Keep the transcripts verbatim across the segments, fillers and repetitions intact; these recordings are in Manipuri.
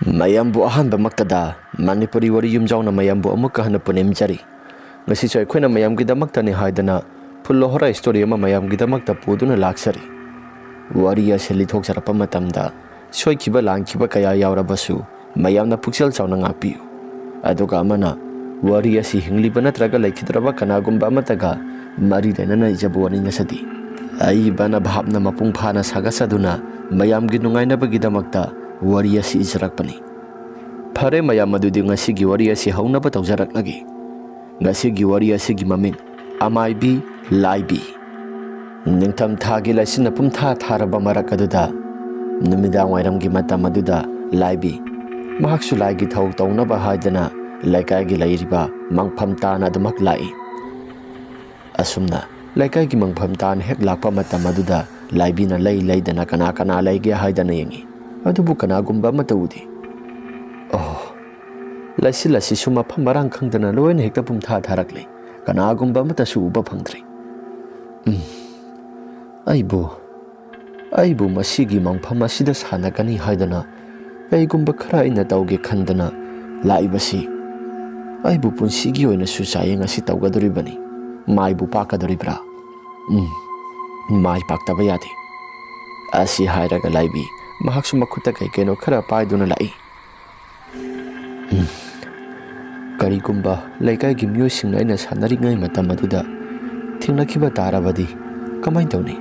ꯃꯌꯥꯝꯕꯨ ꯑꯍꯥꯟꯕꯃꯛꯇꯗ ꯃꯅꯤꯄꯨꯔꯤ ꯋꯥꯔꯤ ꯌꯨꯝꯖꯥꯎꯅ ꯃꯌꯥꯝꯕꯨ ꯑꯃꯨꯛꯀ ꯍꯟꯅ ꯄꯨꯅꯦꯝꯖꯔꯤ꯫ ꯉꯁꯤꯁꯨ ꯑꯩꯈꯣꯏꯅ ꯃꯌꯥꯝꯒꯤꯗꯃꯛꯇꯅꯤ ꯍꯥꯏꯗꯅ ꯐꯨꯜ ꯍꯣꯔꯥ ꯁ꯭ꯇꯣꯔꯤ ꯑꯃ ꯃꯌꯥꯝꯒꯤꯗꯃꯛꯇ ꯄꯨꯗꯨꯅ ꯂꯥꯛꯆꯔꯤ꯫ ꯋꯥꯔꯤ ꯑꯁꯤ ꯂꯤꯊꯣꯛꯆꯔꯛꯄ ꯃꯇꯝꯗ ꯁꯣꯏꯈꯤꯕ ꯂꯥꯟꯈꯤꯕ ꯀꯌꯥ ꯌꯥꯎꯔꯕꯁꯨ ꯃꯌꯥꯝꯅ ꯄꯨꯛꯆꯦꯜ ꯆꯥꯎꯅ ꯉꯥꯛꯄꯤꯌꯨ꯫ ꯑꯗꯨꯒ ꯑꯃꯅ, ꯋꯥꯔꯤ ꯑꯁꯤ ꯍꯤꯡꯂꯤꯕ ꯅꯠꯇ꯭ꯔꯒ ꯂꯩꯈꯤꯗ꯭ꯔꯕ ꯀꯅꯥꯒꯨꯝꯕ ꯑꯃꯠꯇꯒ ꯃꯔꯤ ꯂꯩꯅꯅ ꯏꯖꯕ ꯋꯥꯔꯤ ꯅꯠꯆꯗꯦ꯫ ꯑꯏꯕꯅ ꯚꯥꯞꯅ ꯃꯄꯨꯡ ꯐꯥꯅ ꯁꯥꯒꯠꯆꯗꯨꯅ ꯃꯌꯥꯝꯒꯤ ꯅꯨꯡꯉꯥꯏꯅꯕꯒꯤꯗꯃꯛꯇ ꯋꯥꯔꯤ ꯑꯁꯤ ꯏꯖꯔꯛꯄꯅꯤ꯫ ꯐꯔꯦ ꯃꯌꯥꯝ, ꯑꯗꯨꯗꯤ ꯉꯁꯤꯒꯤ ꯋꯥꯔꯤ ꯑꯁꯤ ꯍꯧꯅꯕ ꯇꯧꯖꯔꯛꯂꯒꯦ꯫ ꯉꯁꯤꯒꯤ ꯋꯥꯔꯤ ꯑꯁꯤꯒꯤ ꯃꯃꯤꯡ ꯑꯃꯥꯏꯕꯤ ꯂꯥꯏꯕꯤ꯫ ꯅꯤꯡꯊꯝ ꯊꯥꯒꯤ ꯂꯩꯆꯤꯟꯅ ꯄꯨꯝꯊꯥ ꯊꯥꯔꯕ ꯃꯔꯛ ꯑꯗꯨꯗ, ꯅꯨꯃꯤꯗꯥꯡ ꯋꯥꯏꯔꯝꯒꯤ ꯃꯇꯝ ꯑꯗꯨꯗ ꯂꯥꯏꯕꯤ, ꯃꯍꯥꯛꯁꯨ ꯂꯥꯏꯒꯤ ꯊꯧ ꯇꯧꯅꯕ ꯍꯥꯏꯗꯅ ꯂꯩꯀꯥꯏꯒꯤ ꯂꯩꯔꯤꯕ ꯃꯪꯐꯝ ꯇꯥꯅ ꯑꯗꯨꯃꯛ ꯂꯥꯛꯏ꯫ ꯑꯁꯨꯝꯅ ꯂꯩꯀꯥꯏꯒꯤ ꯃꯪꯐꯝ ꯇꯥꯅ ꯍꯦꯛ ꯂꯥꯛꯄ ꯃꯇꯝ ꯑꯗꯨꯗ ꯂꯥꯏꯕꯤꯅ ꯂꯩ ꯂꯩꯗꯅ ꯀꯅꯥ ꯀꯅꯥ ꯂꯩꯒꯦ ꯍꯥꯏꯗꯅ ꯌꯦꯡꯏ꯫ ꯑꯗꯨꯕꯨ ꯀꯅꯥꯒꯨꯝꯕ ꯑꯃꯠꯇ ꯎꯗꯦ꯫ ꯑꯣ, ꯂꯩꯆꯤꯜ ꯑꯁꯤꯁꯨ ꯃꯐꯝ ꯃꯔꯥꯡ ꯈꯪꯗꯅ ꯂꯣꯏꯅ ꯍꯦꯛꯇ ꯄꯨꯝꯊꯥ ꯊꯥꯔꯛꯂꯦ꯫ ꯀꯅꯥꯒꯨꯝꯕ ꯑꯃꯠꯇꯁꯨ ꯎꯕ ꯐꯪꯗ꯭ꯔꯦ꯫ ꯎꯝ, ꯑꯩꯕꯨ, ꯑꯩꯕꯨ ꯃꯁꯤꯒꯤ ꯃꯪꯐꯝ ꯑꯁꯤꯗ ꯁꯥꯟꯅꯒꯅꯤ ꯍꯥꯏꯗꯅ ꯀꯩꯒꯨꯝꯕ ꯈꯔ ꯑꯩꯅ ꯇꯧꯒꯦ ꯈꯟꯗꯅ ꯂꯥꯛꯏꯕꯁꯤ ꯑꯩꯕꯨ ꯄꯨꯟꯁꯤꯒꯤ ꯑꯣꯏꯅꯁꯨ ꯆꯥꯌꯦꯡ ꯑꯁꯤ ꯇꯧꯒꯗꯧꯔꯤꯕꯅꯤ꯫ ꯃꯥꯏꯕꯨ ꯄꯥꯛꯀꯗꯧꯔꯤꯕ꯭ꯔꯥ? ꯎꯝ, ꯃꯥꯏ ꯄꯥꯛꯇꯕ ꯌꯥꯗꯦ꯫ ꯑꯁꯤ ꯍꯥꯏꯔꯒ ꯂꯥꯏꯕꯤ ꯃꯍꯥꯛꯁꯨ ꯃꯈꯨꯠꯇ ꯀꯩ ꯀꯩꯅꯣ ꯈꯔ ꯄꯥꯏꯗꯨꯅ ꯂꯥꯛꯏ꯫ ꯎꯝ, ꯀꯔꯤꯒꯨꯝꯕ ꯂꯩꯀꯥꯏꯒꯤ ꯃꯤꯑꯣꯏꯁꯤꯡꯅ ꯑꯩꯅ ꯁꯥꯟꯅꯔꯤꯉꯩ ꯃꯇꯝ ꯑꯗꯨꯗ ꯊꯦꯡꯅꯈꯤꯕ ꯇꯥꯔꯕꯗꯤ ꯀꯃꯥꯏꯅ ꯇꯧꯅꯤ?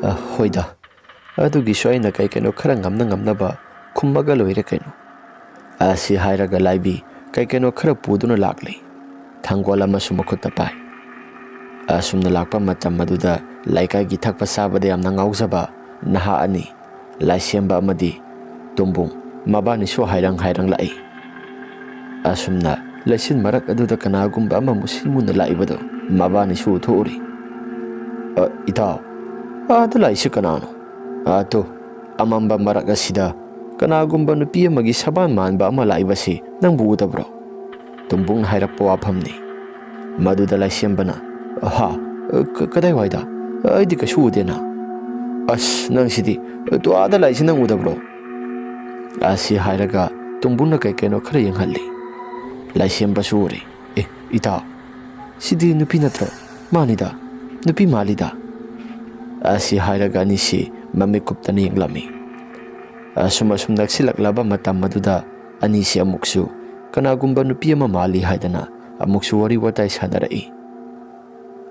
ꯑ, ꯍꯣꯏꯗ, ꯑꯗꯨꯒꯤꯁꯨ ꯑꯩꯅ ꯀꯩ ꯀꯩꯅꯣ ꯈꯔ ꯉꯝꯅ ꯉꯝꯅꯕ ꯈꯨꯝꯃꯒ ꯂꯣꯏꯔꯦ ꯀꯩꯅꯣ꯫ ꯑꯁꯤ ꯍꯥꯏꯔꯒ ꯂꯥꯏꯕꯤ ꯀꯩ ꯀꯩꯅꯣ ꯈꯔ ꯄꯨꯗꯨꯅ ꯂꯥꯛꯂꯤ꯫ ꯊꯥꯡꯒꯣꯜ ꯑꯃꯁꯨ ꯃꯈꯨꯠꯇ ꯄꯥꯏ꯫ ꯑꯁꯨꯝꯅ ꯂꯥꯛꯄ ꯃꯇꯝ ꯑꯗꯨꯗ ꯂꯩꯀꯥꯏꯒꯤ ꯊꯛꯄ ꯆꯥꯕꯗ ꯌꯥꯝꯅ ꯉꯥꯎꯖꯕ ꯅꯍꯥ ꯑꯅꯤ, ꯂꯥꯏꯁꯦꯝꯕ ꯑꯃꯗꯤ ꯇꯣꯝꯕꯨꯡ, ꯃꯕꯥꯅꯤꯁꯨ ꯍꯥꯏꯔꯪ ꯍꯥꯏꯔꯪ ꯂꯥꯛꯏ꯫ ꯑꯁꯨꯝꯅ ꯂꯩꯆꯤꯟ ꯃꯔꯛ ꯑꯗꯨꯗ ꯀꯅꯥꯒꯨꯝꯕ ꯑꯃ ꯃꯨꯁꯤꯟ ꯃꯨꯅ ꯂꯥꯛꯏꯕꯗꯨ ꯃꯕꯥꯅꯤꯁꯨ ꯎꯊꯣꯛꯎꯔꯤ꯫ "ꯑ, ꯏꯇꯥꯎ, ꯑꯥꯗ ꯂꯥꯛꯏꯁꯤ ꯀꯅꯥꯅꯣ? ꯑꯥ, ꯇꯨ, ꯑꯃꯝꯕ ꯃꯔꯛ ꯑꯁꯤꯗ ꯀꯅꯥꯒꯨꯝꯕ ꯅꯨꯄꯤ ꯑꯃꯒꯤ ꯁꯕꯥꯟ ꯃꯥꯟꯕ ꯑꯃ ꯂꯥꯛꯏꯕꯁꯤ ꯅꯪꯕꯨ ꯎꯗꯕ꯭ꯔꯣ?" ꯇꯣꯝꯕꯨꯡꯅ ꯍꯥꯏꯔꯛꯄ ꯋꯥꯐꯝꯅꯤ꯫ ꯃꯗꯨꯗ ꯂꯥꯏꯁꯦꯝꯕꯅ, "ꯍꯥ? ꯀ-, ꯀꯗꯥꯏꯋꯥꯏꯗ? ꯑꯩꯗꯤ ꯀꯩꯁꯨ ꯎꯗꯦꯅ꯫" "ꯑꯁ, ꯅꯪꯁꯤꯗꯤ, ꯇꯨ ꯑꯥꯗ ꯂꯥꯛꯏꯁꯤ ꯅꯪ ꯎꯗꯕ꯭ꯔꯣ?" ꯑꯁꯤ ꯍꯥꯏꯔꯒ ꯇꯨꯝꯕꯨꯅ ꯀꯩ ꯀꯩꯅꯣ ꯈꯔ ꯌꯦꯡꯍꯜꯂꯤ꯫ ꯂꯥꯏꯁꯦꯝꯕꯁꯨ ꯎꯔꯦ꯫ "ꯑꯦ, ꯏꯇꯥꯎ, ꯁꯤꯗꯤ ꯅꯨꯄꯤ ꯅꯠꯇ꯭ꯔꯣ? ꯃꯥꯅꯤꯗ, ꯅꯨꯄꯤ ꯃꯥꯜꯂꯤꯗ"꯫ ꯑꯁꯤ ꯍꯥꯏꯔꯒ ꯑꯅꯤꯁꯤ ꯃꯃꯤꯠ ꯀꯨꯞꯇꯅ ꯌꯦꯡꯂꯝꯃꯤ꯫ ꯑꯁꯨꯝ ꯑꯁꯨꯝ ꯅꯛꯁꯤꯜꯂꯛꯂꯕ ꯃꯇꯝ ꯑꯗꯨꯗ ꯑꯅꯤꯁꯤ ꯑꯃꯨꯛꯁꯨ ꯀꯅꯥꯒꯨꯝꯕ ꯅꯨꯄꯤ ꯑꯃ ꯃꯥꯜꯂꯤ ꯍꯥꯏꯗꯅ ꯑꯃꯨꯛꯁꯨ ꯋꯥꯔꯤ ꯋꯥꯇꯥꯏ ꯁꯥꯟꯅꯔꯛꯏ꯫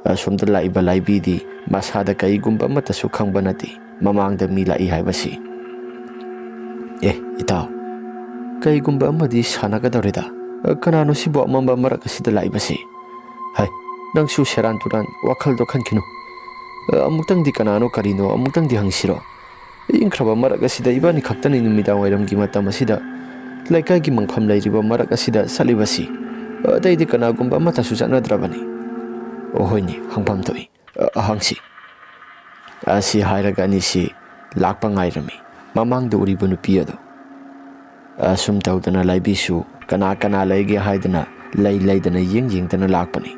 ꯑꯁꯣꯝꯗ ꯂꯥꯛꯏꯕ ꯂꯥꯏꯕꯤꯗꯤ ꯃꯁꯥꯗ ꯀꯔꯤꯒꯨꯝꯕ ꯑꯃꯠꯇꯁꯨ ꯈꯪꯕ ꯅꯠꯇꯦ, ꯃꯃꯥꯡꯗ ꯃꯤ ꯂꯥꯛꯏ ꯍꯥꯏꯕꯁꯤ꯫ "ꯑꯦ, ꯏꯇꯥꯎ, ꯀꯔꯤꯒꯨꯝꯕ ꯑꯃꯗꯤ ꯁꯥꯟꯅꯒꯗꯧꯔꯦꯗ꯫ ꯀꯅꯥꯅꯣ ꯁꯤꯕꯨ ꯑꯃꯝꯕ ꯃꯔꯛ ꯑꯁꯤꯗ ꯂꯥꯛꯏꯕꯁꯤ? ꯍꯥꯏ, ꯅꯪꯁꯨ ꯁꯦꯔꯥꯟ ꯇꯨꯔꯥꯟ ꯋꯥꯈꯜꯗꯣ ꯈꯟꯈꯤꯅꯨ꯫ ꯑꯃꯨꯛꯇꯪꯗꯤ ꯀꯅꯥꯅꯣ ꯀꯔꯤꯅꯣ ꯑꯃꯨꯛꯇꯪꯗꯤ ꯍꯪꯁꯤꯔꯣ? ꯏꯪꯈ꯭ꯔꯕ ꯃꯔꯛ ꯑꯁꯤꯗ ꯏꯕꯥꯅꯤ ꯈꯛꯇꯅꯤ ꯅꯨꯃꯤꯗꯥꯡ ꯋꯥꯏꯔꯝꯒꯤ ꯃꯇꯝ ꯑꯁꯤꯗ ꯂꯩꯀꯥꯏꯒꯤ ꯃꯪꯐꯝ ꯂꯩꯔꯤꯕ ꯃꯔꯛ ꯑꯁꯤꯗ ꯆꯠꯂꯤꯕꯁꯤ꯫ ꯑꯇꯩꯗꯤ ꯀꯅꯥꯒꯨꯝꯕ ꯑꯃꯠꯇꯁꯨ ꯆꯠꯅꯗ꯭ꯔꯕꯅꯤ"꯫ "ꯑꯣ ꯍꯣꯏꯅꯦ, ꯍꯪꯐꯝ ꯊꯣꯛꯏ꯫ ꯑ, ꯍꯪꯁꯤ"꯫ ꯑꯁꯤ ꯍꯥꯏꯔꯒ ꯑꯅꯤꯁꯤ ꯂꯥꯛꯄ ꯉꯥꯏꯔꯝꯃꯤ꯫ ꯃꯃꯥꯡꯗ ꯎꯔꯤꯕ ꯅꯨꯄꯤ ꯑꯗꯨ꯫ ꯑꯁꯨꯝ ꯇꯧꯗꯅ ꯂꯥꯏꯕꯤꯁꯨ ꯀꯅꯥ ꯀꯅꯥ ꯂꯩꯒꯦ ꯍꯥꯏꯗꯅ ꯂꯩ ꯂꯩꯗꯅ ꯌꯦꯡ ꯌꯦꯡꯗꯅ ꯂꯥꯛꯄꯅꯤ꯫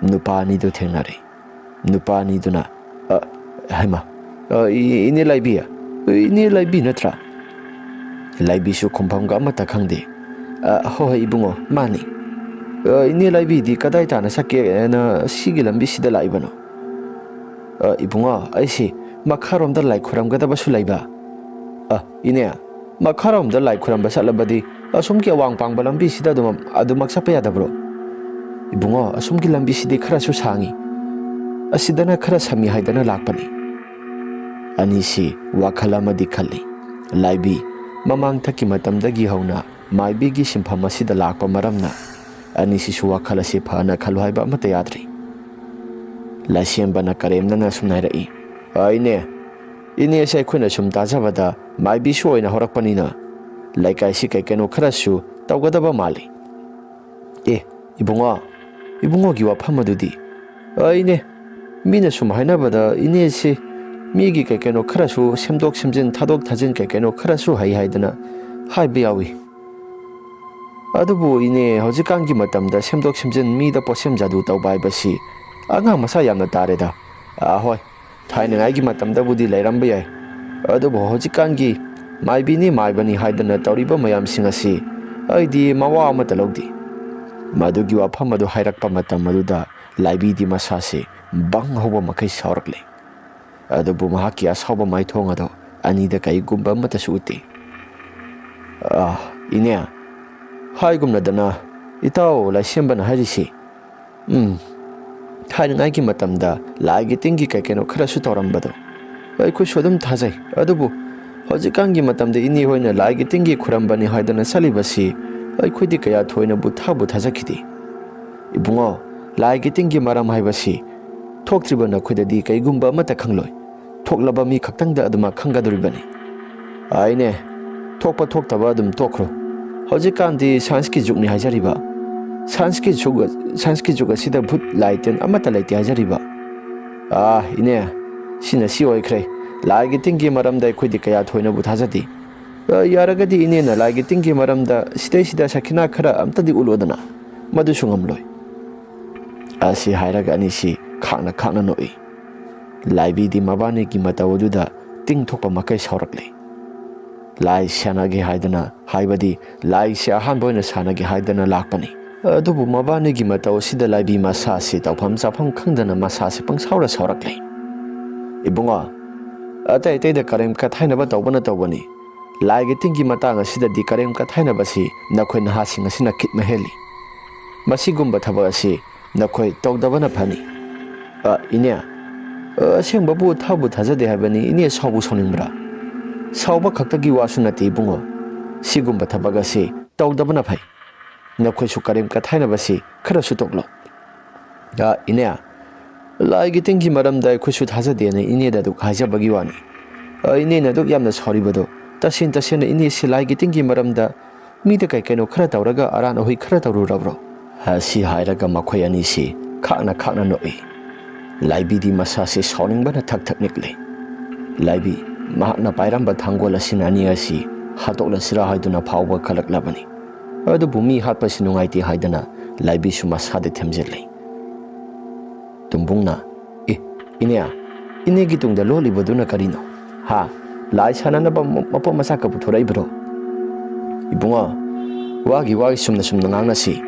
ꯅꯨꯄꯥ ꯑꯅꯤꯗꯨ ꯊꯦꯡꯅꯔꯦ꯫ ꯅꯨꯄꯥ ꯑꯅꯤꯗꯨꯅ, "ꯑ, ꯍꯩꯃ, ꯑ, ꯏ-, ꯏꯅꯦ ꯂꯥꯏꯕꯤ, ꯏꯅꯦ ꯂꯥꯏꯕꯤ ꯅꯠꯇ꯭ꯔꯥ?" ꯂꯥꯏꯕꯤꯁꯨ ꯈꯨꯝꯐꯝꯒ ꯑꯃꯠꯇ ꯈꯪꯗꯦ꯫ "ꯑ, ꯍꯣꯏ ꯍꯣꯏ ꯏꯕꯨꯡꯉꯣ, ꯃꯥꯅꯤ꯫ ꯑ, ꯏꯅꯦ ꯂꯥꯏꯕꯤꯗꯤ ꯀꯗꯥꯏ ꯇꯥꯅ ꯆꯠꯀꯦꯅ ꯁꯤꯒꯤ ꯂꯝꯕꯤꯁꯤꯗ ꯂꯥꯛꯏꯕꯅꯣ?" "ꯑ, ꯏꯕꯨꯡꯉꯣ, ꯑꯩꯁꯤ ꯃꯈꯥꯔꯣꯝꯗ ꯂꯥꯏ ꯈꯨꯔꯝꯒꯗꯕꯁꯨ ꯂꯩꯕ"꯫ "ꯑ, ꯏꯅꯦ, ꯃꯈꯥꯔꯣꯝꯗ ꯂꯥꯏ ꯈꯨꯔꯝꯕ ꯆꯠꯂꯕꯗꯤ ꯑꯁꯣꯝꯒꯤ ꯑꯋꯥꯡ ꯄꯥꯡꯕ ꯂꯝꯕꯤꯁꯤꯗ ꯑꯗꯨꯝ, ꯑꯗꯨꯃꯛ ꯆꯠꯄ ꯌꯥꯗꯕ꯭ꯔꯣ?" "ꯏꯕꯨꯡꯉꯣ, ꯑꯁꯣꯝꯒꯤ ꯂꯝꯕꯤꯁꯤꯗꯤ ꯈꯔꯁꯨ ꯁꯥꯡꯉꯤ, ꯑꯁꯤꯗꯅ ꯈꯔ ꯁꯝꯃꯤ ꯍꯥꯏꯗꯅ ꯂꯥꯛꯄꯅꯤ"꯫ ꯑꯅꯤꯁꯤ ꯋꯥꯈꯜ ꯑꯃꯗꯤ ꯈꯜꯂꯤ꯫ ꯂꯥꯏꯕꯤ, ꯃꯃꯥꯡꯊꯛꯀꯤ ꯃꯇꯝꯗꯒꯤ ꯍꯧꯅ ꯃꯥꯏꯕꯤꯒꯤ ꯁꯤꯟꯐꯝ ꯑꯁꯤꯗ ꯂꯥꯛꯄ ꯃꯔꯝꯅ ꯑꯅꯤꯁꯤꯁꯨ ꯋꯥꯈꯜ ꯑꯁꯤ ꯐꯅ ꯈꯜꯂꯨ ꯍꯥꯏꯕ ꯑꯃꯠꯇ ꯌꯥꯗ꯭ꯔꯤ꯫ ꯂꯥꯏꯁꯦꯝꯕꯅ ꯀꯔꯦꯝꯅꯅ ꯑꯁꯨꯝ ꯍꯥꯏꯔꯛꯏ, "ꯑ, ꯏꯅꯦ, ꯏꯅꯦꯁꯦ ꯑꯩꯈꯣꯏꯅ ꯁꯨꯝ ꯇꯥꯖꯕꯗ ꯃꯥꯏꯕꯤꯁꯨ ꯑꯣꯏꯅ ꯍꯧꯔꯛꯄꯅꯤꯅ ꯂꯩꯀꯥꯏꯁꯤ ꯀꯩ ꯀꯩꯅꯣ ꯈꯔꯁꯨ ꯇꯧꯒꯗꯕ ꯃꯥꯜꯂꯤ"꯫ "ꯑꯦ, ꯏꯕꯨꯡꯉꯣ, ꯏꯕꯨꯡꯉꯣꯒꯤ ꯋꯥꯐꯝ ꯑꯗꯨꯗꯤ"꯫ "ꯑ, ꯏꯅꯦ, ꯃꯤꯅ ꯁꯨꯝ ꯍꯥꯏꯅꯕꯗ ꯏꯅꯦꯁꯤ ꯃꯤꯒꯤ ꯀꯩ ꯀꯩꯅꯣ ꯈꯔꯁꯨ ꯁꯦꯝꯗꯣꯛ ꯁꯦꯝꯖꯤꯟ, ꯊꯥꯗꯣꯛ ꯊꯥꯖꯤꯟ ꯀꯩ ꯀꯩꯅꯣ ꯈꯔꯁꯨ ꯍꯩ ꯍꯥꯏꯗꯅ ꯍꯥꯏꯕ ꯌꯥꯎꯏ꯫ ꯑꯗꯨꯕꯨ ꯏꯅꯦ, ꯍꯧꯖꯤꯛꯀꯥꯟꯒꯤ ꯃꯇꯝꯗ ꯁꯦꯝꯗꯣꯛ ꯁꯦꯝꯖꯤꯟ, ꯃꯤꯗ ꯄꯣꯠꯁꯦꯝ ꯖꯥꯗꯨ ꯇꯧꯕ ꯍꯥꯏꯕꯁꯤ ꯑꯉꯥꯡ ꯃꯆꯥ ꯌꯥꯝꯅ ꯇꯥꯔꯦꯗ꯫ ꯑ, ꯍꯣꯏ, ꯊꯥꯏꯅꯉꯥꯏꯒꯤ ꯃꯇꯝꯗꯕꯨꯗꯤ ꯂꯩꯔꯝꯕ ꯌꯥꯏ, ꯑꯗꯨꯕꯨ ꯍꯧꯖꯤꯛꯀꯥꯟꯒꯤ ꯃꯥꯏꯕꯤꯅꯤ ꯃꯥꯏꯕꯅꯤ ꯍꯥꯏꯗꯅ ꯇꯧꯔꯤꯕ ꯃꯌꯥꯝꯁꯤꯡ ꯑꯁꯤ ꯑꯩꯗꯤ ꯃꯋꯥ ꯑꯃꯠꯇ ꯂꯧꯗꯦ꯫ ꯃꯗꯨꯒꯤ ꯋꯥꯐꯝ ꯑꯗꯨ ꯍꯥꯏꯔꯛꯄ ꯃꯇꯝ ꯑꯗꯨꯗ ꯂꯥꯏꯕꯤꯗꯤ ꯃꯁꯥꯁꯤ ꯕꯪ ꯍꯧꯕ ꯃꯈꯩ ꯁꯥꯎꯔꯛꯂꯦ꯫ ꯑꯗꯨꯕꯨ ꯃꯍꯥꯛꯀꯤ ꯑꯁꯥꯎꯕ ꯃꯥꯏꯊꯣꯡ ꯑꯗꯨ ꯑꯅꯤꯗ ꯀꯩꯒꯨꯝꯕ ꯑꯃꯠꯇꯁꯨ ꯎꯠꯇꯦ꯫ "ꯑꯥ, ꯏꯅꯦ, ꯍꯥꯏꯒꯨꯝꯅꯗꯅ, ꯏꯇꯥꯎ ꯂꯥꯏꯁꯦꯝꯕꯅ ꯍꯥꯏꯔꯤꯁꯤ, ꯎꯝ, ꯊꯥꯏꯅꯉꯥꯏꯒꯤ ꯃꯇꯝꯗ ꯂꯥꯏꯒꯤ ꯇꯤꯟꯒꯤ ꯀꯩ ꯀꯩꯅꯣ ꯈꯔꯁꯨ ꯇꯧꯔꯝꯕꯗꯣ ꯑꯩꯈꯣꯏꯁꯨ ꯑꯗꯨꯝ ꯊꯥꯖꯩ꯫ ꯑꯗꯨꯕꯨ ꯍꯧꯖꯤꯛꯀꯥꯟꯒꯤ ꯃꯇꯝꯗ ꯏꯅꯦ ꯍꯣꯏꯅ ꯂꯥꯏꯒꯤ ꯇꯤꯟꯒꯤ ꯈꯨꯔꯝꯕꯅꯤ ꯍꯥꯏꯗꯅ ꯆꯠꯂꯤꯕꯁꯤ ꯑꯩꯈꯣꯏꯗꯤ ꯀꯌꯥ ꯊꯣꯏꯅꯕꯨ ꯊꯥꯕꯨ ꯊꯥꯖꯈꯤꯗꯦ꯫ ꯏꯕꯨꯡꯉꯣ, ꯂꯥꯏꯒꯤ ꯇꯤꯟꯒꯤ ꯃꯔꯝ ꯍꯥꯏꯕꯁꯤ ꯊꯣꯛꯇ꯭ꯔꯤꯕ ꯅꯈꯣꯏꯗꯗꯤ ꯀꯩꯒꯨꯝꯕ ꯑꯃꯠꯇ ꯈꯪꯂꯣꯏ꯫ ꯊꯣꯛꯂꯕ ꯃꯤ ꯈꯛꯇꯪꯗ ꯑꯗꯨꯃꯛ ꯈꯪꯒꯗꯧꯔꯤꯕꯅꯤ꯫ ꯑꯩꯅꯦ, ꯊꯣꯛꯄ ꯊꯣꯛꯇꯕ ꯑꯗꯨꯝ ꯇꯣꯛꯈ꯭ꯔꯣ꯫ ꯍꯧꯖꯤꯛꯀꯥꯟꯗꯤ ꯁꯥꯏꯟꯁꯀꯤ ꯖꯨꯒꯅꯤ ꯍꯥꯏꯖꯔꯤꯕ꯫ ꯁꯥꯏꯟꯁꯀꯤ ꯖꯨꯒ, ꯁꯥꯏꯟꯁꯀꯤ ꯖꯨꯒ ꯑꯁꯤꯗ ꯚꯨꯠ ꯂꯥꯏ ꯇꯤꯟ ꯑꯃꯠꯇ ꯂꯩꯇꯦ ꯍꯥꯏꯖꯔꯤꯕ꯫ ꯑꯥ, ꯏꯅꯦ, ꯁꯤꯅ ꯁꯤ ꯑꯣꯏꯈ꯭ꯔꯦ꯫ ꯂꯥꯏꯒꯤ ꯇꯤꯟꯒꯤ ꯃꯔꯝꯗ ꯑꯩꯈꯣꯏꯗꯤ ꯀꯌꯥ ꯊꯣꯏꯅꯕꯨ ꯊꯥꯖꯗꯦ꯫ ꯑ, ꯌꯥꯔꯒꯗꯤ ꯏꯅꯦꯅ ꯂꯥꯏꯒꯤ ꯇꯤꯟꯒꯤ ꯃꯔꯝꯗ ꯁꯤꯗꯩꯁꯤꯗ ꯁꯈꯤꯅꯥ ꯈꯔ ꯑꯝꯇꯗꯤ ꯎꯠꯂꯣꯗꯅ꯫ ꯃꯗꯨꯁꯨ ꯉꯝꯂꯣꯏ꯫ ꯑꯁꯤ ꯍꯥꯏꯔꯒ ꯑꯅꯤꯁꯤ ꯈꯥꯛꯅ ꯈꯥꯛꯅ ꯅꯣꯛꯏ꯫ ꯂꯥꯏꯕꯤꯗꯤ ꯃꯕꯥꯅꯤꯒꯤ ꯃꯇꯧ ꯑꯗꯨꯗ ꯇꯤꯡ ꯊꯣꯛꯄ ꯃꯈꯩ ꯁꯥꯎꯔꯛꯂꯦ꯫ ꯂꯥꯏ ꯁꯥꯟꯅꯒꯦ ꯍꯥꯏꯗꯅ, ꯍꯥꯏꯕꯗꯤ ꯂꯥꯏꯁꯦ ꯑꯍꯥꯟꯕ ꯑꯣꯏꯅ ꯁꯥꯟꯅꯒꯦ ꯍꯥꯏꯗꯅ ꯂꯥꯛꯄꯅꯤ꯫ ꯑꯗꯨꯕꯨ ꯃꯕꯥꯅꯤꯒꯤ ꯃꯇꯧ ꯑꯁꯤꯗ ꯂꯥꯏꯕꯤ ꯃꯁꯥꯁꯤ ꯇꯧꯐꯝ ꯆꯥꯐꯝ ꯈꯪꯗꯅ ꯃꯁꯥꯁꯤ ꯄꯪꯁꯥꯎꯔ ꯁꯥꯎꯔꯛꯂꯦ꯫ "ꯏꯕꯨꯡꯉꯣ, ꯑꯇꯩ ꯑꯇꯩꯗ ꯀꯔꯦꯝ ꯀꯊꯥꯏꯅꯕ ꯇꯧꯕꯅ ꯇꯧꯕꯅꯤ꯫ ꯂꯥꯏꯒꯤ ꯇꯤꯟꯒꯤ ꯃꯇꯥꯡ ꯑꯁꯤꯗꯗꯤ ꯀꯔꯦꯝ ꯀꯊꯥꯏꯅꯕꯁꯤ ꯅꯈꯣꯏ ꯅꯍꯥꯁꯤꯡ ꯑꯁꯤꯅ ꯈꯤꯠ ꯃꯍꯦꯜꯂꯤ꯫ ꯃꯁꯤꯒꯨꯝꯕ ꯊꯕꯛ ꯑꯁꯤ ꯅꯈꯣꯏ ꯇꯧꯗꯕꯅ ꯐꯅꯤ꯫" "ꯑ, ꯏꯅꯦ, ꯑ, ꯑꯁꯦꯡꯕꯕꯨ ꯊꯥꯕꯨ ꯊꯥꯖꯗꯦ ꯍꯥꯏꯕꯅꯤ꯫ ꯏꯅꯦ ꯁꯥꯎꯕꯨ ꯁꯥꯎꯅꯤꯡꯕ꯭ꯔꯥ?" "ꯁꯥꯎꯕ ꯈꯛꯇꯒꯤ ꯋꯥꯁꯨ ꯅꯠꯇꯦ ꯏꯕꯨꯡꯉꯣ꯫ ꯁꯤꯒꯨꯝꯕ ꯊꯕꯛ ꯑꯁꯤ ꯇꯧꯗꯕꯅ ꯐꯩ꯫ ꯅꯈꯣꯏꯁꯨ ꯀꯔꯦꯝ ꯀꯊꯥꯏꯅꯕꯁꯤ ꯈꯔꯁꯨ ꯇꯣꯛꯂꯣ꯫" "ꯑ, ꯏꯅꯦ, ꯂꯥꯏꯒꯤ ꯇꯤꯟꯒꯤ ꯃꯔꯝꯗ ꯑꯩꯈꯣꯏꯁꯨ ꯊꯥꯖꯗꯦꯅ ꯏꯅꯦꯗ ꯑꯗꯨꯛ ꯍꯥꯏꯖꯕꯒꯤ ꯋꯥꯅꯤ꯫ ꯑ, ꯏꯅꯦꯅ ꯑꯗꯨꯛ ꯌꯥꯝꯅ ꯁꯥꯎꯔꯤꯕꯗꯣ ꯇꯁꯦꯡ ꯇꯁꯦꯡꯅ ꯏꯅꯦꯁꯤ ꯂꯥꯏꯒꯤ ꯇꯤꯟꯒꯤ ꯃꯔꯝꯗ ꯃꯤꯗ ꯀꯩ ꯀꯩꯅꯣ ꯈꯔ ꯇꯧꯔꯒ ꯑꯔꯥꯟ ꯑꯍꯣꯏ ꯈꯔ ꯇꯧꯔꯨꯔꯕ꯭ꯔꯣ?" ꯑꯁꯤ ꯍꯥꯏꯔꯒ ꯃꯈꯣꯏ ꯑꯅꯤꯁꯤ ꯈꯥꯛꯅ ꯈꯥꯛꯅ ꯅꯣꯛꯏ꯫ ꯂꯥꯏꯕꯤꯗꯤ ꯃꯁꯥꯁꯤ ꯁꯥꯎꯅꯤꯡꯕꯅ ꯊꯛ ꯊꯛ ꯅꯤꯛꯂꯤ꯫ ꯂꯥꯏꯕꯤ, ꯃꯍꯥꯛꯅ ꯄꯥꯏꯔꯝꯕ ꯊꯥꯡꯒꯣꯜ ꯑꯁꯤꯅ ꯑꯅꯤ ꯑꯁꯤ ꯍꯥꯠꯇꯣꯛꯂꯁꯤꯔꯥ ꯍꯥꯏꯗꯨꯅ ꯐꯥꯎꯕ ꯈꯜꯂꯛꯂꯕꯅꯤ꯫ ꯑꯗꯨꯕꯨ ꯃꯤ ꯍꯥꯠꯄꯁꯤ ꯅꯨꯡꯉꯥꯏꯇꯦ ꯍꯥꯏꯗꯅ ꯂꯥꯏꯕꯤꯁꯨ ꯃꯁꯥꯗ ꯊꯦꯝꯖꯤꯜꯂꯤ꯫ ꯇꯨꯝꯕꯨꯡꯅ, "ꯑꯦ, ꯏꯅꯦ, ꯏꯅꯦꯒꯤ ꯇꯨꯡꯗ ꯂꯣꯠꯂꯤꯕꯗꯨꯅ ꯀꯔꯤꯅꯣ? ꯍꯥ? ꯂꯥꯏ ꯁꯥꯟꯅꯅꯕ ꯃ-, ꯃꯄꯣꯠ ꯃꯆꯥꯛꯀ ꯄꯨꯊꯣꯔꯛꯏꯕ꯭ꯔꯣ? ꯏꯕꯨꯡꯉꯣ, ꯋꯥꯒꯤ ꯋꯥꯒꯤ ꯆꯨꯝꯅ ꯆꯨꯝꯅ ꯉꯥꯡꯅꯁꯤ꯫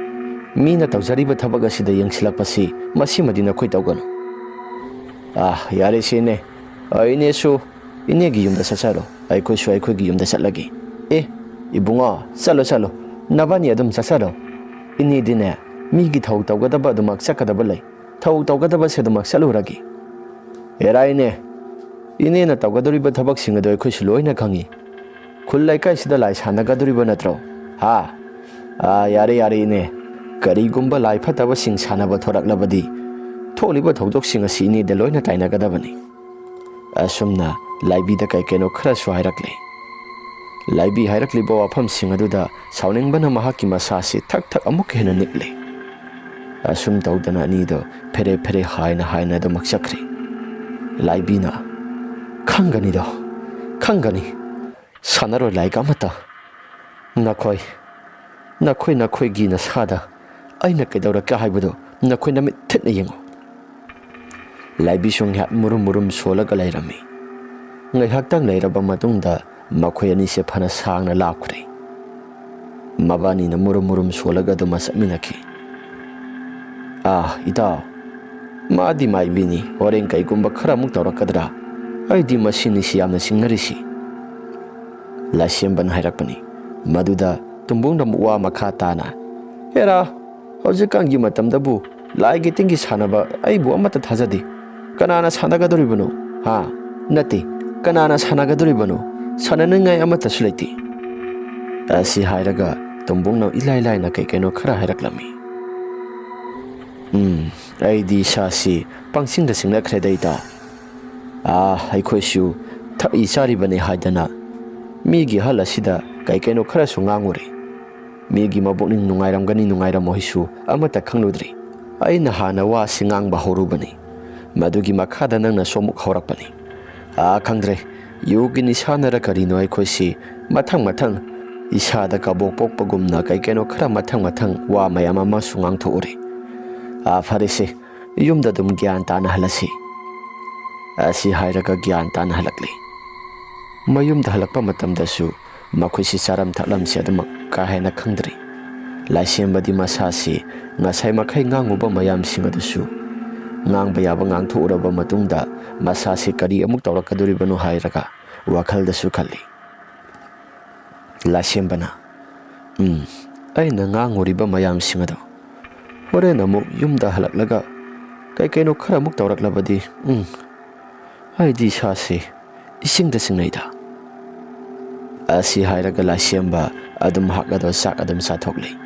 ꯃꯤꯅ ꯇꯧꯖꯔꯤꯕ ꯊꯕꯛ ꯑꯁꯤꯗ ꯌꯦꯡꯁꯤꯜꯂꯛꯄꯁꯤ ꯃꯁꯤꯃꯗꯤ ꯅꯈꯣꯏ ꯇꯧꯒꯅꯨ꯫ ꯑꯥ, ꯌꯥꯔꯦꯁꯦ ꯏꯅꯦ꯫ ꯑ, ꯏꯅꯦꯁꯨ ꯏꯅꯦꯒꯤ ꯌꯨꯝꯗ ꯆꯠꯆꯔꯣ, ꯑꯩꯈꯣꯏꯁꯨ ꯑꯩꯈꯣꯏꯒꯤ ꯌꯨꯝꯗ ꯆꯠꯂꯒꯦ꯫ ꯑꯦ, ꯏꯕꯨꯡꯉꯣ, ꯆꯠꯂꯣ, ꯆꯠꯂꯣ, ꯅꯕꯥꯅꯤ ꯑꯗꯨꯝ ꯆꯠꯆꯔꯣ꯫ ꯏꯅꯦꯗꯤꯅꯦ, ꯃꯤꯒꯤ ꯊꯧ ꯇꯧꯒꯗꯕ ꯑꯗꯨꯃꯛ ꯆꯠꯀꯗꯕ ꯂꯩ, ꯊꯧ ꯇꯧꯒꯗꯕꯁꯦ ꯑꯗꯨꯃꯛ ꯆꯠꯂꯨꯔꯒꯦ꯫ ꯑꯦꯔꯥ ꯏꯅꯦ, ꯏꯅꯦꯅ ꯇꯧꯒꯗꯧꯔꯤꯕ ꯊꯕꯛꯁꯤꯡ ꯑꯗꯨ ꯑꯩꯈꯣꯏꯁꯨ ꯂꯣꯏꯅ ꯈꯪꯉꯤ꯫ ꯈꯨꯜ ꯂꯩꯀꯥꯏꯁꯤꯗ ꯂꯥꯏ ꯁꯥꯟꯅꯒꯗꯧꯔꯤꯕ ꯅꯠꯇ꯭ꯔꯣ? ꯍꯥ? ꯑꯥ, ꯌꯥꯔꯦ, ꯌꯥꯔꯦ ꯏꯅꯦ, ꯀꯔꯤꯒꯨꯝꯕ ꯂꯥꯏ ꯐꯠꯇꯕꯁꯤꯡ ꯁꯥꯟꯅꯕ ꯊꯣꯔꯛꯂꯕꯗꯤ ꯊꯣꯛꯂꯤꯕ ꯊꯧꯗꯣꯛꯁꯤꯡ ꯑꯁꯤ ꯏꯅꯦꯗ ꯂꯣꯏꯅ ꯇꯥꯏꯅꯒꯗꯕꯅꯤ꯫ ꯑꯁꯨꯝꯅ ꯂꯥꯏꯕꯤꯗ ꯀꯩ ꯀꯩꯅꯣ ꯈꯔꯁꯨ ꯍꯥꯏꯔꯛꯂꯦ꯫ ꯂꯥꯏꯕꯤ ꯍꯥꯏꯔꯛꯂꯤꯕ ꯋꯥꯐꯝꯁꯤꯡ ꯑꯗꯨꯗ ꯁꯥꯎꯅꯤꯡꯕꯅ ꯃꯍꯥꯛꯀꯤ ꯃꯁꯥꯁꯤ ꯊꯛ ꯊꯛ ꯑꯃꯨꯛꯀ ꯍꯦꯟꯅ ꯅꯤꯛꯂꯦ꯫ ꯑꯁꯨꯝ ꯇꯧꯗꯅ ꯑꯅꯤꯗꯣ ꯐꯦꯔꯦ ꯐꯦꯔꯦ ꯍꯥꯏꯅ ꯍꯥꯏꯅ ꯑꯗꯨꯃꯛ ꯆꯠꯈ꯭ꯔꯦ꯫ ꯂꯥꯏꯕꯤꯅ, "ꯈꯪꯒꯅꯤꯗꯣ, ꯈꯪꯒꯅꯤ꯫ ꯁꯥꯟꯅꯔꯣꯏ ꯂꯥꯏꯒ ꯑꯃꯠꯇ꯫ ꯅꯈꯣꯏ, ꯅꯈꯣꯏ, ꯅꯈꯣꯏꯒꯤ ꯅꯁꯥꯗ ꯑꯩꯅ ꯀꯩꯗꯧꯔꯛꯀꯦ ꯍꯥꯏꯕꯗꯨ ꯅꯈꯣꯏ ꯅꯃꯤꯠ ꯊꯤꯠꯅ ꯌꯦꯡꯉꯨ꯫" ꯂꯥꯏꯕꯤꯁꯨ ꯉꯥꯏꯍꯥꯛ ꯃꯨꯔꯨꯝ ꯃꯨꯔꯨꯝ ꯁꯣꯜꯂꯒ ꯂꯩꯔꯝꯃꯤ꯫ ꯉꯥꯏꯍꯥꯛꯇꯪ ꯂꯩꯔꯕ ꯃꯇꯨꯡꯗ ꯃꯈꯣꯏ ꯑꯅꯤꯁꯦ ꯐꯅ ꯁꯥꯡꯅ ꯂꯥꯞꯈ꯭ꯔꯦ꯫ ꯃꯕꯥꯅꯤꯅ ꯃꯨꯔꯨꯝ ꯃꯨꯔꯨꯝ ꯁꯣꯜꯂꯒ ꯑꯗꯨꯃꯛ ꯆꯠꯃꯤꯟꯅꯈꯤ꯫ "ꯑꯥ, ꯏꯇꯥꯎ, ꯃꯥꯗꯤ ꯃꯥꯏꯕꯤꯅꯤ, ꯍꯣꯔꯦꯟ ꯀꯩꯒꯨꯝꯕ ꯈꯔ ꯑꯃꯨꯛ ꯇꯧꯔꯛꯀꯗ꯭ꯔꯥ? ꯑꯩꯗꯤ ꯃꯁꯤꯅꯤꯁꯤ ꯌꯥꯝꯅ ꯆꯤꯡꯅꯔꯤꯁꯤ꯫" ꯂꯥꯏꯁꯦꯝꯕꯅ ꯍꯥꯏꯔꯛꯄꯅꯤ꯫ ꯃꯗꯨꯗ ꯇꯨꯝꯕꯨꯡꯅ ꯑꯃꯨꯛ ꯋꯥ ꯃꯈꯥ ꯇꯥꯅ, "ꯍꯦꯔꯥ, ꯍꯧꯖꯤꯛꯀꯥꯟꯒꯤ ꯃꯇꯝꯗꯕꯨ ꯂꯥꯏꯒꯤ ꯇꯤꯟꯒꯤ ꯁꯥꯟꯅꯕ ꯑꯩꯕꯨ ꯑꯃꯠꯇ ꯊꯥꯖꯗꯦ꯫ ꯀꯅꯥꯅ ꯁꯥꯟꯅꯒꯗꯧꯔꯤꯕꯅꯣ? ꯍꯥ? ꯅꯠꯇꯦ, ꯀꯅꯥꯅ ꯁꯥꯟꯅꯒꯗꯧꯔꯤꯕꯅꯣ? ꯁꯥꯟꯅꯅꯤꯡꯉꯥꯏ ꯑꯃꯠꯇꯁꯨ ꯂꯩꯇꯦ꯫" ꯑꯁꯤ ꯍꯥꯏꯔꯒ ꯇꯨꯝꯕꯨꯡꯅ ꯏꯂꯥꯏ ꯂꯥꯏꯅ ꯀꯩ ꯀꯩꯅꯣ ꯈꯔ ꯍꯥꯏꯔꯛꯂꯝꯃꯤ꯫ "ꯎꯝ, ꯑꯩꯗꯤ ꯏꯁꯥꯁꯤ ꯄꯪꯆꯤꯡꯗ ꯆꯤꯡꯅꯈ꯭ꯔꯦꯗ, ꯏꯇꯥꯎ꯫ ꯑꯥ, ꯑꯩꯈꯣꯏꯁꯨ ꯊꯛꯏ ꯆꯥꯔꯤꯕꯅꯤ ꯍꯥꯏꯗꯅ ꯃꯤꯒꯤ ꯑꯍꯜ ꯑꯁꯤꯗ ꯀꯩ ꯀꯩꯅꯣ ꯈꯔꯁꯨ ꯉꯥꯡꯉꯨꯔꯦ꯫ ꯃꯤꯒꯤ ꯃꯕꯨꯛꯅꯤꯡ ꯅꯨꯡꯉꯥꯏꯔꯝꯒꯅꯤ ꯅꯨꯡꯉꯥꯏꯔꯝꯃꯣꯏꯁꯨ ꯑꯃꯠꯇ ꯈꯪꯂꯨꯗ꯭ꯔꯤ꯫ ꯑꯩꯅ ꯍꯥꯟꯅ ꯋꯥꯁꯤ ꯉꯥꯡꯕ ꯍꯧꯔꯨꯕꯅꯤ꯫ ꯃꯗꯨꯒꯤ ꯃꯈꯥꯗ ꯅꯪꯅꯁꯨ ꯑꯃꯨꯛ ꯍꯧꯔꯛꯄꯅꯤ꯫ ꯑꯥ, ꯈꯪꯗ꯭ꯔꯦ, ꯌꯨꯒꯤ ꯅꯤꯁꯥꯅꯔ ꯀꯔꯤꯅꯣ, ꯑꯩꯈꯣꯏꯁꯤ ꯃꯊꯪ ꯃꯊꯪ ꯏꯁꯥꯗ ꯀꯕꯣꯛ ꯄꯣꯛꯄꯒꯨꯝꯅ ꯀꯩ ꯀꯩꯅꯣ ꯈꯔ ꯃꯊꯪ ꯃꯊꯪ ꯋꯥ ꯃꯌꯥꯝ ꯑꯃꯁꯨ ꯉꯥꯡꯊꯣꯛꯎꯔꯦ꯫ ꯑꯥ, ꯐꯔꯦꯁꯦ, ꯌꯨꯝꯗ ꯑꯗꯨꯝ ꯒ꯭ꯌꯥꯟ ꯇꯥꯅ ꯍꯜꯂꯁꯤ꯫" ꯑꯁꯤ ꯍꯥꯏꯔꯒ ꯒ꯭ꯌꯥꯟ ꯇꯥꯅ ꯍꯜꯂꯛꯂꯦ꯫ ꯃꯌꯨꯝꯗ ꯍꯜꯂꯛꯄ ꯃꯇꯝꯗꯁꯨ ꯃꯈꯣꯏꯁꯤ ꯆꯥꯔꯝ ꯊꯛꯂꯝꯁꯤ ꯑꯗꯨꯃꯛ ꯀꯥ ꯍꯦꯟꯅ ꯈꯪꯗ꯭ꯔꯤ꯫ ꯂꯥꯏꯁꯦꯝꯕꯗꯤ ꯃꯁꯥꯁꯤ ꯉꯁꯥꯏ ꯃꯈꯩ ꯉꯥꯡꯉꯨꯕ ꯃꯌꯥꯝꯁꯤꯡ ꯑꯗꯨꯁꯨ ꯉꯥꯡꯕ ꯌꯥꯕ ꯉꯥꯡꯊꯣꯛꯎꯔꯕ ꯃꯇꯨꯡꯗ ꯃꯁꯥꯁꯤ ꯀꯔꯤ ꯑꯃꯨꯛ ꯇꯧꯔꯛꯀꯗꯣꯔꯤꯕꯅꯣ ꯍꯥꯏꯔꯒ ꯋꯥꯈꯜꯗꯁꯨ ꯈꯜꯂꯤ꯫ ꯂꯥꯏꯁꯦꯝꯕꯅ, "ꯎꯝ, ꯑꯩꯅ ꯉꯥꯡꯉꯨꯔꯤꯕ ꯃꯌꯥꯝꯁꯤꯡ ꯑꯗꯣ ꯍꯣꯔꯦꯟ ꯑꯃꯨꯛ ꯌꯨꯝꯗ ꯍꯜꯂꯛꯂꯒ ꯀꯩ ꯀꯩꯅꯣ ꯈꯔ ꯑꯃꯨꯛ ꯇꯧꯔꯛꯂꯕꯗꯤ, ꯎꯝ, ꯑꯩꯗꯤ ꯏꯁꯥꯁꯤ ꯏꯁꯤꯡꯗ ꯆꯤꯡꯅꯩꯗ"꯫ ꯑꯁꯤ ꯍꯥꯏꯔꯒ ꯂꯥꯏꯁꯦꯝꯕ ꯑꯗꯨꯝ ꯃꯍꯥꯛ ꯑꯗꯣ ꯆꯥꯛ ꯑꯗꯨꯝ ꯆꯥꯊꯣꯛꯂꯤ꯫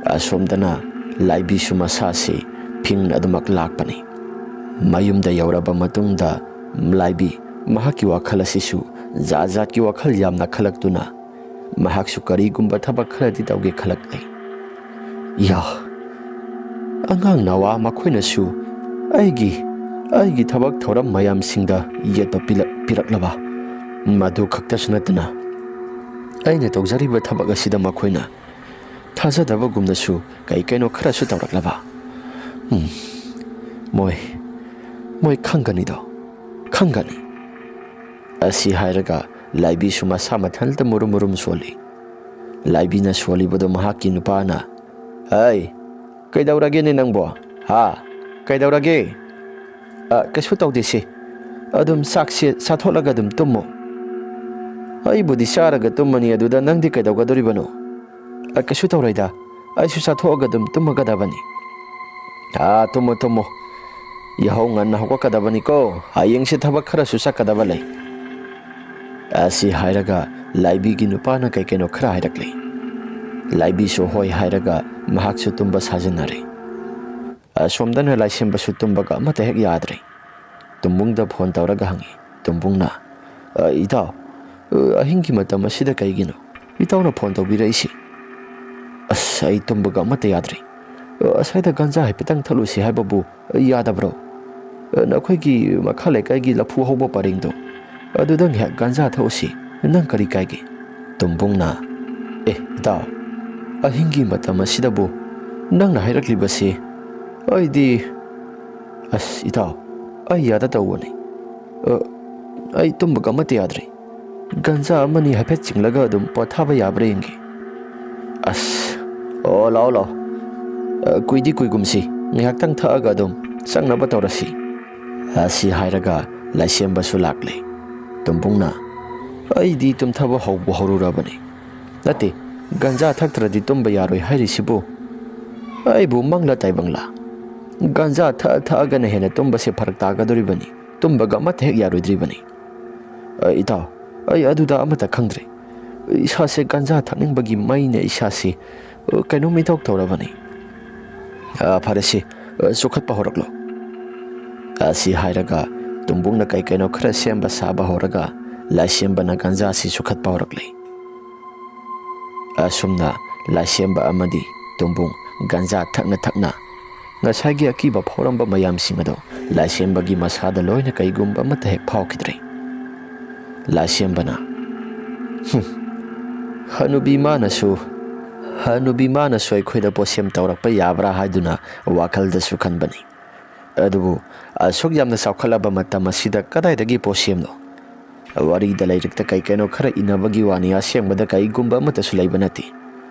ꯑꯁꯣꯝꯗꯅ ꯂꯥꯏꯕꯤꯁꯨ ꯃꯁꯥꯁꯤ ꯐꯤꯡꯅ ꯑꯗꯨꯃꯛ ꯂꯥꯛꯄꯅꯤ꯫ ꯃꯌꯨꯝꯗ ꯌꯧꯔꯕ ꯃꯇꯨꯡꯗ ꯂꯥꯏꯕꯤ ꯃꯍꯥꯛꯀꯤ ꯋꯥꯈꯜ ꯑꯁꯤꯁꯨ ꯖꯥꯠ ꯖꯥꯠꯀꯤ ꯋꯥꯈꯜ ꯌꯥꯝꯅ ꯈꯜꯂꯛꯇꯨꯅ ꯃꯍꯥꯛꯁꯨ ꯀꯔꯤꯒꯨꯝꯕ ꯊꯕꯛ ꯈꯔꯗꯤ ꯇꯧꯒꯦ ꯈꯜꯂꯛꯂꯤ꯫ ꯌꯥ, ꯑꯉꯥꯡ ꯅꯋꯥ ꯃꯈꯣꯏꯅꯁꯨ ꯑꯩꯒꯤ, ꯑꯩꯒꯤ ꯊꯕꯛ ꯊꯧꯔꯝ ꯃꯌꯥꯝꯁꯤꯡꯗ ꯌꯦꯠꯄ ꯄꯤꯂꯛ-, ꯄꯤꯔꯛꯂꯕ? ꯃꯗꯨ ꯈꯛꯇꯁꯨ ꯅꯠꯇꯅ ꯑꯩꯅ ꯇꯧꯖꯔꯤꯕ ꯊꯕꯛ ꯑꯁꯤꯗ ꯃꯈꯣꯏꯅ ꯊꯥꯖꯗꯕꯒꯨꯝꯅꯁꯨ ꯀꯩ ꯀꯩꯅꯣ ꯈꯔꯁꯨ ꯇꯧꯔꯛꯂꯕ? ꯎꯝ, ꯃꯣꯏ, ꯃꯣꯏ ꯈꯪꯒꯅꯤꯗꯣ, ꯈꯪꯒꯅꯤ꯫ ꯑꯁꯤ ꯍꯥꯏꯔꯒ ꯂꯥꯏꯕꯤꯁꯨ ꯃꯁꯥ ꯃꯊꯟꯇ ꯃꯨꯔꯨꯝ ꯃꯨꯔꯨꯝ ꯁꯣꯜꯂꯤ꯫ ꯂꯥꯏꯕꯤꯅ ꯁꯣꯜꯂꯤꯕꯗꯨ ꯃꯍꯥꯛꯀꯤ ꯅꯨꯄꯥꯅ, "ꯍꯩ, ꯀꯩꯗꯧꯔꯒꯦꯅꯦ ꯅꯪꯕꯣ? ꯍꯥ? ꯀꯩꯗꯧꯔꯒꯦ?" "ꯑ, ꯀꯩꯁꯨ ꯇꯧꯗꯦ ꯁꯤ꯫ ꯑꯗꯨꯝ ꯆꯥꯛꯁꯦ ꯆꯥꯊꯣꯛꯂꯒ ꯑꯗꯨꯝ ꯇꯨꯝꯃꯣ꯫" "ꯑꯩꯕꯨꯗꯤ ꯆꯥꯔꯒ ꯇꯨꯝꯃꯅꯤ, ꯑꯗꯨꯗ ꯅꯪꯗꯤ ꯀꯩꯗꯧꯒꯗꯣꯔꯤꯕꯅꯣ?" "ꯑ, ꯀꯩꯁꯨ ꯇꯧꯔꯣꯏꯗ꯫ ꯑꯩꯁꯨ ꯆꯥꯊꯣꯛꯑꯒ ꯑꯗꯨꯝ ꯇꯨꯝꯃꯒꯗꯕꯅꯤ꯫" "ꯑꯥ, ꯇꯨꯝꯃꯣ, ꯇꯨꯝꯃꯣ꯫ ꯌꯥꯍꯧ ꯉꯟꯅ ꯍꯧꯒꯠꯀꯗꯕꯅꯤꯀꯣ꯫ ꯍꯌꯦꯡꯁꯦ ꯊꯕꯛ ꯈꯔꯁꯨ ꯆꯠꯀꯗꯕ ꯂꯩ꯫" ꯑꯁꯤ ꯍꯥꯏꯔꯒ ꯂꯥꯏꯕꯤꯒꯤ ꯅꯨꯄꯥꯅ ꯀꯩ ꯀꯩꯅꯣ ꯈꯔ ꯍꯥꯏꯔꯛꯂꯤ꯫ ꯂꯥꯏꯕꯤꯁꯨ ꯍꯣꯏ ꯍꯥꯏꯔꯒ ꯃꯍꯥꯛꯁꯨ ꯇꯨꯝꯕ ꯁꯥꯖꯤꯟꯅꯔꯦ꯫ ꯑꯁꯣꯝꯗꯅ ꯂꯥꯏꯁꯦꯝꯕꯁꯨ ꯇꯨꯝꯕꯒ ꯑꯃꯠꯇ ꯍꯦꯛ ꯌꯥꯗ꯭ꯔꯦ꯫ ꯇꯨꯝꯕꯨꯡꯗ ꯐꯣꯟ ꯇꯧꯔꯒ ꯍꯪꯉꯤ꯫ ꯇꯨꯝꯕꯨꯡꯅ, "ꯑ, ꯏꯇꯥꯎ, ꯑ, ꯑꯍꯤꯡꯒꯤ ꯃꯇꯝ ꯑꯁꯤꯗ ꯀꯩꯒꯤꯅꯣ ꯏꯇꯥꯎꯅ ꯐꯣꯟ ꯇꯧꯕꯤꯔꯛꯏꯁꯤ?" "ꯑꯁ, ꯑꯩ ꯇꯨꯝꯕꯒ ꯑꯃꯠꯇ ꯌꯥꯗ꯭ꯔꯦ꯫ ꯑ, ꯑꯁ꯭ꯋꯥꯏꯗ ꯒꯟꯖꯥ ꯍꯥꯏꯐꯦꯠꯇꯪ ꯊꯛꯂꯨꯁꯤ ꯍꯥꯏꯕꯕꯨ ꯌꯥꯗꯕ꯭ꯔꯣ? ꯑ, ꯅꯈꯣꯏꯒꯤ ꯃꯈꯥ ꯂꯩꯀꯥꯏꯒꯤ ꯂꯐꯨ ꯍꯧꯕ ꯄꯔꯦꯡꯗꯣ, ꯑꯗꯨꯗ ꯉꯥꯏꯍꯥꯛ ꯒꯟꯖꯥ ꯊꯛꯎꯁꯤ, ꯅꯪ ꯀꯔꯤ ꯀꯥꯏꯒꯦ?" ꯇꯨꯝꯕꯨꯡꯅ, "ꯑꯦ, ꯏꯇꯥꯎ, ꯑꯍꯤꯡꯒꯤ ꯃꯇꯝ ꯑꯁꯤꯗꯕꯨ ꯅꯪꯅ ꯍꯥꯏꯔꯛꯂꯤꯕꯁꯤ ꯑꯩꯗꯤ, ꯑꯁ, ꯏꯇꯥꯎ, ꯑꯩ ꯌꯥꯗ ꯇꯧꯕꯅꯤ꯫ ꯑ, ꯑꯩ ꯇꯨꯝꯕꯒ ꯑꯃꯠꯇ ꯌꯥꯗ꯭ꯔꯤ꯫ ꯒꯟꯖꯥ ꯑꯃꯅꯤ ꯍꯥꯏꯐꯦꯠ ꯆꯤꯡꯂꯒ ꯑꯗꯨꯝ ꯄꯣꯊꯥꯕ ꯌꯥꯕ꯭ꯔꯥ ꯌꯦꯡꯒꯦ꯫ ꯑꯁ, ꯑꯣ, ꯂꯥꯛꯑꯣ, ꯂꯥꯛꯑꯣ꯫ ꯑ, ꯀꯨꯏꯗꯤ ꯀꯨꯏꯒꯨꯝꯁꯤ, ꯉꯥꯏꯍꯥꯛꯇꯪ ꯊꯛꯑꯒ ꯑꯗꯨꯝ ꯆꯪꯅꯕ ꯇꯧꯔꯁꯤ꯫ ꯑꯁꯤ ꯍꯥꯏꯔꯒ ꯂꯥꯏꯁꯦꯝꯕꯁꯨ ꯂꯥꯛꯂꯦ꯫ ꯇꯨꯝꯕꯨꯡꯅ, "ꯑꯩꯗꯤ ꯇꯨꯝꯊꯕ ꯍꯧꯕꯨ ꯍꯧꯔꯨꯔꯕꯅꯤ꯫ ꯅꯠꯇꯦ, ꯒꯟꯖꯥ ꯊꯛꯇ꯭ꯔꯗꯤ ꯇꯨꯝꯕ ꯌꯥꯔꯣꯏ ꯍꯥꯏꯔꯤꯁꯤꯕꯨ ꯑꯩꯕꯨ ꯃꯪꯂꯥ ꯇꯥꯏꯕꯪꯂꯥ? ꯒꯟꯖꯥ ꯊꯛꯑ ꯊꯛꯑꯒꯅ ꯍꯦꯟꯅ ꯇꯨꯝꯕꯁꯦ ꯐꯔꯛ ꯇꯥꯒꯗꯧꯔꯤꯕꯅꯤ, ꯇꯨꯝꯕꯒ ꯑꯃꯠꯇ ꯍꯦꯛ ꯌꯥꯔꯣꯏꯗ꯭ꯔꯤꯕꯅꯤ꯫ ꯑ, ꯏꯇꯥꯎ, ꯑꯩ ꯑꯗꯨꯗ ꯑꯃꯠꯇ ꯈꯪꯗ꯭ꯔꯦ꯫ ꯏꯁꯥꯁꯦ ꯒꯟꯖꯥ ꯊꯛꯅꯤꯡꯕꯒꯤ ꯃꯩꯅ ꯏꯁꯥꯁꯤ, ꯑ, ꯀꯩꯅꯣꯝ ꯏꯇꯧ ꯇꯧꯔꯕꯅꯤ꯫ ꯑ, ꯐꯔꯦꯁꯦ, ꯑ, ꯆꯨꯈꯠꯄ ꯍꯧꯔꯛꯂꯣ꯫" ꯑꯁꯤ ꯍꯥꯏꯔꯒ ꯇꯨꯝꯕꯨꯡꯅ ꯀꯩ ꯀꯩꯅꯣ ꯈꯔ ꯁꯦꯝꯕ ꯁꯥꯕ ꯍꯧꯔꯒ ꯂꯥꯏꯁꯦꯝꯕꯅ ꯒꯟꯖꯥꯁꯤ ꯆꯨꯈꯠꯄ ꯍꯧꯔꯛꯂꯦ꯫ ꯑꯁꯨꯝꯅ ꯂꯥꯏꯁꯦꯝꯕ ꯑꯃꯗꯤ ꯇꯨꯝꯕꯨꯡ ꯒꯟꯖꯥ ꯊꯛꯅ ꯊꯛꯅ ꯉꯁꯥꯏꯒꯤ ꯑꯀꯤꯕ ꯐꯥꯎꯔꯝꯕ ꯃꯌꯥꯝꯁꯤꯡ ꯑꯗꯣ ꯂꯥꯏꯁꯦꯝꯕꯒꯤ ꯃꯁꯥꯗ ꯂꯣꯏꯅ ꯀꯩꯒꯨꯝꯕ ꯑꯃꯠꯇ ꯍꯦꯛ ꯐꯥꯎꯈꯤꯗ꯭ꯔꯦ꯫ ꯂꯥꯏꯁꯦꯝꯕꯅ, "ꯍꯨꯝ, ꯍꯅꯨꯕꯤ ꯃꯥꯅꯁꯨ, ꯍꯅꯨꯕꯤ ꯃꯥꯅꯁꯨ ꯑꯩꯈꯣꯏꯗ ꯄꯣꯠꯁꯦꯝ ꯇꯧꯔꯛꯄ ꯌꯥꯕ꯭ꯔꯥ?" ꯍꯥꯏꯗꯨꯅ ꯋꯥꯈꯜꯗꯁꯨ ꯈꯟꯕꯅꯤ꯫ ꯑꯗꯨꯕꯨ ꯑꯁꯨꯛ ꯌꯥꯝꯅ ꯆꯥꯎꯈꯠꯂꯕ ꯃꯇꯝ ꯑꯁꯤꯗ ꯀꯗꯥꯏꯗꯒꯤ ꯄꯣꯠꯁꯦꯝꯅꯣ? ꯋꯥꯔꯤꯗ ꯂꯥꯏꯔꯤꯛꯇ ꯀꯩ ꯀꯩꯅꯣ ꯈꯔ ꯏꯅꯕꯒꯤ ꯋꯥꯅꯤ, ꯑꯁꯦꯡꯕꯗ ꯀꯩꯒꯨꯝꯕ ꯑꯃꯠꯇꯁꯨ ꯂꯩꯕ ꯅꯠꯇꯦ꯫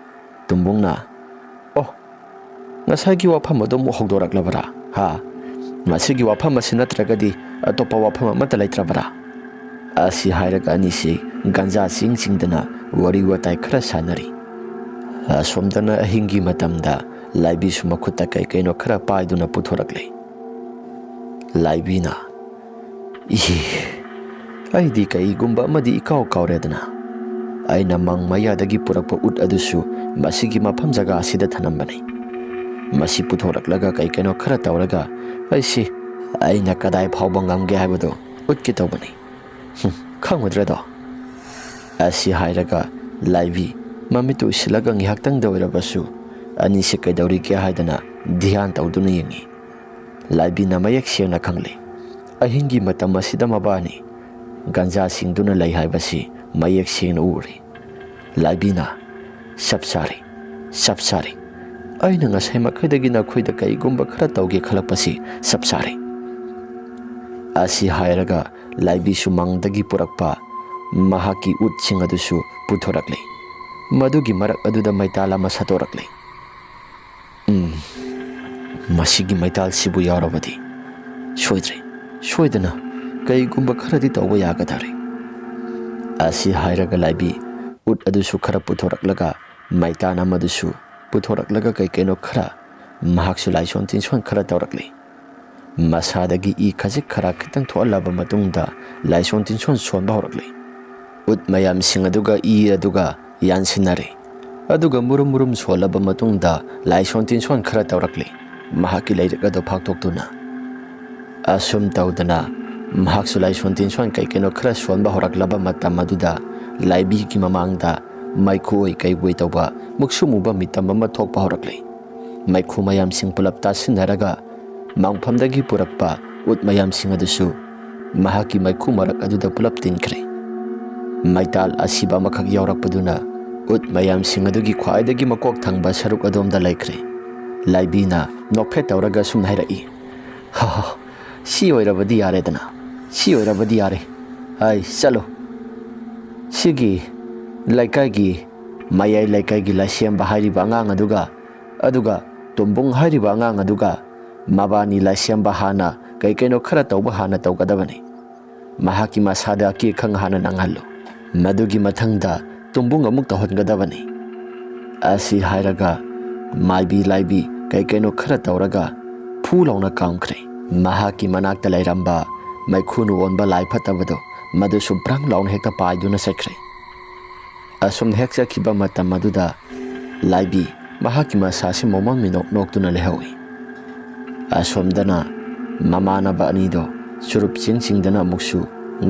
ꯇꯨꯝꯕꯨꯡꯅ, "ꯑꯣ, ꯉꯁꯥꯏꯒꯤ ꯋꯥꯐꯝ ꯑꯗꯨ ꯑꯃꯨꯛ ꯍꯧꯗꯣꯔꯛꯂꯕꯔꯥ? ꯍꯥ? ꯃꯁꯤꯒꯤ ꯋꯥꯐꯝ ꯑꯁꯤ ꯅꯠꯇ꯭ꯔꯒꯗꯤ ꯑꯇꯣꯞꯄ ꯋꯥꯐꯝ ꯑꯃꯠꯇ ꯂꯩꯇ꯭ꯔꯕꯔꯥ?" ꯑꯁꯤ ꯍꯥꯏꯔꯒ ꯑꯅꯤꯁꯤ ꯒꯟꯖꯥ ꯆꯤꯡ ꯆꯤꯡꯗꯅ ꯋꯥꯔꯤ ꯋꯥꯇꯥꯏ ꯈꯔ ꯁꯥꯟꯅꯔꯤ꯫ ꯑꯁꯣꯝꯗꯅ ꯑꯍꯤꯡꯒꯤ ꯃꯇꯝꯗ ꯂꯥꯏꯕꯤꯁꯨ ꯃꯈꯨꯠꯇ ꯀꯩ ꯀꯩꯅꯣ ꯈꯔ ꯄꯥꯏꯗꯨꯅ ꯄꯨꯊꯣꯔꯛꯂꯦ꯫ ꯂꯥꯏꯕꯤꯅ, "ꯏꯍꯦ, ꯑꯩꯗꯤ ꯀꯩꯒꯨꯝꯕ ꯑꯃꯗꯤ ꯏꯀꯥꯎ ꯀꯥꯎꯔꯦꯗꯅ꯫ ꯑꯩꯅ ꯃꯪ ꯃꯌꯥꯗꯒꯤ ꯄꯨꯔꯛꯄ ꯎꯠ ꯑꯗꯨꯁꯨ ꯃꯁꯤꯒꯤ ꯃꯐꯝ ꯖꯒꯥ ꯑꯁꯤꯗ ꯊꯅꯝꯕꯅꯤ꯫ ꯃꯁꯤ ꯄꯨꯊꯣꯔꯛꯂꯒ ꯀꯩ ꯀꯩꯅꯣ ꯈꯔ ꯇꯧꯔꯒ ꯑꯩꯁꯤ, ꯑꯩꯅ ꯀꯗꯥꯏ ꯐꯥꯎꯕ ꯉꯝꯒꯦ ꯍꯥꯏꯕꯗꯨ ꯎꯠꯀꯦ ꯇꯧꯕꯅꯤ꯫ ꯍꯨꯝ, ꯈꯪꯉꯨꯗ꯭ꯔꯗꯣ?" ꯑꯁꯤ ꯍꯥꯏꯔꯒ ꯂꯥꯏꯕꯤ ꯃꯃꯤꯠꯇꯨ ꯎꯏꯁꯤꯜꯂꯒ ꯉꯥꯏꯍꯥꯛꯇꯪꯗ ꯑꯣꯏꯔꯕꯁꯨ ꯑꯅꯤꯁꯤ ꯀꯩꯗꯧꯔꯤꯒꯦ ꯍꯥꯏꯗꯅ ꯙ꯭ꯌꯥꯟ ꯇꯧꯗꯨꯅ ꯌꯦꯡꯉꯤ꯫ ꯂꯥꯏꯕꯤꯅ ꯃꯌꯦꯛ ꯁꯦꯡꯅ ꯈꯪꯂꯦ꯫ ꯑꯍꯤꯡꯒꯤ ꯃꯇꯝ ꯑꯁꯤꯗ ꯃꯕꯥꯅꯤ ꯒꯟꯖꯥ ꯁꯤꯡꯗꯨꯅ ꯂꯩ ꯍꯥꯏꯕꯁꯤ ꯃꯌꯦꯛ ꯁꯦꯡꯅ ꯎꯔꯦ꯫ ꯂꯥꯏꯕꯤꯅ, "ꯆꯞ ꯆꯥꯔꯦ, ꯆꯞ ꯆꯥꯔꯦ꯫ ꯑꯩꯅ ꯉꯁꯥꯏ ꯃꯈꯩꯗꯒꯤ ꯅꯈꯣꯏꯗ ꯀꯩꯒꯨꯝꯕ ꯈꯔ ꯇꯧꯒꯦ ꯈꯜꯂꯛꯄꯁꯤ ꯆꯞ ꯆꯥꯔꯦ꯫" ꯑꯁꯤ ꯍꯥꯏꯔꯒ ꯂꯥꯏꯕꯤꯁꯨ ꯃꯪꯗꯒꯤ ꯄꯨꯔꯛꯄ ꯃꯍꯥꯛꯀꯤ ꯎꯠꯁꯤꯡ ꯑꯗꯨꯁꯨ ꯄꯨꯊꯣꯔꯛꯂꯦ꯫ ꯃꯗꯨꯒꯤ ꯃꯔꯛ ꯑꯗꯨꯗ ꯃꯩꯇꯥꯜ ꯑꯃ ꯁꯠꯇꯣꯔꯛꯂꯦ꯫ "ꯎꯝ, ꯃꯁꯤꯒꯤ ꯃꯩꯇꯥꯜꯁꯤꯕꯨ ꯌꯥꯎꯔꯕꯗꯤ ꯁꯣꯏꯗ꯭ꯔꯦ, ꯁꯣꯏꯗꯅ ꯀꯩꯒꯨꯝꯕ ꯈꯔꯗꯤ ꯇꯧꯕ ꯌꯥꯒꯗꯧꯔꯦ" ꯑꯁꯤ ꯍꯥꯏꯔꯒ ꯂꯥꯏꯕꯤ ꯎꯠ ꯑꯗꯨꯁꯨ ꯈꯔ ꯄꯨꯊꯣꯔꯛꯂꯒ, ꯃꯩꯇꯥꯟ ꯑꯃꯗꯨꯁꯨ ꯄꯨꯊꯣꯔꯛꯂꯒ, ꯀꯩ ꯀꯩꯅꯣ ꯈꯔ, ꯃꯍꯥꯛꯁꯨ ꯂꯥꯏꯁꯣꯟ ꯇꯤꯟꯁꯣꯟ ꯈꯔ ꯇꯧꯔꯛꯂꯤ꯫ ꯃꯁꯥꯗꯒꯤ ꯏ ꯈꯖꯤꯛ ꯈꯔ ꯈꯤꯇꯪ ꯊꯣꯛꯍꯜꯂꯕ ꯃꯇꯨꯡꯗ ꯂꯥꯏꯁꯣꯟ ꯇꯤꯟꯁꯣꯟ ꯁꯣꯟꯕ ꯍꯧꯔꯛꯂꯤ꯫ ꯎꯠ ꯃꯌꯥꯝꯁꯤꯡ ꯑꯗꯨꯒ ꯏ ꯑꯗꯨꯒ ꯌꯥꯟꯁꯤꯟꯅꯔꯦ꯫ ꯑꯗꯨꯒ ꯃꯨꯔꯨꯝ ꯃꯨꯔꯨꯝ ꯁꯣꯜꯂꯕ ꯃꯇꯨꯡꯗ ꯂꯥꯏꯁꯣꯟ ꯇꯤꯟꯁꯣꯟ ꯈꯔ ꯇꯧꯔꯛꯂꯤ꯫ ꯃꯍꯥꯛꯀꯤ ꯂꯥꯏꯔꯤꯛ ꯑꯗꯨ ꯐꯥꯛꯇꯣꯛꯇꯨꯅ꯫ ꯑꯁꯨꯝ ꯇꯧꯗꯅ ꯃꯍꯥꯛꯁꯨ ꯂꯥꯏꯁꯣꯟ ꯇꯤꯟꯁꯣꯟ ꯀꯩ ꯀꯩꯅꯣ ꯈꯔ ꯁꯣꯟꯕ ꯍꯧꯔꯛꯂꯕ ꯃꯇꯝ ꯑꯗꯨꯗ ꯂꯥꯏꯕꯤꯒꯤ ꯃꯃꯥꯡꯗ ꯃꯩꯈꯨ ꯑꯣꯏ ꯀꯩ ꯑꯣꯏ ꯇꯧꯕ ꯃꯨꯛꯁꯨ ꯃꯨꯕ ꯃꯤꯇꯝ ꯑꯃ ꯊꯣꯛꯄ ꯍꯧꯔꯛꯂꯤ꯫ ꯃꯩꯈꯨ ꯃꯌꯥꯝꯁꯤꯡ ꯄꯨꯂꯞ ꯇꯥꯁꯤꯟꯅꯔꯒ ꯃꯪꯐꯝꯗꯒꯤ ꯄꯨꯔꯛꯄ ꯎꯠ ꯃꯌꯥꯝꯁꯤꯡ ꯑꯗꯨꯁꯨ ꯃꯍꯥꯛꯀꯤ ꯃꯩꯈꯨ ꯃꯔꯛ ꯑꯗꯨꯗ ꯄꯨꯂꯞ ꯇꯤꯟꯈ꯭ꯔꯦ꯫ ꯃꯩꯇꯥꯜ ꯑꯁꯤꯕ ꯑꯃꯈꯛ ꯌꯥꯎꯔꯛꯄꯗꯨꯅ ꯎꯠ ꯃꯌꯥꯝꯁꯤꯡ ꯑꯗꯨꯒꯤ ꯈ꯭ꯋꯥꯏꯗꯒꯤ ꯃꯀꯣꯛ ꯊꯪꯕ ꯁꯔꯨꯛ ꯑꯗꯣꯝꯗ ꯂꯩꯈ꯭ꯔꯦ꯫ ꯂꯥꯏꯕꯤꯅ ꯅꯣꯛꯐꯦꯠ ꯇꯧꯔꯒ ꯁꯨꯝ ꯍꯥꯏꯔꯛꯏ, "ꯍꯥ ꯍꯥ, ꯁꯤ ꯑꯣꯏꯔꯕꯗꯤ ꯌꯥꯔꯦꯗꯅ, ꯁꯤ ꯑꯣꯏꯔꯕꯗꯤ ꯌꯥꯔꯦ꯫ ꯍꯥꯏ, ꯆꯠꯂꯣ꯫ ꯁꯤꯒꯤ ꯂꯩꯀꯥꯏꯒꯤ, ꯃꯌꯥꯏ ꯂꯩꯀꯥꯏꯒꯤ ꯂꯥꯏꯁꯦꯝꯕ ꯍꯥꯏꯔꯤꯕ ꯑꯉꯥꯡ ꯑꯗꯨꯒ, ꯑꯗꯨꯒ ꯇꯣꯝꯕꯨꯡ ꯍꯥꯏꯔꯤꯕ ꯑꯉꯥꯡ ꯑꯗꯨꯒ ꯃꯕꯥꯅꯤ ꯂꯥꯏꯁꯦꯝꯕ ꯍꯥꯟꯅ ꯀꯩ ꯀꯩꯅꯣ ꯈꯔ ꯇꯧꯕ ꯍꯥꯟꯅ ꯇꯧꯒꯗꯕꯅꯤ꯫ ꯃꯍꯥꯛꯀꯤ ꯃꯁꯥꯗ ꯑꯀꯦ ꯑꯈꯪ ꯍꯥꯟꯅ ꯅꯪꯍꯜꯂꯨ꯫ ꯃꯗꯨꯒꯤ ꯃꯊꯪꯗ ꯇꯣꯝꯕꯨꯡ ꯑꯃꯨꯛ ꯇꯧꯍꯟꯒꯗꯕꯅꯤ" ꯑꯁꯤ ꯍꯥꯏꯔꯒ ꯃꯥꯏꯕꯤ ꯂꯥꯏꯕꯤ ꯀꯩ ꯀꯩꯅꯣ ꯈꯔ ꯇꯧꯔꯒ ꯐꯨ ꯂꯥꯎꯅ ꯀꯥꯝꯈ꯭ꯔꯦ꯫ ꯃꯍꯥꯛꯀꯤ ꯃꯅꯥꯛꯇ ꯂꯩꯔꯝꯕ ꯃꯩꯈꯨꯅ ꯑꯣꯟꯕ ꯂꯥꯏ ꯐꯠꯇꯕꯗꯣ ꯃꯗꯨꯁꯨ ꯕ꯭ꯔꯪ ꯂꯥꯎꯅ ꯍꯦꯛꯇ ꯄꯥꯏꯗꯨꯅ ꯆꯠꯈ꯭ꯔꯦ꯫ ꯑꯁꯨꯝꯅ ꯍꯦꯛ ꯆꯠꯈꯤꯕ ꯃꯇꯝ ꯑꯗꯨꯗ ꯂꯥꯏꯕꯤ ꯃꯍꯥꯛꯀꯤ ꯃꯁꯥꯁꯤ ꯃꯣꯃꯣꯟ ꯃꯤꯅꯣꯛ ꯅꯣꯛꯇꯨꯅ ꯂꯩꯍꯧꯏ꯫ ꯑꯁꯣꯝꯗꯅ ꯃꯃꯥꯟꯅꯕ ꯑꯅꯤꯗꯣ ꯆꯨꯔꯨꯞ ꯆꯤꯡ ꯆꯤꯡꯗꯅ ꯑꯃꯨꯛꯁꯨ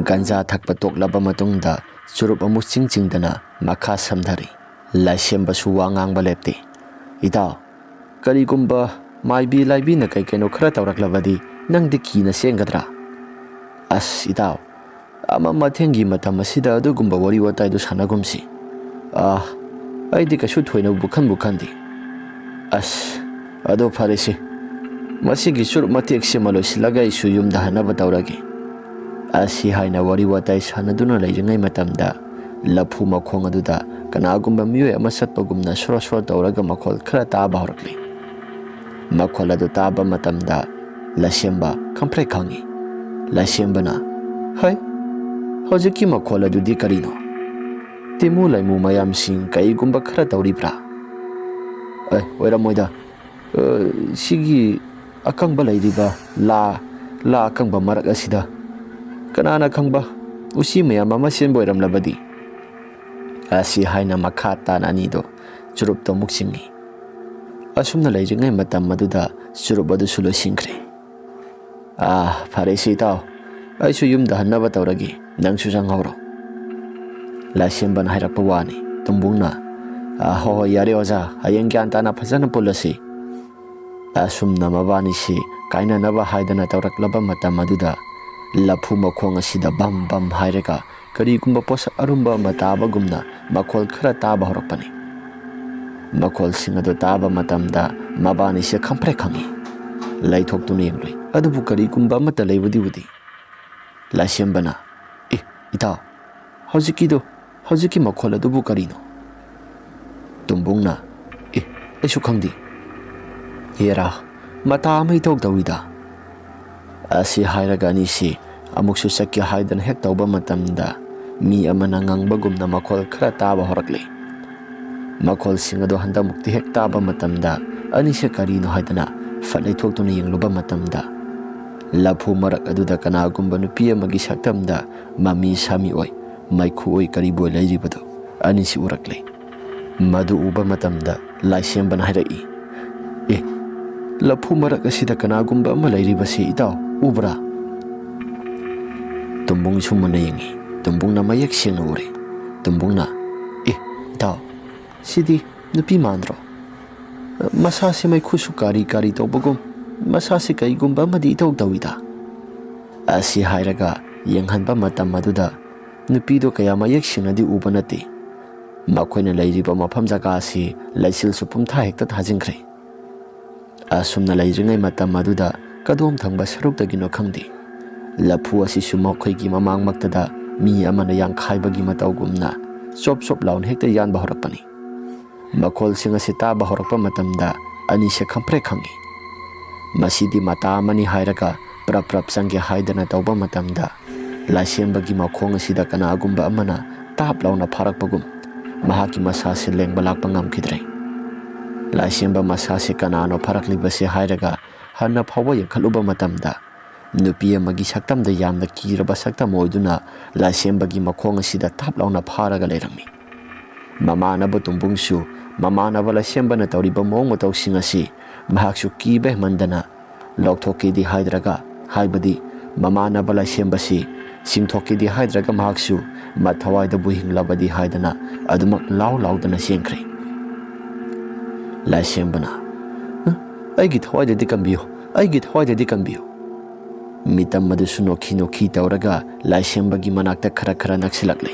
ꯒꯟꯖꯥ ꯊꯛꯄ ꯇꯣꯛꯂꯕ ꯃꯇꯨꯡꯗ ꯆꯨꯔꯨꯞ ꯑꯃꯨꯛ ꯆꯤꯡ ꯆꯤꯡꯗꯅ ꯃꯈꯥ ꯁꯝꯊꯔꯤ꯫ ꯂꯥꯏꯁꯦꯝꯕꯁꯨ ꯋꯥ ꯉꯥꯡꯕ ꯂꯦꯞꯇꯦ꯫ "ꯏꯇꯥꯎ, ꯀꯔꯤꯒꯨꯝꯕ ꯃꯥꯏꯕꯤ ꯂꯥꯏꯕꯤꯅ ꯀꯩ ꯀꯩꯅꯣ ꯈꯔ ꯇꯧꯔꯛꯂꯕꯗꯤ ꯅꯪꯗꯤ ꯀꯤꯅ ꯆꯦꯟꯒꯗ꯭ꯔꯥ?" "ꯑꯁ ꯏꯇꯥꯎ, ꯑꯃ ꯃꯊꯦꯡꯒꯤ ꯃꯇꯝ ꯑꯁꯤꯗ ꯑꯗꯨꯒꯨꯝꯕ ꯋꯥꯔꯤ ꯋꯥꯇꯥꯏꯗꯨ ꯁꯥꯟꯅꯒꯨꯝꯁꯤ꯫ ꯑꯥ, ꯑꯩꯗꯤ ꯀꯩꯁꯨ ꯊꯣꯏꯅꯕꯨ ꯈꯟꯕꯨ ꯈꯟꯗꯦ꯫ ꯑꯁ, ꯑꯗꯣ ꯐꯔꯦꯁꯦ, ꯃꯁꯤꯒꯤ ꯆꯨꯔꯨꯞ ꯃꯇꯦꯛꯁꯤꯃ ꯂꯣꯏꯁꯤꯜꯂꯒ ꯑꯩꯁꯨ ꯌꯨꯝꯗ ꯍꯟꯅꯕ ꯇꯧꯔꯒꯦ" ꯑꯁꯤ ꯍꯥꯏꯅ ꯋꯥꯔꯤ ꯋꯥꯇꯥꯏ ꯁꯥꯟꯅꯗꯨꯅ ꯂꯩꯔꯤꯉꯩ ꯃꯇꯝꯗ, ꯂꯐꯨ ꯃꯈꯣꯡ ꯑꯗꯨꯗ ꯀꯅꯥꯒꯨꯝꯕ ꯃꯤꯑꯣꯏ ꯑꯃ ꯆꯠꯄꯒꯨꯝꯅ ꯁꯣꯔꯣ ꯁꯣꯔꯣ ꯇꯧꯔꯒ ꯃꯈꯣꯜ ꯈꯔ ꯇꯥꯕ ꯍꯧꯔꯛꯂꯤ꯫ ꯃꯈꯣꯜ ꯑꯗꯨ ꯇꯥꯕ ꯃꯇꯝꯗ ꯂꯥꯏꯁꯦꯝꯕ ꯈꯝꯐ꯭ꯔꯦꯛ ꯈꯪꯉꯤ꯫ ꯂꯥꯏꯁꯦꯝꯕꯅ, "ꯍꯩ, ꯍꯧꯖꯤꯛꯀꯤ ꯃꯈꯣꯜ ꯑꯗꯨꯗꯤ ꯀꯔꯤꯅꯣ? ꯇꯤꯃꯨ ꯂꯩꯃꯨ ꯃꯌꯥꯝꯁꯤꯡ ꯀꯩꯒꯨꯝꯕ ꯈꯔ ꯇꯧꯔꯤꯕ꯭ꯔꯥ?" "ꯑꯦ, ꯑꯣꯏꯔꯝꯃꯣꯏꯗ꯫ ꯑ, ꯁꯤꯒꯤ ꯑꯀꯪꯕ ꯂꯩꯔꯤꯕ ꯂꯥ, ꯂꯥ ꯑꯀꯪꯕ ꯃꯔꯛ ꯑꯁꯤꯗ ꯀꯅꯥꯅ ꯈꯪꯕ, ꯎꯆꯤ ꯃꯌꯥꯝ ꯑꯃ ꯆꯦꯟꯕ ꯑꯣꯏꯔꯝꯂꯕꯗꯤ?" ꯑꯁꯤ ꯍꯥꯏꯅ ꯃꯈꯥ ꯇꯥꯅ ꯑꯅꯤꯗꯣ ꯆꯨꯔꯨꯞꯇꯣ ꯑꯃꯨꯛ ꯆꯤꯡꯏ꯫ ꯑꯁꯨꯝꯅ ꯂꯩꯔꯤꯉꯩ ꯃꯇꯝ ꯑꯗꯨꯗ ꯆꯨꯔꯨꯞ ꯑꯗꯨꯁꯨ ꯂꯣꯏꯁꯤꯟꯈ꯭ꯔꯦ꯫ "ꯑꯥ, ꯐꯔꯦꯁꯦ ꯏꯇꯥꯎ, ꯑꯩꯁꯨ ꯌꯨꯝꯗ ꯍꯟꯅꯕ ꯇꯧꯔꯒꯦ, ꯅꯪꯁꯨ ꯆꯪꯍꯧꯔꯣ," ꯂꯥꯏꯁꯦꯝꯕꯅ ꯍꯥꯏꯔꯛꯄ ꯋꯥꯅꯤ꯫ ꯇꯨꯝꯕꯨꯡꯅ, "ꯑꯥ, ꯍꯣꯏ, ꯍꯣꯏ, ꯌꯥꯔꯦ ꯑꯣꯖꯥ, ꯍꯌꯦꯡ ꯒ꯭ꯌꯥꯟ ꯇꯥꯅ ꯐꯖꯅ ꯄꯨꯜꯂꯁꯤ꯫" ꯑꯁꯨꯝꯅ ꯃꯕꯥꯅꯤꯁꯤ ꯀꯥꯏꯅꯅꯕ ꯍꯥꯏꯗꯅ ꯇꯧꯔꯛꯂꯕ ꯃꯇꯝ ꯑꯗꯨꯗ, ꯂꯐꯨ ꯃꯈꯣꯡ ꯑꯁꯤꯗ ꯕꯝ ꯕꯝ ꯍꯥꯏꯔꯒ ꯀꯔꯤꯒꯨꯝꯕ ꯄꯣꯠꯁꯛ ꯑꯔꯨꯝꯕ ꯑꯃ ꯇꯥꯕꯒꯨꯝꯅ ꯃꯈꯣꯜ ꯈꯔ ꯇꯥꯕ ꯍꯧꯔꯛꯄꯅꯤ꯫ ꯃꯈꯣꯜꯁꯤꯡ ꯑꯗꯨ ꯇꯥꯕ ꯃꯇꯝꯗ ꯃꯕꯥꯅꯤꯁꯦ ꯈꯝꯐ꯭ꯔꯦꯛ ꯈꯪꯉꯤ꯫ ꯂꯩꯊꯣꯛꯇꯨꯅ ꯌꯦꯡꯂꯨꯏ, ꯑꯗꯨꯕꯨ ꯀꯔꯤꯒꯨꯝꯕ ꯑꯃꯠꯇ ꯂꯩꯕꯗꯤ ꯎꯗꯦ꯫ ꯂꯥꯏꯁꯦꯝꯕꯅ, "ꯑꯦ, ꯏꯇꯥꯎ, ꯍꯧꯖꯤꯛꯀꯤꯗꯣ, ꯍꯧꯖꯤꯛꯀꯤ ꯃꯈꯣꯜ ꯑꯗꯨꯕꯨ ꯀꯔꯤꯅꯣ?" ꯇꯨꯝꯕꯨꯡꯅ, "ꯑꯦ, ꯑꯩꯁꯨ ꯈꯪꯗꯦ꯫ ꯍꯦꯔꯥ, ꯃꯇꯥ ꯑꯃ ꯏꯇꯧ ꯇꯧꯏꯗ꯫" ꯑꯁꯤ ꯍꯥꯏꯔꯒ ꯑꯅꯤꯁꯤ ꯑꯃꯨꯛꯁꯨ ꯆꯠꯀꯦ ꯍꯥꯏꯗꯅ ꯍꯦꯛ ꯇꯧꯕ ꯃꯇꯝꯗ, ꯃꯤ ꯑꯃꯅ ꯉꯪꯕꯒꯨꯝꯅ ꯃꯈꯣꯜ ꯈꯔ ꯇꯥꯕ ꯍꯧꯔꯛꯂꯦ꯫ ꯃꯈꯣꯜꯁꯤꯡ ꯑꯗꯨ ꯍꯟꯗꯛꯃꯨꯛꯇꯤ ꯍꯦꯛ ꯇꯥꯕ ꯃꯇꯝꯗ, ꯑꯅꯤꯁꯦ ꯀꯔꯤꯅꯣ ꯍꯥꯏꯗꯅ ꯐꯠ ꯂꯩꯊꯣꯛꯇꯨꯅ ꯌꯦꯡꯂꯨꯕ ꯃꯇꯝꯗ, ꯂꯐꯨ ꯃꯔꯛ ꯑꯗꯨꯗ ꯀꯅꯥꯒꯨꯝꯕ ꯅꯨꯄꯤ ꯑꯃꯒꯤ ꯁꯛꯇꯝꯗ ꯃꯃꯤ ꯁꯥꯃꯤ ꯑꯣꯏ, ꯃꯩꯈꯨ ꯑꯣꯏ, ꯀꯔꯤꯕꯨ ꯑꯣꯏ ꯂꯩꯔꯤꯕꯗꯨ ꯑꯅꯤꯁꯤ ꯎꯔꯛꯂꯦ꯫ ꯃꯗꯨ ꯎꯕ ꯃꯇꯝꯗ ꯂꯥꯏꯁꯦꯝꯕꯅ ꯍꯥꯏꯔꯛꯏ, "ꯑꯦ, ꯂꯐꯨ ꯃꯔꯛ ꯑꯁꯤꯗ ꯀꯅꯥꯒꯨꯝꯕ ꯑꯃ ꯂꯩꯔꯤꯕꯁꯤ ꯏꯇꯥꯎ ꯎꯕ꯭ꯔꯥ?" ꯇꯨꯝꯕꯨꯡꯁꯨ ꯃꯨꯟꯅ ꯌꯦꯡꯉꯤ꯫ ꯇꯨꯝꯕꯨꯡꯅ ꯃꯌꯦꯛ ꯁꯦꯡꯅ ꯎꯔꯦ꯫ ꯇꯨꯝꯕꯨꯡꯅ, "ꯑꯦ, ꯏꯇꯥꯎ, ꯁꯤꯗꯤ ꯅꯨꯄꯤ ꯃꯥꯟꯗ꯭ꯔꯣ? ꯃꯁꯥꯁꯤ ꯃꯩꯈꯨꯁꯨ ꯀꯥꯔꯤ ꯀꯥꯔꯤ ꯇꯧꯕꯒꯨꯝ, ꯃꯁꯥꯁꯤ ꯀꯩꯒꯨꯝꯕ ꯑꯃꯗꯤ ꯏꯇꯧ ꯇꯧꯏꯗ꯫" ꯑꯁꯤ ꯍꯥꯏꯔꯒ ꯌꯦꯡꯍꯟꯕ ꯃꯇꯝ ꯑꯗꯨꯗ ꯅꯨꯄꯤꯗꯣ ꯀꯌꯥ ꯃꯌꯦꯛ ꯁꯦꯡꯅꯗꯤ ꯎꯕ ꯅꯠꯇꯦ꯫ ꯃꯈꯣꯏꯅ ꯂꯩꯔꯤꯕ ꯃꯐꯝ ꯖꯒꯥ ꯑꯁꯤ ꯂꯩꯆꯤꯜꯁꯨ ꯄꯨꯝꯊꯥ ꯍꯦꯛꯇ ꯊꯥꯖꯤꯟꯈ꯭ꯔꯦ꯫ ꯑꯁꯨꯝꯅ ꯂꯩꯔꯤꯉꯩ ꯃꯇꯝ ꯑꯗꯨꯗ ꯀꯗꯣꯝ ꯊꯪꯕ ꯁꯔꯨꯛꯇꯒꯤꯅꯣ ꯈꯪꯗꯦ, ꯂꯐꯨ ꯑꯁꯤꯁꯨ ꯃꯈꯣꯏꯒꯤ ꯃꯃꯥꯡꯃꯛꯇꯗ ꯃꯤ ꯑꯃꯅ ꯌꯥꯡꯈꯥꯏꯕꯒꯤ ꯃꯇꯧꯒꯨꯝꯅ ꯆꯣꯞ ꯆꯣꯞ ꯂꯥꯎꯅ ꯍꯦꯛꯇ ꯌꯥꯟꯕ ꯍꯧꯔꯛꯄꯅꯤ꯫ ꯃꯈꯣꯜꯁꯤꯡ ꯑꯁꯤ ꯇꯥꯕ ꯍꯧꯔꯛꯄ ꯃꯇꯝꯗ ꯑꯅꯤꯁꯦ ꯈꯪꯄ꯭ꯔꯦꯛ ꯈꯪꯏ꯫ ꯃꯁꯤꯗꯤ ꯃꯇꯥ ꯑꯃꯅꯤ ꯍꯥꯏꯔꯒ ꯄ꯭ꯔꯞ ꯄ꯭ꯔꯞ ꯆꯪꯒꯦ ꯍꯥꯏꯗꯅ ꯇꯧꯕ ꯃꯇꯝꯗ, ꯂꯥꯏꯁꯦꯝꯕꯒꯤ ꯃꯈꯣꯡ ꯑꯁꯤꯗ ꯀꯅꯥꯒꯨꯝꯕ ꯑꯃꯅ ꯇꯥꯞ ꯂꯥꯎꯅ ꯐꯥꯔꯛꯄꯒꯨꯝ ꯃꯍꯥꯛꯀꯤ ꯃꯁꯥꯁꯦ ꯂꯦꯡꯕ ꯂꯥꯛꯄ ꯉꯝꯈꯤꯗ꯭ꯔꯦ꯫ ꯂꯥꯏꯁꯦꯝꯕ ꯃꯁꯥꯁꯦ ꯀꯅꯥꯅꯣ ꯐꯥꯔꯛꯂꯤꯕꯁꯦ ꯍꯥꯏꯔꯒ ꯍꯟꯅ ꯐꯥꯎꯕ ꯌꯦꯡꯈꯠꯂꯨꯕ ꯃꯇꯝꯗ, ꯅꯨꯄꯤ ꯑꯃꯒꯤ ꯁꯛꯇꯝꯗ ꯌꯥꯝꯅ ꯀꯤꯔꯕ ꯁꯛꯇꯝ ꯑꯣꯏꯗꯨꯅ ꯂꯥꯏꯁꯦꯝꯕꯒꯤ ꯃꯈꯣꯡ ꯑꯁꯤꯗ ꯇꯥꯞ ꯂꯥꯎꯅ ꯐꯥꯔꯒ ꯂꯩꯔꯝꯃꯤ꯫ ꯃꯃꯥꯟꯅꯕ ꯇꯨꯝꯕꯨꯡꯁꯨ ꯃꯃꯥꯟꯅꯕ ꯂꯥꯏꯁꯦꯝꯕꯅ ꯇꯧꯔꯤꯕ ꯃꯑꯣꯡ ꯃꯇꯧꯁꯤꯡ ꯑꯁꯤ ꯃꯍꯥꯛꯁꯨ ꯀꯤꯕ ꯍꯦꯟꯃꯟꯗꯅ, ꯂꯧꯊꯣꯛꯀꯦꯗꯤ ꯍꯥꯏꯗ꯭ꯔꯒ, ꯍꯥꯏꯕꯗꯤ ꯃꯃꯥꯟꯅꯕ ꯂꯥꯏꯁꯦꯝꯕꯁꯤ ꯆꯤꯡꯊꯣꯛꯀꯦꯗꯤ ꯍꯥꯏꯗ꯭ꯔꯒ, ꯃꯍꯥꯛꯁꯨ ꯃꯊꯋꯥꯏꯗꯕꯨ ꯍꯤꯡꯂꯕꯗꯤ ꯍꯥꯏꯗꯅ ꯑꯗꯨꯃꯛ ꯂꯥꯎ ꯂꯥꯎꯗꯅ ꯆꯦꯟꯈ꯭ꯔꯦ꯫ ꯂꯥꯏꯁꯦꯝꯕꯅ, "ꯑꯩꯒꯤ ꯊꯋꯥꯏꯗꯗꯤ ꯀꯟꯕꯤꯌꯨ, ꯑꯩꯒꯤ ꯊꯋꯥꯏꯗꯗꯤ ꯀꯟꯕꯤꯌꯨ"꯫ ꯃꯤꯇꯝ ꯑꯗꯨꯁꯨ ꯅꯣꯛꯈꯤ ꯅꯣꯛꯈꯤ ꯇꯧꯔꯒ ꯂꯥꯏꯁꯦꯝꯕꯒꯤ ꯃꯅꯥꯛꯇ ꯈꯔ ꯈꯔ ꯅꯛꯁꯤꯜꯂꯛꯂꯦ꯫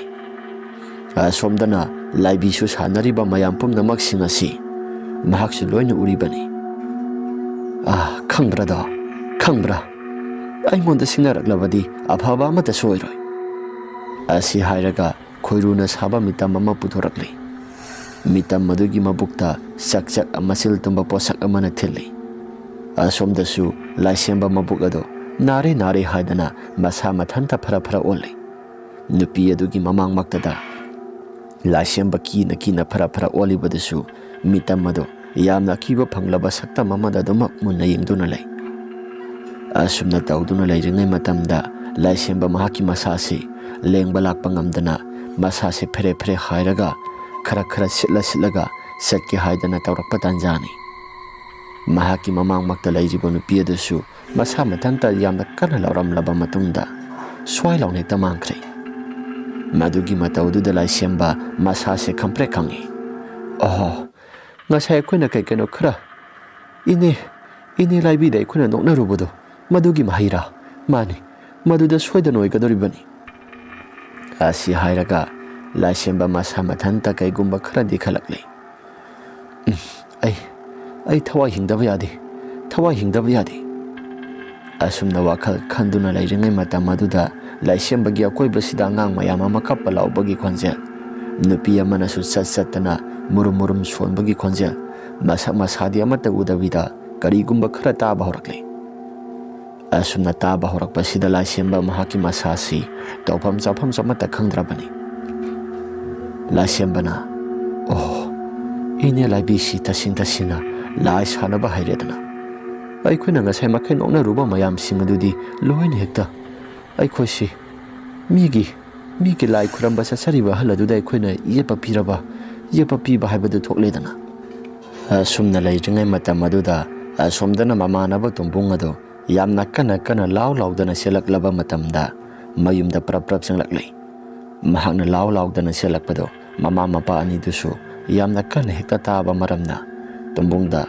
ꯑꯁꯣꯝꯗꯅ ꯂꯥꯏꯕꯤꯁꯨ ꯁꯥꯟꯅꯔꯤꯕ ꯃꯌꯥꯝ ꯄꯨꯝꯅꯃꯛꯁꯤꯡ ꯑꯁꯤ ꯃꯍꯥꯛꯁꯨ ꯂꯣꯏꯅ ꯎꯔꯤꯕꯅꯤ꯫ "ꯑꯥ, ꯈꯪꯕ꯭ꯔꯥꯗꯣ? ꯈꯪꯕ꯭ꯔꯥ? ꯑꯩꯉꯣꯟꯗ ꯁꯤꯡꯅꯔꯛꯂꯕꯗꯤ ꯑꯐꯕ ꯑꯃꯠꯇꯁꯨ ꯑꯣꯏꯔꯣꯏ"꯫ ꯑꯁꯤ ꯍꯥꯏꯔꯒ ꯈꯣꯏꯔꯨꯅ ꯁꯥꯕ ꯃꯤꯇꯝ ꯑꯃ ꯄꯨꯊꯣꯔꯛꯂꯤ꯫ ꯃꯤꯇꯝ ꯑꯗꯨꯒꯤ ꯃꯕꯨꯛꯇ ꯆꯛ ꯆꯛ ꯃꯆꯤꯜ ꯇꯨꯝꯕ ꯄꯣꯠꯁꯛ ꯑꯃꯅ ꯊꯤꯜꯂꯤ꯫ ꯑꯁꯣꯝꯗꯁꯨ ꯂꯥꯏꯁꯦꯝꯕ ꯃꯕꯨꯛ ꯑꯗꯨ ꯅꯥꯔꯦ ꯅꯥꯔꯦ ꯍꯥꯏꯗꯅ ꯃꯁꯥ ꯃꯊꯟꯇ ꯐꯔ ꯐꯔ ꯑꯣꯜꯂꯤ꯫ ꯅꯨꯄꯤ ꯑꯗꯨꯒꯤ ꯃꯃꯥꯡꯃꯛꯇꯗ ꯂꯥꯏꯁꯦꯝꯕ ꯀꯤꯅ ꯀꯤꯅ ꯐꯔ ꯐꯔ ꯑꯣꯜꯂꯤꯕꯗꯨꯁꯨ ꯃꯤꯇꯝ ꯑꯗꯨ ꯌꯥꯝꯅ ꯑꯀꯤꯕ ꯐꯪꯂꯕ ꯁꯛꯇꯝ ꯑꯃꯗ ꯑꯗꯨꯃꯛ ꯃꯨꯟꯅ ꯌꯦꯡꯗꯨꯅ ꯂꯩ꯫ ꯑꯁꯨꯝꯅ ꯇꯧꯗꯨꯅ ꯂꯩꯔꯤꯉꯩ ꯃꯇꯝꯗ ꯂꯥꯏꯁꯦꯝꯕ ꯃꯍꯥꯛꯀꯤ ꯃꯁꯥꯁꯤ ꯂꯦꯡꯕ ꯂꯥꯛꯄ ꯉꯝꯗꯅ ꯃꯁꯥꯁꯦ ꯐꯦꯔꯦ ꯐꯦꯔꯦ ꯍꯥꯏꯔꯒ ꯈꯔ ꯈꯔ ꯁꯤꯠꯂ ꯁꯤꯠꯂꯒ ꯆꯠꯀꯦ ꯍꯥꯏꯗꯅ ꯇꯧꯔꯛꯄ ꯇꯥꯟꯖꯥꯅꯤ꯫ ꯃꯍꯥꯛꯀꯤ ꯃꯃꯥꯡꯃꯛꯇ ꯂꯩꯔꯤꯕ ꯅꯨꯄꯤ ꯑꯗꯨꯁꯨ ꯃꯁꯥ ꯃꯊꯟꯇ ꯌꯥꯝꯅ ꯀꯟꯅ ꯂꯥꯎꯔꯝꯂꯕ ꯃꯇꯨꯡꯗ ꯁ꯭ꯋꯥꯏ ꯂꯥꯎꯅ ꯍꯦꯛꯇ ꯃꯥꯡꯈ꯭ꯔꯦ꯫ ꯃꯗꯨꯒꯤ ꯃꯇꯧꯗꯨꯗ ꯂꯥꯏꯁꯦꯝꯕ ꯃꯁꯥꯁꯦ ꯈꯪꯄ꯭ꯔꯦꯛ ꯈꯪꯉꯤ꯫ "ꯑꯣꯍꯣ, ꯉꯁꯥꯏ ꯑꯩꯈꯣꯏꯅ ꯀꯩ ꯀꯩꯅꯣ ꯈꯔ, ꯏꯅꯦ, ꯏꯅꯦ ꯂꯥꯏꯕꯤꯗ ꯑꯩꯈꯣꯏꯅ ꯅꯣꯛꯅꯔꯨꯕꯗꯣ, ꯃꯗꯨꯒꯤ ꯃꯍꯩꯔꯥ? ꯃꯥꯅꯤ, ꯃꯗꯨꯗ ꯁꯣꯏꯗꯅ ꯑꯣꯏꯒꯗꯧꯔꯤꯕꯅꯤ"꯫ ꯑꯁꯤ ꯍꯥꯏꯔꯒ ꯂꯥꯏꯁꯦꯝꯕ ꯃꯁꯥ ꯃꯊꯟꯇ ꯀꯩꯒꯨꯝꯕ ꯈꯔꯗꯤ ꯈꯜꯂꯛꯂꯤ꯫ "ꯎꯝ, ꯑꯩ, ꯑꯩ ꯊꯋꯥꯏ ꯍꯤꯡꯗꯕ ꯌꯥꯗꯦ, ꯊꯋꯥꯏ ꯍꯤꯡꯗꯕ ꯌꯥꯗꯦ"꯫ ꯑꯁꯨꯝꯅ ꯋꯥꯈꯜ ꯈꯟꯗꯨꯅ ꯂꯩꯔꯤꯉꯩ ꯃꯇꯝ ꯑꯗꯨꯗ ꯂꯥꯏꯁꯦꯝꯕꯒꯤ ꯑꯀꯣꯏꯕꯁꯤꯗ ꯑꯉꯥꯡ ꯃꯌꯥꯝ ꯑꯃ ꯀꯞꯄ ꯂꯥꯎꯕꯒꯤ ꯈꯣꯟꯖꯦꯜ, ꯅꯨꯄꯤ ꯑꯃꯅꯁꯨ ꯆꯠ ꯆꯠꯇꯅ ꯃꯨꯔꯨꯝ ꯃꯨꯔꯨꯝ ꯁꯣꯟꯕꯒꯤ ꯈꯣꯟꯖꯦꯜ, ꯃꯁꯛ ꯃꯁꯥꯗꯤ ꯑꯃꯠꯇ ꯎꯗꯕꯤꯗ ꯀꯔꯤꯒꯨꯝꯕ ꯈꯔ ꯇꯥꯕ ꯍꯧꯔꯛꯂꯦ꯫ ꯑꯁꯨꯝꯅ ꯇꯥꯕ ꯍꯧꯔꯛꯄꯁꯤꯗ ꯂꯥꯏꯁꯦꯝꯕ ꯃꯍꯥꯛꯀꯤ ꯃꯁꯥꯁꯤ ꯇꯧꯐꯝ ꯆꯥꯐꯝꯁꯨ ꯑꯃꯠꯇ ꯈꯪꯗ꯭ꯔꯕꯅꯤ꯫ ꯂꯥꯏꯁꯦꯝꯕꯅ, "ꯑꯣ, ꯏꯅꯦ ꯂꯥꯏꯕꯤꯁꯤ ꯇꯁꯦꯡ ꯇꯁꯦꯡꯅ ꯂꯥꯏ ꯁꯥꯟꯅꯕ ꯍꯩꯔꯦꯗꯅ꯫ ꯑꯩꯈꯣꯏꯅ ꯉꯁꯥꯏ ꯃꯈꯩ ꯅꯣꯛꯅꯔꯨꯕ ꯃꯌꯥꯝꯁꯤꯡ ꯑꯗꯨꯗꯤ ꯂꯣꯏꯅ ꯍꯦꯛꯇ ꯑꯩꯈꯣꯏꯁꯤ ꯃꯤꯒꯤ, ꯃꯤꯒꯤ ꯂꯥꯏ ꯈꯨꯔꯝꯕ ꯆꯠꯆꯔꯤꯕ ꯑꯍꯜ ꯑꯗꯨꯗ ꯑꯩꯈꯣꯏꯅ ꯌꯦꯠꯄ ꯄꯤꯔꯕ, ꯌꯦꯠꯄ ꯄꯤꯕ ꯍꯥꯏꯕꯗꯨ ꯊꯣꯛꯂꯦꯗꯅ"꯫ ꯑꯁꯨꯝꯅ ꯂꯩꯔꯤꯉꯩ ꯃꯇꯝ ꯑꯗꯨꯗ ꯑꯁꯣꯝꯗꯅ ꯃꯃꯥꯟꯅꯕ ꯇꯣꯝꯕꯨꯡ ꯑꯗꯨ ꯌꯥꯝꯅ ꯀꯟꯅ ꯀꯟꯅ ꯂꯥꯎ ꯂꯥꯎꯗꯅ ꯆꯦꯜꯂꯛꯂꯕ ꯃꯇꯝꯗ ꯃꯌꯨꯝꯗ ꯄ꯭ꯔꯞ ꯄ꯭ꯔꯞ ꯆꯪꯂꯛꯂꯦ꯫ ꯃꯍꯥꯛꯅ ꯂꯥꯎ ꯂꯥꯎꯗꯅ ꯆꯦꯜꯂꯛꯄꯗꯨ ꯃꯃꯥ ꯃꯄꯥ ꯑꯅꯤꯗꯨꯁꯨ ꯌꯥꯝꯅ ꯀꯟꯅ ꯍꯦꯛꯇ ꯇꯥꯕ ꯃꯔꯝꯅ ꯇꯣꯝꯕꯨꯡꯗ,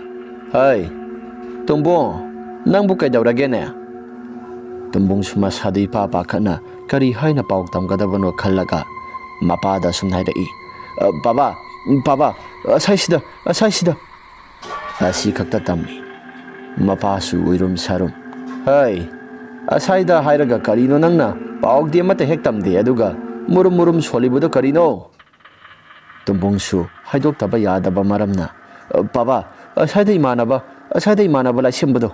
"ꯍꯩ, ꯇꯣꯝꯕꯨꯡ, ꯅꯪꯕꯨ ꯀꯩꯗꯧꯔꯒꯦꯅꯦ?" ꯇꯣꯝꯕꯨꯡꯁꯨ ꯃꯁꯥꯗꯨ ꯏꯄꯥ ꯄꯥꯈꯠꯅ ꯀꯔꯤ ꯍꯥꯏꯅ ꯄꯥꯎ ꯇꯝꯒꯗꯕꯅꯣ ꯈꯜꯂꯒ ꯃꯄꯥꯗ ꯑꯁꯨꯝꯅ ꯍꯥꯏꯔꯛꯏ, "ꯑ, ꯕꯥꯕꯥ, ꯕꯥꯕꯥ, ꯑꯁꯥꯏꯁꯤꯗ, ꯑꯁꯥꯏꯁꯤꯗ"꯫ ꯑꯁꯤ ꯈꯛꯇ ꯇꯝꯃꯤ꯫ ꯃꯄꯥꯁꯨ ꯎꯏꯔꯨꯝ ꯁꯥꯔꯨꯝ, "ꯍꯩ, ꯑꯁꯥꯏꯗ ꯍꯥꯏꯔꯒ ꯀꯔꯤꯅꯣ ꯅꯪꯅ? ꯄꯥꯎꯗꯤ ꯑꯃꯠꯇ ꯍꯦꯛ ꯇꯝꯗꯦ, ꯑꯗꯨꯒ ꯃꯨꯔꯨꯝ ꯃꯨꯔꯨꯝ ꯁꯣꯜꯂꯤꯕꯗꯣ ꯀꯔꯤꯅꯣ?" ꯇꯣꯝꯕꯨꯡꯁꯨ ꯍꯥꯏꯗꯣꯛꯇꯕ ꯌꯥꯗꯕ ꯃꯔꯝꯅ, "ꯕꯥꯕꯥ, ꯑꯁꯥꯏꯗ ꯏꯃꯥꯟꯅꯕ, ꯑꯁꯥꯏꯗ ꯏꯃꯥꯟꯅꯕ ꯂꯥꯏꯁꯦꯝꯕꯗꯣ"꯫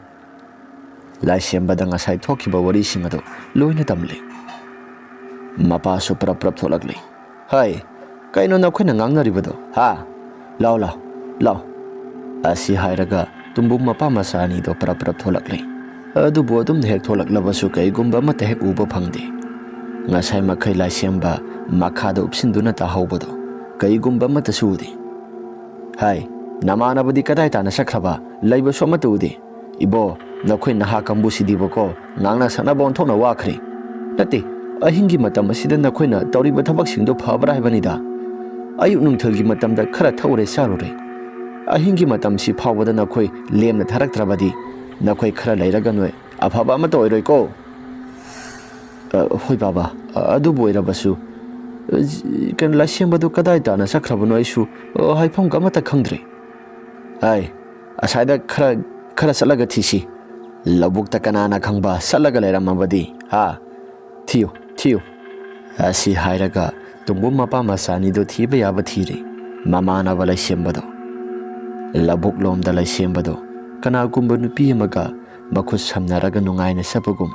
ꯂꯥꯏꯁꯦꯝꯕꯗ ꯉꯁꯥꯏ ꯊꯣꯛꯈꯤꯕ ꯋꯥꯔꯤꯁꯤꯡ ꯑꯗꯨ ꯂꯣꯏꯅ ꯇꯝꯂꯦ꯫ ꯃꯄꯥꯁꯨ ꯄ꯭ꯔꯞ ꯄ꯭ꯔꯞ ꯊꯣꯛꯂꯛꯂꯦ꯫ "ꯍꯩ, ꯀꯩꯅꯣ ꯅꯈꯣꯏꯅ ꯉꯥꯡꯅꯔꯤꯕꯗꯣ, ꯍꯥ? ꯂꯥꯎ, ꯂꯥꯎ, ꯂꯥꯎ"꯫ ꯑꯁꯤ ꯍꯥꯏꯔꯒ ꯇꯣꯝꯕꯨꯡ ꯃꯄꯥ ꯃꯆꯥ ꯑꯅꯤꯗꯣ ꯄ꯭ꯔꯞ ꯄ꯭ꯔꯞ ꯊꯣꯛꯂꯛꯂꯦ꯫ ꯑꯗꯨꯕꯨ ꯑꯗꯨꯝꯅ ꯍꯦꯛ ꯊꯣꯛꯂꯛꯂꯕꯁꯨ ꯀꯩꯒꯨꯝꯕ ꯑꯃꯠꯇ ꯍꯦꯛ ꯎꯕ ꯐꯪꯗꯦ꯫ ꯉꯁꯥꯏ ꯃꯈꯩ ꯂꯥꯏꯁꯦꯝꯕ ꯃꯈꯥꯗ ꯎꯞꯁꯤꯟꯗꯨꯅ ꯇꯥꯍꯧꯕꯗꯣ ꯀꯩꯒꯨꯝꯕ ꯑꯃꯠꯇꯁꯨ ꯎꯗꯦ꯫ "ꯍꯥꯏ, ꯅꯃꯥꯟꯅꯕꯗꯤ ꯀꯗꯥꯏ ꯇꯥꯅ ꯆꯠꯈ꯭ꯔꯕ? ꯂꯩꯕꯁꯨ ꯑꯃꯠꯇ ꯎꯗꯦ꯫ ꯏꯕꯣ, ꯅꯈꯣꯏ ꯅꯍꯥ ꯀꯥꯡꯕꯨꯁꯤꯗꯤꯕꯀꯣ, ꯉꯥꯡꯅ ꯁꯛꯅꯕ ꯑꯣꯟꯊꯣꯛꯅ ꯋꯥꯈ꯭ꯔꯦ꯫ ꯅꯠꯇꯦ, ꯑꯍꯤꯡꯒꯤ ꯃꯇꯝ ꯑꯁꯤꯗ ꯅꯈꯣꯏꯅ ꯇꯧꯔꯤꯕ ꯊꯕꯛꯁꯤꯡꯗꯣ ꯐꯕ꯭ꯔꯥ ꯍꯥꯏꯕꯅꯤꯗ? ꯑꯌꯨꯛ ꯅꯨꯡꯊꯤꯜꯒꯤ ꯃꯇꯝꯗ ꯈꯔ ꯊꯛꯎꯔꯦ ꯆꯥꯔꯨꯔꯦ꯫ ꯑꯍꯤꯡꯒꯤ ꯃꯇꯝꯁꯤ ꯐꯥꯎꯕꯗ ꯅꯈꯣꯏ ꯂꯦꯝꯅ ꯊꯥꯔꯛꯇ꯭ꯔꯕꯗꯤ ꯅꯈꯣꯏ ꯈꯔ ꯂꯩꯔꯒ ꯅꯣꯏ ꯑꯐꯕ ꯑꯃꯠꯇ ꯑꯣꯏꯔꯣꯏꯀꯣ"꯫ "ꯑ, ꯍꯣꯏ ꯕꯥꯕꯥ, ꯑ, ꯑꯗꯨꯕꯨ ꯑꯣꯏꯔꯕꯁꯨ, ꯑ, ꯀꯩꯅꯣ, ꯂꯥꯏꯁꯦꯝꯕꯗꯨ ꯀꯗꯥꯏ ꯇꯥꯅ ꯆꯠꯈ꯭ꯔꯕꯅꯣ ꯑꯩꯁꯨ, ꯑ, ꯍꯥꯏꯐꯝꯒ ꯑꯃꯠꯇ ꯈꯪꯗ꯭ꯔꯦ"꯫ "ꯑꯥꯏ, ꯑꯁꯥꯏꯗ ꯈꯔ, ꯈꯔ ꯆꯠꯂꯒ ꯊꯤꯁꯤ"꯫ "ꯂꯧꯕꯨꯛꯇ ꯀꯅꯥꯅ ꯈꯪꯕ ꯆꯠꯂꯒ ꯂꯩꯔꯝꯃꯕꯗꯤ, ꯍꯥ? ꯊꯤꯌꯨ, ꯊꯤꯌꯨ!" ꯑꯁꯤ ꯍꯥꯏꯔꯒ ꯇꯨꯝꯕꯨꯡ ꯃꯄꯥ ꯃꯆꯥ ꯑꯅꯤꯗꯨ ꯊꯤꯕ ꯌꯥꯕ ꯊꯤꯔꯦ꯫ ꯃꯃꯥꯟꯅꯕ ꯂꯩꯁꯦꯝꯕꯗꯣ, ꯂꯧꯕꯨꯛ ꯂꯣꯝꯗ ꯂꯩꯁꯦꯝꯕꯗꯣ ꯀꯅꯥꯒꯨꯝꯕ ꯅꯨꯄꯤ ꯑꯃꯒ ꯃꯈꯨꯠ ꯁꯝꯅꯔꯒ ꯅꯨꯡꯉꯥꯏꯅ ꯆꯠꯄꯒꯨꯝ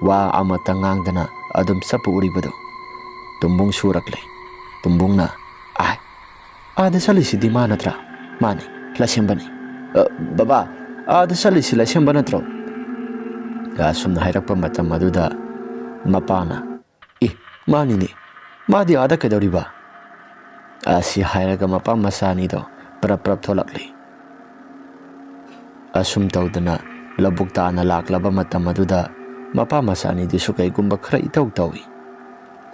ꯋꯥ ꯑꯃꯇ ꯉꯥꯡꯗꯅ ꯑꯗꯨꯝ ꯆꯠꯄ ꯎꯔꯤꯕꯗꯣ ꯇꯨꯝꯕꯨꯡ ꯁꯨꯔꯛꯂꯦ꯫ ꯇꯨꯝꯕꯨꯡꯅ, "ꯑꯥꯏ, ꯑꯥꯗ ꯆꯠꯂꯤꯁꯤꯗꯤ ꯃꯥ ꯅꯠꯇ꯭ꯔꯥ?" "ꯃꯥꯅꯤ, ꯂꯥꯏꯁꯦꯝꯕꯅꯤ꯫" "ꯑ, ꯕꯕꯥ, ꯑꯥꯗ ꯆꯠꯂꯤꯁꯤ ꯂꯥꯏꯁꯦꯝꯕ ꯅꯠꯇ꯭ꯔꯣ?" ꯑꯁꯨꯝꯅ ꯍꯥꯏꯔꯛꯄ ꯃꯇꯝ ꯑꯗꯨꯗ ꯃꯄꯥꯅ, "ꯏ, ꯃꯥꯅꯤꯅꯦ, ꯃꯥꯗꯤ ꯑꯥꯗ ꯀꯩꯗꯧꯔꯤꯕ?" ꯑꯁꯤ ꯍꯥꯏꯔꯒ ꯃꯄꯥ ꯃꯆꯥ ꯑꯅꯤꯗꯣ ꯄ꯭ꯔꯞ ꯄ꯭ꯔꯞ ꯊꯣꯛꯂꯛꯂꯤ꯫ ꯑꯁꯨꯝ ꯇꯧꯗꯅ ꯂꯧꯕꯨꯛ ꯇꯥꯅ ꯂꯥꯛꯂꯕ ꯃꯇꯝ ꯑꯗꯨꯗ ꯃꯄꯥ ꯃꯆꯥ ꯑꯅꯤꯗꯨꯁꯨ ꯀꯩꯒꯨꯝꯕ ꯈꯔ ꯏꯇꯧ ꯇꯧꯏ꯫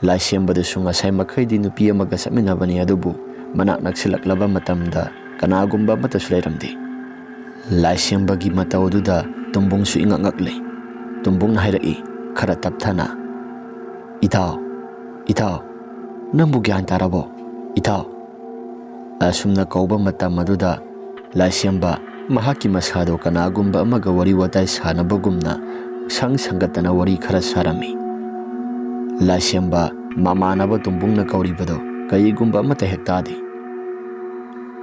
ꯂꯥꯏꯁꯦꯝꯕꯗꯨꯁꯨ ꯉꯁꯥꯏ ꯃꯈꯩꯗꯤ ꯅꯨꯄꯤ ꯑꯃꯒ ꯆꯠꯃꯤꯟꯅꯕꯅꯤ, ꯑꯗꯨꯕꯨ ꯃꯅꯥꯛ ꯅꯛꯁꯤꯜꯂꯛꯂꯕ ꯃꯇꯝꯗ ꯀꯅꯥꯒꯨꯝꯕ ꯑꯃꯠꯇꯁꯨ ꯂꯩꯔꯝꯗꯦ꯫ ꯂꯥꯏꯁꯦꯝꯕꯒꯤ ꯃꯇꯧ ꯑꯗꯨꯗ ꯇꯨꯝꯕꯨꯡꯁꯨ ꯏꯉꯛ ꯉꯛꯂꯦ꯫ ꯇꯨꯝꯕꯨꯡꯅ ꯍꯥꯏꯔꯛꯏ, ꯈꯔ ꯇꯞꯊꯅ, "ꯏꯇꯥꯎ, ꯏꯇꯥꯎ, ꯅꯪꯕꯨ ꯒ꯭ꯌꯥꯟ ꯇꯥꯔꯕꯣ, ꯏꯇꯥꯎ?" ꯑꯁꯨꯝꯅ ꯀꯧꯕ ꯃꯇꯝ ꯑꯗꯨꯗ ꯂꯥꯏꯁꯦꯝꯕ ꯃꯍꯥꯛꯀꯤ ꯃꯁꯥꯗꯣ ꯀꯅꯥꯒꯨꯝꯕ ꯑꯃꯒ ꯋꯥꯔꯤ ꯋꯥꯇꯥꯏ ꯁꯥꯟꯅꯕꯒꯨꯝꯅ ꯁꯪ ꯁꯪꯒꯠꯇꯅ ꯋꯥꯔꯤ ꯈꯔ ꯁꯥꯔꯝꯃꯤ꯫ ꯂꯥꯏꯁꯦꯝꯕ ꯃꯃꯥꯟꯅꯕ ꯇꯨꯝꯕꯨꯡꯅ ꯀꯧꯔꯤꯕꯗꯣ ꯀꯔꯤꯒꯨꯝꯕ ꯑꯃꯠꯇ ꯍꯦꯛ ꯇꯥꯗꯦ꯫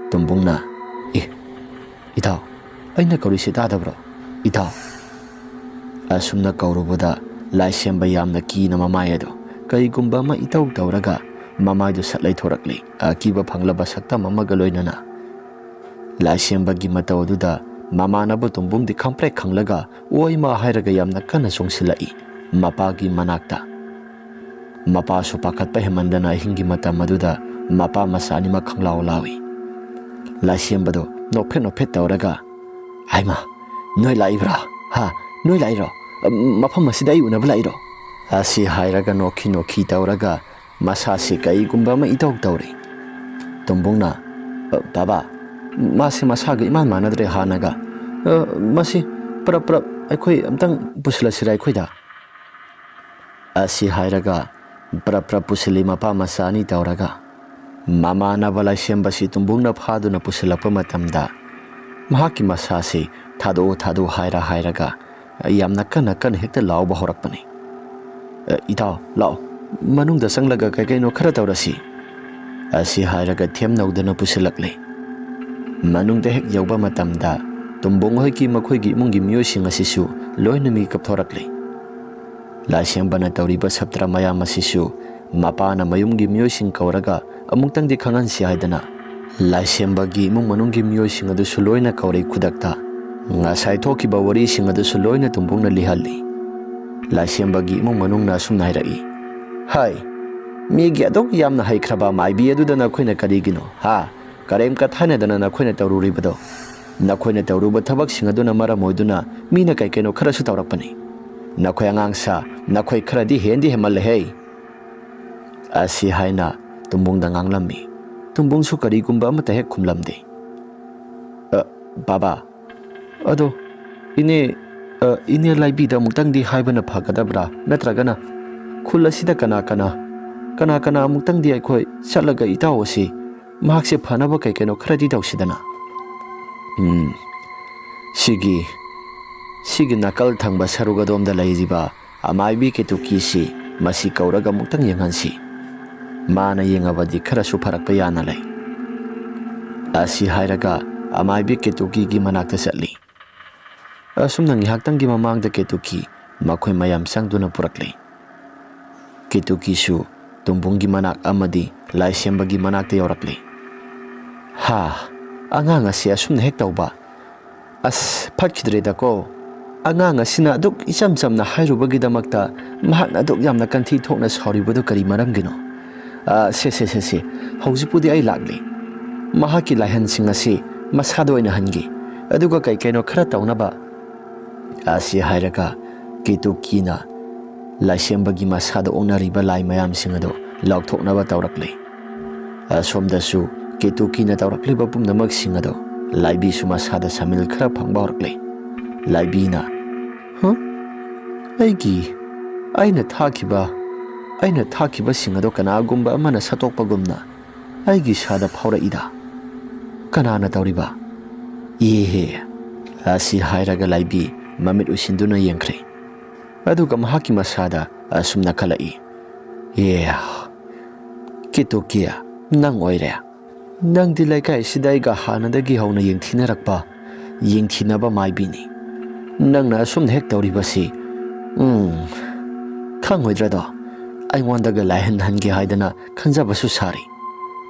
ꯇꯨꯝꯕꯨꯡꯅ, "ꯑꯦ, ꯏꯇꯥꯎ, ꯑꯩꯅ ꯀꯧꯔꯤꯁꯤ ꯇꯥꯗꯕ꯭ꯔꯣ, ꯏꯇꯥꯎ?" ꯑꯁꯨꯝꯅ ꯀꯧꯔꯨꯕꯗ ꯂꯥꯏꯁꯦꯝꯕ ꯌꯥꯝꯅ ꯀꯤꯅ ꯃꯃꯥꯏ ꯑꯗꯨ ꯀꯔꯤꯒꯨꯝꯕ ꯑꯃ ꯏꯇꯧ ꯇꯧꯔꯒ ꯃꯃꯥꯏꯗꯨ ꯁꯠ ꯂꯩꯊꯣꯔꯛꯂꯤ꯫ ꯑꯀꯤꯕ ꯐꯪꯂꯕ ꯁꯛꯇꯝ ꯑꯃꯒ ꯂꯣꯏꯅꯅ ꯂꯥꯏꯁꯦꯝꯕꯒꯤ ꯃꯇꯧ ꯑꯗꯨꯗ ꯃꯃꯥꯟꯅꯕ ꯇꯨꯝꯕꯨꯡꯗꯤ ꯈꯪꯄ꯭ꯔꯦꯛ ꯈꯪꯂꯒ "ꯑꯣꯏꯃꯥ" ꯍꯥꯏꯔꯒ ꯌꯥꯝꯅ ꯀꯟꯅ ꯆꯣꯡꯁꯤꯜꯂꯛꯏ ꯃꯄꯥꯒꯤ ꯃꯅꯥꯛꯇ꯫ ꯃꯄꯥꯁꯨ ꯄꯥꯈꯠꯄ ꯍꯦꯟꯃꯟꯗꯅ ꯑꯍꯤꯡꯒꯤ ꯃꯇꯝ ꯑꯗꯨꯗ ꯃꯄꯥ ꯃꯆꯥ ꯑꯅꯤꯃꯛ ꯈꯪꯂꯥꯎ ꯂꯥꯎꯏ꯫ ꯂꯥꯏꯁꯦꯝꯕꯗꯣ ꯅꯣꯛꯐꯦꯠ ꯅꯣꯛꯐꯦꯠ ꯇꯧꯔꯒ, "ꯍꯥꯏꯃ, ꯅꯣꯏ ꯂꯥꯛꯏꯕ꯭ꯔꯥ? ꯍꯥ? ꯅꯣꯏ ꯂꯥꯛꯏꯔꯣ? ꯃꯐꯝ ꯑꯁꯤꯗ ꯑꯩ ꯎꯅꯕ ꯂꯥꯛꯏꯔꯣ?" ꯑꯁꯤ ꯍꯥꯏꯔꯒ ꯅꯣꯛꯈꯤ ꯅꯣꯛꯈꯤ ꯇꯧꯔꯒ ꯃꯁꯥꯁꯤ ꯀꯩꯒꯨꯝꯕ ꯑꯃ ꯏꯇꯧ ꯇꯧꯔꯤ꯫ ꯇꯨꯝꯕꯨꯡꯅ, "ꯑ, ꯕꯥꯕꯥ, ꯃꯥꯁꯦ ꯃꯁꯥꯒ ꯏꯃꯥꯟ ꯃꯥꯟꯅꯗ꯭ꯔꯦ ꯍꯥꯟꯅꯒ꯫ ꯑ, ꯃꯁꯤ ꯄ꯭ꯔꯞ ꯄ꯭ꯔꯞ ꯑꯩꯈꯣꯏ ꯑꯝꯇꯪ ꯄꯨꯁꯤꯜꯂꯁꯤꯔꯥ ꯑꯩꯈꯣꯏꯗ?" ꯑꯁꯤ ꯍꯥꯏꯔꯒ ꯄ꯭ꯔꯞ ꯄ꯭ꯔꯞ ꯄꯨꯁꯤꯜꯂꯤ ꯃꯄꯥ ꯃꯆꯥ ꯑꯅꯤ ꯇꯧꯔꯒ꯫ ꯃꯃꯥꯟꯅꯕ ꯂꯥꯏꯁꯦꯝꯕꯁꯤ ꯇꯨꯝꯕꯨꯡꯅ ꯐꯥꯗꯨꯅ ꯄꯨꯁꯤꯜꯂꯛꯄ ꯃꯇꯝꯗ ꯃꯍꯥꯛꯀꯤ ꯃꯁꯥꯁꯤ "ꯊꯥꯗꯣꯛꯎ, ꯊꯥꯗꯣꯛꯎ" ꯍꯥꯏꯔ ꯍꯥꯏꯔꯒ ꯌꯥꯝꯅ ꯀꯟꯅ ꯀꯟꯅ ꯍꯦꯛꯇ ꯂꯥꯎꯕ ꯍꯧꯔꯛꯄꯅꯤ꯫ "ꯑ, ꯏꯇꯥꯎ, ꯂꯥꯛꯑꯣ, ꯃꯅꯨꯡꯗ ꯆꯪꯂꯒ ꯀꯩ ꯀꯩꯅꯣ ꯈꯔ ꯇꯧꯔꯁꯤ," ꯑꯁꯤ ꯍꯥꯏꯔꯒ ꯊꯦꯝꯅꯧꯗꯅ ꯄꯨꯁꯤꯜꯂꯛꯂꯦ꯫ ꯃꯅꯨꯡꯗ ꯍꯦꯛ ꯌꯧꯕ ꯃꯇꯝꯗ ꯇꯣꯝꯕꯣꯡ ꯍꯣꯏꯒꯤ, ꯃꯈꯣꯏꯒꯤ ꯏꯃꯨꯡꯒꯤ ꯃꯤꯑꯣꯏꯁꯤꯡ ꯑꯁꯤꯁꯨ ꯂꯣꯏꯅ ꯃꯤꯀꯞ ꯊꯣꯔꯛꯂꯦ꯫ ꯂꯥꯏꯁꯦꯝꯕꯅ ꯇꯧꯔꯤꯕ ꯁꯥꯇ꯭ꯔ ꯃꯌꯥꯝ ꯑꯁꯤꯁꯨ ꯃꯄꯥꯅ ꯃꯌꯨꯝꯒꯤ ꯃꯤꯑꯣꯏꯁꯤꯡ ꯀꯧꯔꯒ ꯑꯃꯨꯛꯇꯪꯗꯤ ꯈꯪꯍꯟꯁꯤ ꯍꯥꯏꯗꯅ ꯂꯥꯏꯁꯦꯝꯕꯒꯤ ꯏꯃꯨꯡ ꯃꯅꯨꯡꯒꯤ ꯃꯤꯑꯣꯏꯁꯤꯡ ꯑꯗꯨꯁꯨ ꯂꯣꯏꯅ ꯀꯧꯔꯛꯏ ꯈꯨꯗꯛꯇ꯫ ꯉꯁꯥꯏ ꯊꯣꯛꯈꯤꯕ ꯋꯥꯔꯤꯁꯤꯡ ꯑꯗꯨꯁꯨ ꯂꯣꯏꯅ ꯇꯣꯝꯕꯣꯡꯅ ꯂꯤꯍꯜꯂꯤ꯫ ꯂꯥꯏꯁꯦꯝꯕꯒꯤ ꯏꯃꯨꯡ ꯃꯅꯨꯡꯅ ꯑꯁꯨꯝꯅ ꯍꯥꯏꯔꯛꯏ, "ꯍꯥꯏ, ꯃꯤꯒꯤ ꯑꯗꯨꯛ ꯌꯥꯝꯅ ꯍꯩꯈ꯭ꯔꯕ ꯃꯥꯏꯕꯤ ꯑꯗꯨꯗ ꯅꯈꯣꯏꯅ ꯀꯔꯤꯒꯤꯅꯣ, ꯍꯥ? ꯀꯔꯤꯝꯀ ꯊꯥꯏꯅꯗꯅ ꯅꯈꯣꯏꯅ ꯇꯧꯔꯨꯔꯤꯕꯗꯣ? ꯅꯈꯣꯏꯅ ꯇꯧꯔꯨꯕ ꯊꯕꯛꯁꯤꯡ ꯑꯗꯨꯅ ꯃꯔꯝ ꯑꯣꯏꯗꯨꯅ ꯃꯤꯅ ꯀꯩ ꯀꯩꯅꯣ ꯈꯔꯁꯨ ꯇꯧꯔꯛꯄꯅꯤ꯫ ꯅꯈꯣꯏ ꯑꯉꯥꯡ ꯁꯥ, ꯅꯈꯣꯏ ꯈꯔꯗꯤ ꯍꯦꯟꯗꯤ ꯍꯦꯟꯃꯜꯂꯦꯍꯦ!" ꯑꯁꯤ ꯍꯥꯏꯅ ꯇꯣꯝꯕꯣꯡꯗ ꯉꯥꯡꯂꯝꯃꯤ꯫ ꯇꯣꯝꯕꯣꯡꯁꯨ ꯀꯔꯤꯒꯨꯝꯕ ꯑꯃꯠꯇ ꯍꯦꯛ ꯈꯨꯝꯂꯝꯗꯦ꯫ "ꯑ, ꯕꯥꯕꯥ, ꯑꯗꯣ ꯏꯅꯦ, ꯑ, ꯏꯅꯦ ꯂꯥꯏꯕꯤꯗ ꯑꯃꯨꯛꯇꯪꯗꯤ ꯍꯥꯏꯕꯅ ꯐꯒꯗꯕ꯭ꯔꯥ? ꯅꯠꯇ꯭ꯔꯒꯅ ꯈꯨꯜ ꯑꯁꯤꯗ ꯀꯅꯥ ꯀꯅꯥ, ꯀꯅꯥ ꯀꯅꯥ ꯑꯃꯨꯛꯇꯪꯗꯤ ꯑꯩꯈꯣꯏ ꯆꯠꯂꯒ ꯏꯇꯥꯎ ꯑꯁꯤ ꯃꯍꯥꯛꯁꯦ ꯐꯅꯕ ꯀꯩ ꯀꯩꯅꯣ ꯈꯔꯗꯤ ꯇꯧꯁꯤꯗꯅ?" ꯎꯝ, ꯁꯤꯒꯤ, ꯁꯤꯒꯤ ꯅꯥꯀꯜ ꯊꯪꯕ ꯁꯔꯨꯛ ꯑꯗꯣꯝꯗ ꯂꯩꯔꯤꯕ ꯑꯃꯥꯏꯕꯤ ꯀꯦꯇꯨꯀꯤꯁꯤ ꯃꯁꯤ ꯀꯧꯔꯒ ꯑꯃꯨꯛꯇꯪ ꯌꯦꯡꯍꯟꯁꯤ꯫ ꯃꯥꯅ ꯌꯦꯡꯉꯕꯗꯤ ꯈꯔꯁꯨ ꯐꯔꯛꯄ ꯌꯥꯅ ꯂꯩ꯫ ꯑꯁꯤ ꯍꯥꯏꯔꯒ ꯑꯃꯥꯏꯕꯤ ꯀꯦꯇꯨꯀꯤꯒꯤ ꯃꯅꯥꯛꯇ ꯆꯠꯂꯤ꯫ ꯑꯁꯨꯝꯅ ꯉꯥꯏꯍꯥꯛꯇꯪꯒꯤ ꯃꯃꯥꯡꯗ ꯀꯦꯇꯨꯀꯤ ꯃꯈꯣꯏ ꯃꯌꯥꯝ ꯆꯪꯗꯨꯅ ꯄꯨꯔꯛꯂꯦ꯫ ꯀꯦꯇꯨꯀꯤꯁꯨ ꯇꯣꯝꯕꯣꯡꯒꯤ ꯃꯅꯥꯛ ꯑꯃꯗꯤ ꯂꯥꯏꯁꯦꯝꯕꯒꯤ ꯃꯅꯥꯛꯇ ꯌꯧꯔꯛꯂꯦ꯫ "ꯍꯥ, ꯑꯉꯥꯡ ꯑꯁꯤ ꯑꯁꯨꯝꯅ ꯍꯦꯛ ꯇꯧꯕ? ꯑꯁ, ꯐꯠꯈꯤꯗ꯭ꯔꯦꯗꯀꯣ꯫ ꯑꯉꯥꯡ ꯑꯁꯤꯅ ꯑꯗꯨꯛ ꯏꯆꯝ ꯆꯝꯅ ꯍꯥꯏꯔꯨꯕꯒꯤꯗꯃꯛꯇ ꯃꯍꯥꯛꯅ ꯑꯗꯨꯛ ꯌꯥꯝꯅ ꯀꯟꯊꯤ ꯊꯣꯛꯅ ꯁꯥꯎꯔꯤꯕꯗꯨ ꯀꯔꯤ ꯃꯔꯝꯒꯤꯅꯣ? ꯑ, ꯁꯦ, ꯁꯦ, ꯁꯦ, ꯁꯦ, ꯍꯧꯖꯤꯛꯄꯨꯗꯤ ꯑꯩ ꯂꯥꯛꯂꯤ꯫ ꯃꯍꯥꯛꯀꯤ ꯂꯥꯏꯍꯟꯁꯤꯡ ꯑꯁꯤ ꯃꯁꯥꯗ ꯑꯣꯏꯅ ꯍꯟꯒꯦ, ꯑꯗꯨꯒ ꯀꯩ ꯀꯩꯅꯣ ꯈꯔ ꯇꯧꯅꯕ," ꯑꯁꯤ ꯍꯥꯏꯔꯒ ꯀꯦꯇꯨꯀꯤꯅ ꯂꯥꯏꯁꯦꯝꯕꯒꯤ ꯃꯁꯥꯗ ꯑꯣꯛꯅꯔꯤꯕ ꯂꯥꯏ ꯃꯌꯥꯝꯁꯤꯡ ꯑꯗꯨ ꯂꯧꯊꯣꯛꯅꯕ ꯇꯧꯔꯛꯂꯦ꯫ ꯑꯁꯣꯝꯗꯁꯨ ꯀꯦꯇꯨꯀꯤꯅ ꯇꯧꯔꯛꯂꯤꯕ ꯄꯨꯝꯅꯃꯛꯁꯤꯡ ꯑꯗꯨ ꯂꯥꯏꯕꯤꯁꯨ ꯃꯁꯥꯗ ꯁꯥꯃꯤꯜ ꯈꯔ ꯐꯪꯕ ꯍꯧꯔꯛꯂꯦ꯫ ꯂꯥꯏꯕꯤꯅ, "ꯍ? ꯑꯩꯒꯤ, ꯑꯩꯅ ꯊꯥꯈꯤꯕ, ꯑꯩꯅ ꯊꯥꯈꯤꯕꯁꯤꯡ ꯑꯗꯣ ꯀꯅꯥꯒꯨꯝꯕ ꯑꯃꯅ ꯁꯠꯇꯣꯛꯄꯒꯨꯝꯅ ꯑꯩꯒꯤ ꯏꯁꯥꯗ ꯐꯥꯎꯔꯛꯏꯗ꯫ ꯀꯅꯥꯅ ꯇꯧꯔꯤꯕ? ꯏꯍꯦ!" ꯑꯁꯤ ꯍꯥꯏꯔꯒ ꯂꯥꯏꯕꯤ ꯃꯃꯤꯠ ꯎꯏꯁꯤꯟꯗꯨꯅ ꯌꯦꯡꯈ꯭ꯔꯦ꯫ ꯑꯗꯨꯒ ꯃꯍꯥꯛꯀꯤ ꯃꯁꯥꯗ ꯑꯁꯨꯝꯅ ꯈꯜꯂꯛꯏ, "ꯑꯦ, ꯀꯦꯇꯨꯀꯤ, ꯅꯪ ꯑꯣꯏꯔꯦ꯫ ꯅꯪꯗꯤ ꯂꯩꯀꯥꯏꯁꯤꯗ ꯑꯩꯒ ꯍꯥꯟꯅꯗꯒꯤ ꯍꯧꯅ ꯌꯦꯡꯊꯤꯅꯔꯛꯄ, ꯌꯦꯡꯊꯤꯅꯕ ꯃꯥꯏꯕꯤꯅꯤ꯫ ꯅꯪꯅ ꯑꯁꯨꯝꯅ ꯍꯦꯛ ꯇꯧꯔꯤꯕꯁꯤ, ꯎꯝ, ꯈꯪꯉꯣꯏꯗ꯭ꯔꯗꯣ? ꯑꯩꯉꯣꯟꯗꯒ ꯂꯥꯏꯍꯟꯍꯟꯒꯦ ꯍꯥꯏꯗꯅ ꯈꯟꯖꯕꯁꯨ ꯁꯥꯔꯤ"꯫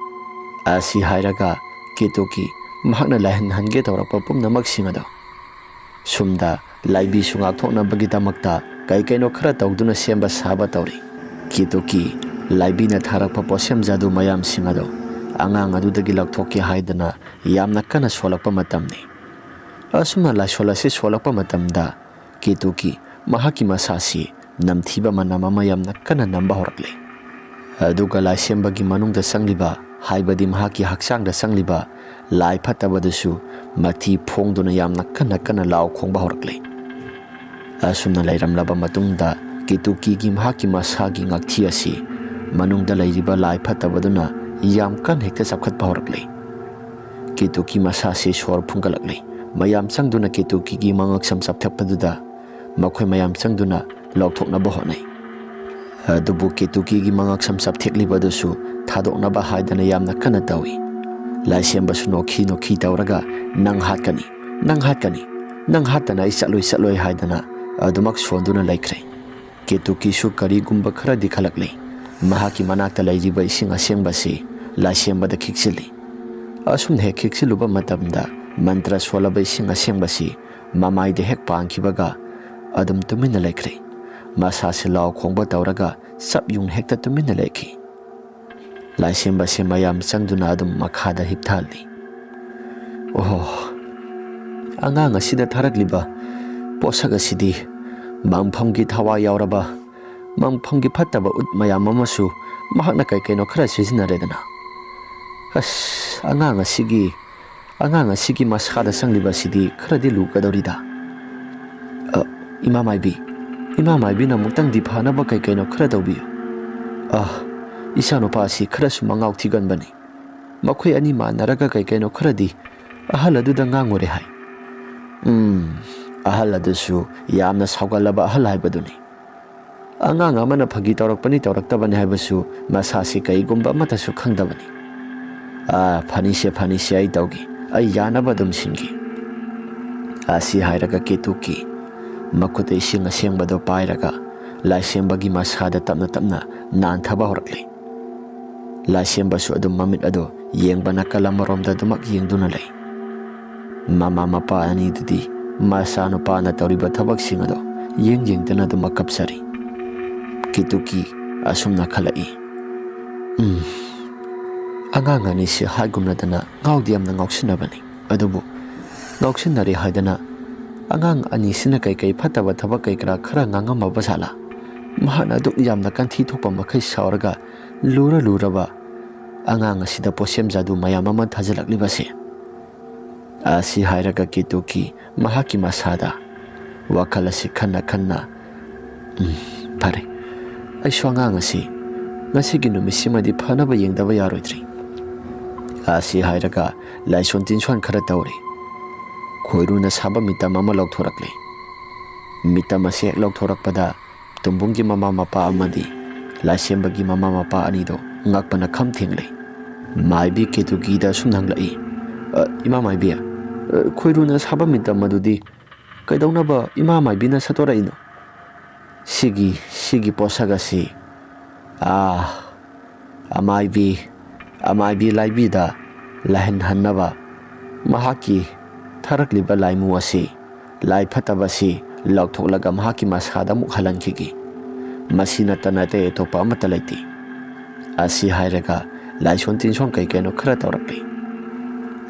ꯑꯁꯤ ꯍꯥꯏꯔꯒ ꯀꯦꯇꯨꯀꯤ ꯃꯍꯥꯛꯅ ꯂꯥꯏꯍꯟꯍꯟꯒꯦ ꯇꯧꯔꯛꯄ ꯄꯨꯝꯅꯃꯛꯁꯤꯡ ꯑꯗꯣ ꯁꯨꯝꯗ ꯂꯥꯏꯕꯤꯁꯨ ꯉꯥꯛꯊꯣꯛꯅꯕꯒꯤꯗꯃꯛꯇ ꯀꯩ ꯀꯩꯅꯣ ꯈꯔ ꯇꯧꯗꯨꯅ ꯁꯦꯝꯕ ꯁꯥꯕ ꯇꯧꯔꯤ꯫ ꯀꯦꯇꯨꯀꯤ ꯂꯥꯏꯕꯤꯅ ꯊꯥꯔꯛꯄ ꯄꯣꯠꯁꯦꯝ ꯖꯥꯗꯨ ꯃꯌꯥꯝꯁꯤꯡ ꯑꯗꯣ ꯑꯉꯥꯡ ꯑꯗꯨꯗꯒꯤ ꯂꯧꯊꯣꯛꯀꯦ ꯍꯥꯏꯗꯅ ꯌꯥꯝꯅ ꯀꯟꯅ ꯁꯣꯜꯂꯛꯄ ꯃꯇꯝꯅꯤ꯫ ꯑꯁꯨꯝꯅ ꯂꯥꯏꯁꯣꯜ ꯑꯁꯤ ꯁꯣꯜꯂꯛꯄ ꯃꯇꯝꯗ ꯀꯦꯇꯨꯀꯤ ꯃꯍꯥꯛꯀꯤ ꯃꯁꯥꯁꯤ ꯅꯝꯊꯤꯕ ꯃꯅꯝ ꯑꯃ ꯌꯥꯝꯅ ꯀꯟꯅ ꯅꯝꯕ ꯍꯧꯔꯛꯂꯦ꯫ ꯑꯗꯨꯒ ꯂꯥꯏꯁꯦꯝꯕꯒꯤ ꯃꯅꯨꯡꯗ ꯆꯪꯂꯤꯕ, ꯍꯥꯏꯕꯗꯤ ꯃꯍꯥꯛꯀꯤ ꯍꯛꯆꯥꯡꯗ ꯆꯪꯂꯤꯕ ꯂꯥꯏ ꯐꯠꯇꯕꯗꯨꯁꯨ ꯃꯊꯤ ꯐꯣꯡꯗꯨꯅ ꯌꯥꯝꯅ ꯀꯟꯅ ꯀꯟꯅ ꯂꯥꯎ ꯈꯣꯡꯕ ꯍꯧꯔꯛꯂꯦ꯫ ꯑꯁꯨꯝꯅ ꯂꯩꯔꯝꯂꯕ ꯃꯇꯨꯡꯗ ꯀꯦꯇꯨꯀꯤꯒꯤ ꯃꯍꯥꯛꯀꯤ ꯃꯁꯥꯒꯤ ꯉꯛꯊꯤ ꯑꯁꯤ ꯃꯅꯨꯡꯗ ꯂꯩꯔꯤꯕ ꯂꯥꯏ ꯐꯠꯇꯕꯗꯨꯅ ꯌꯥꯝ ꯀꯟꯅ ꯍꯦꯛꯇ ꯆꯞꯈꯠꯄ ꯍꯧꯔꯛꯂꯦ꯫ ꯀꯦꯇꯨꯀꯤ ꯃꯁꯥꯁꯤ ꯁꯣꯔ ꯐꯨꯟꯒꯠꯂꯛꯂꯦ꯫ ꯃꯌꯥꯝ ꯆꯪꯗꯨꯅ ꯀꯦꯇꯨꯀꯤꯒꯤ ꯃꯉꯛꯁꯝ ꯆꯞꯊꯠꯄꯗꯨꯗ ꯃꯈꯣꯏ ꯃꯌꯥꯝ ꯆꯪꯗꯨꯅ ꯂꯧꯊꯣꯛꯅꯕ ꯍꯣꯠꯅꯩ꯫ ꯑꯗꯨꯕꯨ ꯀꯦꯇꯨꯀꯤꯒꯤ ꯃꯉꯛꯁꯝ ꯆꯞꯊꯦꯛꯂꯤꯕ ꯑꯗꯨꯁꯨ ꯊꯥꯗꯣꯛꯅꯕ ꯍꯥꯏꯗꯅ ꯌꯥꯝꯅ ꯀꯟꯅ ꯇꯧꯏ꯫ ꯂꯥꯏꯁꯦꯝꯕꯁꯨ ꯅꯣꯛꯈꯤ ꯅꯣꯛꯈꯤ ꯇꯧꯔꯒ, "ꯅꯪ ꯍꯥꯠꯀꯅꯤ, ꯅꯪ ꯍꯥꯠꯀꯅꯤ, ꯅꯪ ꯍꯥꯠꯇꯅ ꯑꯩ ꯆꯠꯂꯣꯏ, ꯆꯠꯂꯣꯏ" ꯍꯥꯏꯗꯅ ꯑꯗꯨꯃꯛ ꯁꯣꯟꯗꯨꯅ ꯂꯩꯈ꯭ꯔꯦ꯫ ꯀꯦꯇꯨꯀꯤꯁꯨ ꯀꯔꯤꯒꯨꯝꯕ ꯈꯔꯗꯤ ꯈꯜꯂꯛꯂꯦ꯫ ꯃꯍꯥꯛꯀꯤ ꯃꯅꯥꯛꯇ ꯂꯩꯔꯤꯕ ꯏꯁꯤꯡ ꯑꯁꯦꯡꯕꯁꯤ ꯂꯥꯏꯁꯦꯝꯕꯗ ꯈꯤꯛꯆꯤꯜꯂꯤ꯫ ꯑꯁꯨꯝꯅ ꯍꯦꯛ ꯈꯤꯛꯆꯤꯜꯂꯨꯕ ꯃꯇꯝꯗ ꯃꯟꯇ꯭ꯔ ꯁꯣꯜꯂꯕ ꯏꯁꯤꯡ ꯑꯁꯦꯡꯕꯁꯤ ꯃꯃꯥꯏꯗ ꯍꯦꯛ ꯄꯥꯟꯈꯤꯕꯒ ꯑꯗꯨꯝ ꯇꯨꯃꯤꯟꯅ ꯂꯩꯈ꯭ꯔꯦ꯫ ꯃꯁꯥꯁꯤ ꯂꯥꯎ ꯈꯣꯡꯕ ꯇꯧꯔꯒ ꯆꯞ ꯌꯨꯡ ꯍꯦꯛꯇ ꯇꯨꯃꯤꯟꯅ ꯂꯩꯈꯤ꯫ ꯂꯥꯏꯁꯦꯝꯕꯁꯦ ꯃꯌꯥꯝ ꯆꯪꯗꯨꯅ ꯑꯗꯨꯝ ꯃꯈꯥꯗ ꯍꯤꯞꯊꯍꯜꯂꯤ꯫ ꯑꯣꯍꯣ, ꯑꯉꯥꯡ ꯑꯁꯤꯗ ꯊꯥꯔꯛꯂꯤꯕ ꯄꯣꯠꯁꯛ ꯑꯁꯤꯗꯤ ꯃꯪꯐꯝꯒꯤ ꯊꯋꯥꯏ ꯌꯥꯎꯔꯕ, ꯃꯪꯐꯝꯒꯤ ꯐꯠꯇꯕ ꯎꯠ ꯃꯌꯥꯝ ꯑꯃꯁꯨ ꯃꯍꯥꯛꯅ ꯀꯩ ꯀꯩꯅꯣ ꯈꯔ ꯁꯤꯖꯤꯟꯅꯔꯦꯗꯅ꯫ ꯑꯁ, ꯑꯉꯥꯡ ꯑꯁꯤꯒꯤ, ꯑꯉꯥꯡ ꯑꯁꯤꯒꯤ ꯃꯁꯥꯗ ꯆꯪꯂꯤꯕ ꯑꯁꯤꯗꯤ ꯈꯔꯗꯤ ꯂꯨꯒꯗꯧꯔꯤꯗ꯫ ꯑ, ꯏꯃꯥ ꯃꯥꯏꯕꯤ, ꯏꯃꯥ ꯃꯥꯏꯕꯤꯅ ꯑꯃꯨꯛꯇꯪꯗꯤ ꯐꯅꯕ ꯀꯩ ꯀꯩꯅꯣ ꯈꯔ ꯇꯧꯕꯤꯌꯨ꯫ ꯑ, ꯏꯆꯥꯅꯨꯄꯥ ꯑꯁꯤ ꯈꯔꯁꯨ ꯃꯉꯥꯎ ꯊꯤꯒꯟꯕꯅꯤ꯫ ꯃꯈꯣꯏ ꯑꯅꯤ ꯃꯥꯟꯅꯔꯒ ꯀꯩ ꯀꯩꯅꯣ ꯈꯔꯗꯤ ꯑꯍꯜ ꯑꯗꯨꯗ ꯉꯥꯡꯉꯨꯔꯦ ꯍꯥꯏ꯫ ꯎꯝ, ꯑꯍꯜ ꯑꯗꯨꯁꯨ ꯌꯥꯝꯅ ꯁꯥꯎꯒꯠꯂꯕ ꯑꯍꯜ ꯍꯥꯏꯕꯗꯨꯅꯤ꯫ ꯑꯉꯥꯡ ꯑꯃꯅ ꯐꯥꯒꯤ ꯇꯧꯔꯛꯄꯅꯤ ꯇꯧꯔꯛꯇꯕꯅꯤ ꯍꯥꯏꯕꯁꯨ ꯃꯁꯥꯁꯤ ꯀꯩꯒꯨꯝꯕ ꯑꯃꯠꯇꯁꯨ ꯈꯪꯗꯕꯅꯤ꯫ "ꯑꯥ, ꯐꯅꯤꯁꯦ, ꯐꯅꯤꯁꯦ, ꯑꯩ ꯇꯧꯒꯦ, ꯑꯩ ꯌꯥꯅꯕ ꯑꯗꯨꯝ ꯁꯤꯟꯒꯦ"꯫ ꯑꯁꯤ ꯍꯥꯏꯔꯒ ꯀꯦꯇꯨꯀꯤ ꯃꯈꯨꯠꯇ ꯏꯁꯤꯡ ꯑꯁꯦꯡꯕꯗꯣ ꯄꯥꯏꯔꯒ ꯂꯥꯏꯁꯦꯝꯕꯒꯤ ꯃꯁꯥꯗ ꯇꯞꯅ ꯇꯞꯅ ꯅꯥꯟꯊꯕ ꯍꯧꯔꯛꯂꯦ꯫ ꯂꯥꯏꯁꯦꯝꯕꯁꯨ ꯑꯗꯨꯝ ꯃꯃꯤꯠ ꯑꯗꯨ ꯌꯦꯡꯕ ꯅꯥꯀꯜ ꯑꯃꯔꯣꯝꯗ ꯑꯗꯨꯃꯛ ꯌꯦꯡꯗꯨꯅ ꯂꯩ꯫ ꯃꯃꯥ ꯃꯄꯥ ꯑꯅꯤꯗꯨꯗꯤ ꯃꯆꯥꯅꯨꯄꯥꯅ ꯇꯧꯔꯤꯕ ꯊꯕꯛꯁꯤꯡ ꯑꯗꯣ ꯌꯦꯡ ꯌꯦꯡꯗꯨꯅ ꯑꯗꯨꯃꯛ ꯀꯞꯆꯔꯤ꯫ ꯀꯤꯇꯨꯀꯤ ꯑꯁꯨꯝꯅ ꯈꯜꯂꯛꯏ, "ꯎꯝ, ꯑꯉꯥꯡ ꯑꯅꯤꯁꯤ ꯍꯥꯏꯒꯨꯝꯅꯗꯅ ꯉꯥꯎꯗꯤ ꯌꯥꯝꯅ ꯉꯥꯎꯁꯤꯟꯅꯕꯅꯤ, ꯑꯗꯨꯕꯨ ꯉꯥꯎꯁꯤꯟꯅꯔꯦ ꯍꯥꯏꯗꯅ ꯑꯉꯥꯡ ꯑꯅꯤꯁꯤꯅ ꯀꯩꯀꯩ ꯐꯠꯇꯕ ꯊꯕꯛ ꯀꯩ ꯀꯔꯥ ꯈꯔ ꯉꯥꯡꯉꯝꯃꯕ ꯖꯥꯠꯂꯥ? ꯃꯍꯥꯛꯅ ꯑꯗꯨꯛ ꯌꯥꯝꯅ ꯀꯟꯊꯤ ꯊꯣꯛꯄ ꯃꯈꯩ ꯁꯥꯎꯔꯒ ꯂꯨꯔ ꯂꯨꯔꯕ ꯑꯉꯥꯡ ꯑꯁꯤꯗ ꯄꯣꯠꯁꯦꯝ ꯖꯥꯗꯨ ꯃꯌꯥꯝ ꯑꯃ ꯊꯥꯖꯤꯜꯂꯛꯂꯤꯕꯁꯦ?" ꯑꯁꯤ ꯍꯥꯏꯔꯒ ꯀꯤꯇꯨꯀꯤ ꯃꯍꯥꯛꯀꯤ ꯃꯁꯥꯗ ꯋꯥꯈꯜ ꯑꯁꯤ ꯈꯟꯅ ꯈꯟꯅ, "ꯎꯝ, ꯐꯔꯦ, ꯑꯩꯁꯨ ꯑꯉꯥꯡ ꯑꯁꯤ ꯉꯁꯤꯒꯤ ꯅꯨꯃꯤꯠꯁꯤꯃꯗꯤ ꯐꯅꯕ ꯌꯦꯡꯗꯕ ꯌꯥꯔꯣꯏꯗ꯭ꯔꯤ"꯫ ꯑꯁꯤ ꯍꯥꯏꯔꯒ ꯂꯥꯏꯁꯣꯟ ꯇꯤꯟꯁꯣꯟ ꯈꯔ ꯇꯧꯔꯤ꯫ ꯈꯣꯏꯔꯨꯅ ꯁꯥꯕ ꯃꯤꯇꯝ ꯑꯃ ꯂꯧꯊꯣꯔꯛꯂꯦ꯫ ꯃꯤꯇꯝ ꯑꯁꯤ ꯍꯦꯛ ꯂꯧꯊꯣꯔꯛꯄꯗ ꯇꯨꯝꯕꯨꯡꯒꯤ ꯃꯃꯥ ꯃꯄꯥ ꯑꯃꯗꯤ ꯂꯥꯏꯁꯦꯝꯕꯒꯤ ꯃꯃꯥ ꯃꯄꯥ ꯑꯅꯤꯗꯣ ꯉꯛꯄꯅ ꯈꯝ ꯊꯦꯡꯂꯦ꯫ ꯃꯥꯏꯕꯤ ꯀꯦꯇꯨꯀꯤꯗ ꯑꯁꯨꯝꯅ ꯍꯪꯂꯛꯏ, "ꯑ, ꯏꯃꯥ ꯃꯥꯏꯕꯤ, ꯑ, ꯈꯣꯏꯔꯨꯅ ꯁꯥꯕ ꯃꯤꯇꯝ ꯑꯗꯨꯗꯤ ꯀꯩꯗꯧꯅꯕ ꯏꯃꯥ ꯃꯥꯏꯕꯤꯅ ꯁꯠꯇꯣꯔꯛꯏꯅꯣ? ꯁꯤꯒꯤ, ꯁꯤꯒꯤ ꯄꯣꯠꯁꯛ ꯑꯁꯤ, ꯑꯥ, ꯑꯃꯥꯏꯕꯤ, ꯑꯃꯥꯏꯕꯤ ꯂꯥꯏꯕꯤꯗ ꯂꯥꯏꯍꯟꯍꯟꯅꯕ ꯃꯍꯥꯛꯀꯤ ꯊꯥꯔꯛꯂꯤꯕ ꯂꯥꯏꯃꯨ ꯑꯁꯤ, ꯂꯥꯏ ꯐꯠꯇꯕ ꯑꯁꯤ ꯂꯧꯊꯣꯛꯂꯒ ꯃꯍꯥꯛꯀꯤ ꯃꯁꯥꯗ ꯑꯃꯨꯛ ꯍꯜꯍꯟꯈꯤꯒꯦ꯫ ꯃꯁꯤ ꯅꯠꯇꯅ ꯑꯇꯩ ꯑꯇꯣꯞꯄ ꯑꯃꯠꯇ ꯂꯩꯇꯦ"꯫ ꯑꯁꯤ ꯍꯥꯏꯔꯒ ꯂꯥꯏꯁꯣꯟ ꯇꯤꯟꯁꯣꯟ ꯀꯩ ꯀꯩꯅꯣ ꯈꯔ ꯇꯧꯔꯛꯂꯤ꯫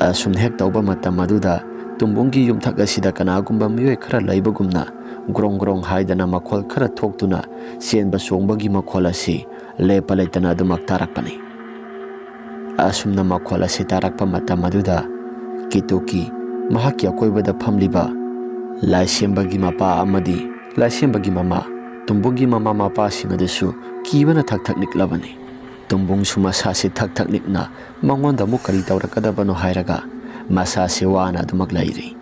ꯑꯁꯨꯝ ꯍꯦꯛ ꯇꯧꯕ ꯃꯇꯝ ꯑꯗꯨꯗ ꯇꯨꯝꯕꯨꯡꯒꯤ ꯌꯨꯝꯊꯛ ꯑꯁꯤꯗ ꯀꯅꯥꯒꯨꯝꯕ ꯃꯤꯑꯣꯏ ꯈꯔ ꯂꯩꯕꯒꯨꯝꯅ ꯒ꯭ꯔꯣꯡ ꯒ꯭ꯔꯣꯡ ꯍꯥꯏꯗꯅ ꯃꯈꯣꯜ ꯈꯔ ꯊꯣꯛꯇꯨꯅ ꯆꯦꯟꯕ ꯆꯣꯡꯕꯒꯤ ꯃꯈꯣꯜ ꯑꯁꯤ ꯂꯦꯞꯄ ꯂꯩꯇꯅ ꯑꯗꯨꯃꯛ ꯇꯥꯔꯛꯄꯅꯤ꯫ ꯑꯁꯨꯝꯅ ꯃꯈꯣꯜ ꯑꯁꯤ ꯇꯥꯔꯛꯄ ꯃꯇꯝ ꯑꯗꯨꯗ ꯀꯤꯇꯨꯀꯤ ꯃꯍꯥꯛꯀꯤ ꯑꯀꯣꯏꯕꯗ ꯐꯝꯂꯤꯕ ꯂꯥꯏꯁꯦꯝꯕꯒꯤ ꯃꯄꯥ ꯑꯃꯗꯤ ꯂꯥꯏꯁꯦꯝꯕꯒꯤ ꯃꯃꯥ, ꯇꯨꯝꯕꯨꯡꯒꯤ ꯃꯃꯥ ꯃꯄꯥꯁꯤꯡ ꯑꯗꯨꯁꯨ ꯀꯤꯕꯅ ꯊꯛ ꯊꯛ ꯅꯤꯛꯂꯕꯅꯤ꯫ ꯇꯨꯝꯕꯨꯡꯁꯨ ꯃꯁꯥꯁꯤ ꯊꯛ ꯊꯛ ꯅꯤꯛꯅ ꯃꯉꯣꯟꯗ ꯑꯃꯨꯛ ꯀꯔꯤ ꯇꯧꯔꯛꯀꯗꯕꯅꯣ ꯍꯥꯏꯔꯒ ꯃꯁꯥꯁꯤ ꯋꯥꯅ ꯑꯗꯨꯃꯛ ꯂꯩꯔꯤ꯫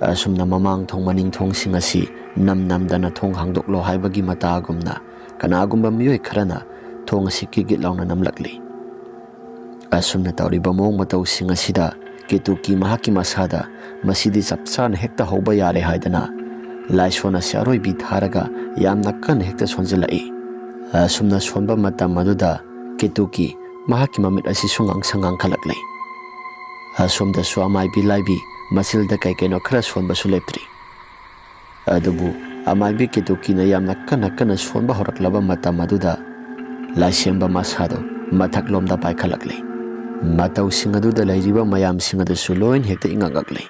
ꯑꯁꯨꯝꯅ ꯃꯃꯥꯡ ꯊꯣꯡ ꯃꯅꯤꯡ ꯊꯣꯡꯁꯤꯡ ꯑꯁꯤ ꯅꯝ ꯅꯝꯗꯅ ꯊꯣꯡ ꯍꯥꯡꯗꯣꯛꯂꯣ ꯍꯥꯏꯕꯒꯤ ꯃꯇꯥꯒꯨꯝꯅ ꯀꯅꯥꯒꯨꯝꯕ ꯃꯤꯑꯣꯏ ꯈꯔꯅ ꯊꯣꯡ ꯑꯁꯤ ꯀꯤꯒꯤꯠ ꯂꯥꯎꯅ ꯅꯝꯂꯛꯂꯤ꯫ ꯑꯁꯨꯝꯅ ꯇꯧꯔꯤꯕ ꯃꯑꯣꯡ ꯃꯇꯧꯁꯤꯡ ꯑꯁꯤꯗ ꯀꯦꯇꯨꯀꯤ ꯃꯍꯥꯛꯀꯤ ꯃꯁꯥꯗ ꯃꯁꯤꯗꯤ ꯆꯞ ꯆꯥꯅ ꯍꯦꯛꯇ ꯍꯧꯕ ꯌꯥꯔꯦ ꯍꯥꯏꯗꯅ ꯂꯥꯏꯁꯣꯟ ꯑꯁꯤ ꯑꯔꯣꯏꯕꯤ ꯊꯥꯔꯒ ꯌꯥꯝꯅ ꯀꯟꯅ ꯍꯦꯛꯇ ꯁꯣꯟꯖꯤꯜꯂꯛꯏ꯫ ꯑꯁꯨꯝꯅ ꯁꯣꯟꯕ ꯃꯇꯝ ꯑꯗꯨꯗ ꯀꯦꯇꯨꯀꯤ ꯃꯍꯥꯛꯀꯤ ꯃꯃꯤꯠ ꯑꯁꯤꯁꯨ ꯉꯥꯡꯁꯪ ꯉꯥꯡꯈꯠꯂꯛꯂꯤ꯫ ꯑꯁꯣꯝꯗꯁꯨ ꯑꯃꯥꯏꯕꯤ ꯂꯥꯏꯕꯤ ꯃꯆꯤꯜꯗ ꯀꯩ ꯀꯩꯅꯣ ꯈꯔ ꯁꯣꯟꯕꯁꯨ ꯂꯦꯞꯇ꯭ꯔꯤ꯫ ꯑꯗꯨꯕꯨ ꯑꯃꯥꯏꯕꯤ ꯀꯦꯇꯨꯀꯤꯅ ꯌꯥꯝꯅ ꯀꯟꯅ ꯀꯟꯅ ꯁꯣꯟꯕ ꯍꯧꯔꯛꯂꯕ ꯃꯇꯝ ꯑꯗꯨꯗ ꯂꯥꯏꯁꯦꯝꯕ ꯃꯁꯥꯗꯨ ꯃꯊꯛꯂꯣꯝꯗ ꯄꯥꯏꯈꯠꯂꯛꯂꯤ꯫ ꯃꯇꯧꯁꯤꯡ ꯑꯗꯨꯗ ꯂꯩꯔꯤꯕ ꯃꯌꯥꯝꯁꯤꯡ ꯑꯗꯨꯁꯨ ꯂꯣꯏꯅ ꯍꯦꯛꯇ ꯏꯉꯛꯉꯛꯂꯤ꯫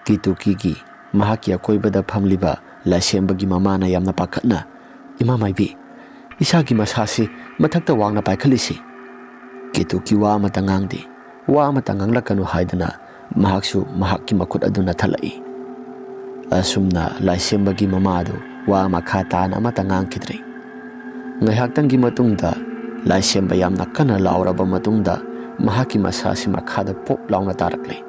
ꯀꯦꯇꯨꯀꯤꯒꯤ ꯃꯍꯥꯛꯀꯤ ꯑꯀꯣꯏꯕꯗ ꯐꯝꯂꯤꯕ ꯂꯥꯏꯁꯦꯝꯕꯒꯤ ꯃꯃꯥꯅ ꯌꯥꯝꯅ ꯄꯥꯈꯠꯅ, "ꯏꯃꯥ ꯃꯥꯏꯕꯤ, ꯏꯁꯥꯒꯤ ꯃꯁꯥꯁꯤ ꯃꯊꯛꯇ ꯋꯥꯡꯅ ꯄꯥꯏꯈꯠꯂꯤꯁꯤ?" ꯀꯦꯇꯨꯀꯤ ꯋꯥ ꯑꯃꯠꯇ ꯉꯥꯡꯗꯦ꯫ ꯋꯥ ꯑꯃꯠꯇ ꯉꯥꯡꯂꯛꯀꯅꯨ ꯍꯥꯏꯗꯨꯅ ꯃꯍꯥꯛꯁꯨ ꯃꯍꯥꯛꯀꯤ ꯃꯈꯨꯠ ꯑꯗꯨ ꯅꯠꯊꯠꯂꯛꯏ꯫ ꯑꯁꯨꯝꯅ ꯂꯥꯏꯁꯦꯝꯕꯒꯤ ꯃꯃꯥ ꯑꯗꯨ ꯋꯥ ꯃꯈꯥ ꯇꯥꯅ ꯑꯃꯠꯇ ꯉꯥꯡꯈꯤꯗ꯭ꯔꯦ꯫ ꯉꯥꯏꯍꯥꯛꯇꯪꯒꯤ ꯃꯇꯨꯡꯗ ꯂꯥꯏꯁꯦꯝꯕ ꯌꯥꯝꯅ ꯀꯟꯅ ꯂꯥꯎꯔꯕ ꯃꯇꯨꯡꯗ ꯃꯍꯥꯛꯀꯤ ꯃꯁꯥꯁꯤ ꯃꯈꯥꯗ ꯄꯣꯞ ꯂꯥꯎꯅ ꯇꯥꯔꯛꯂꯦ꯫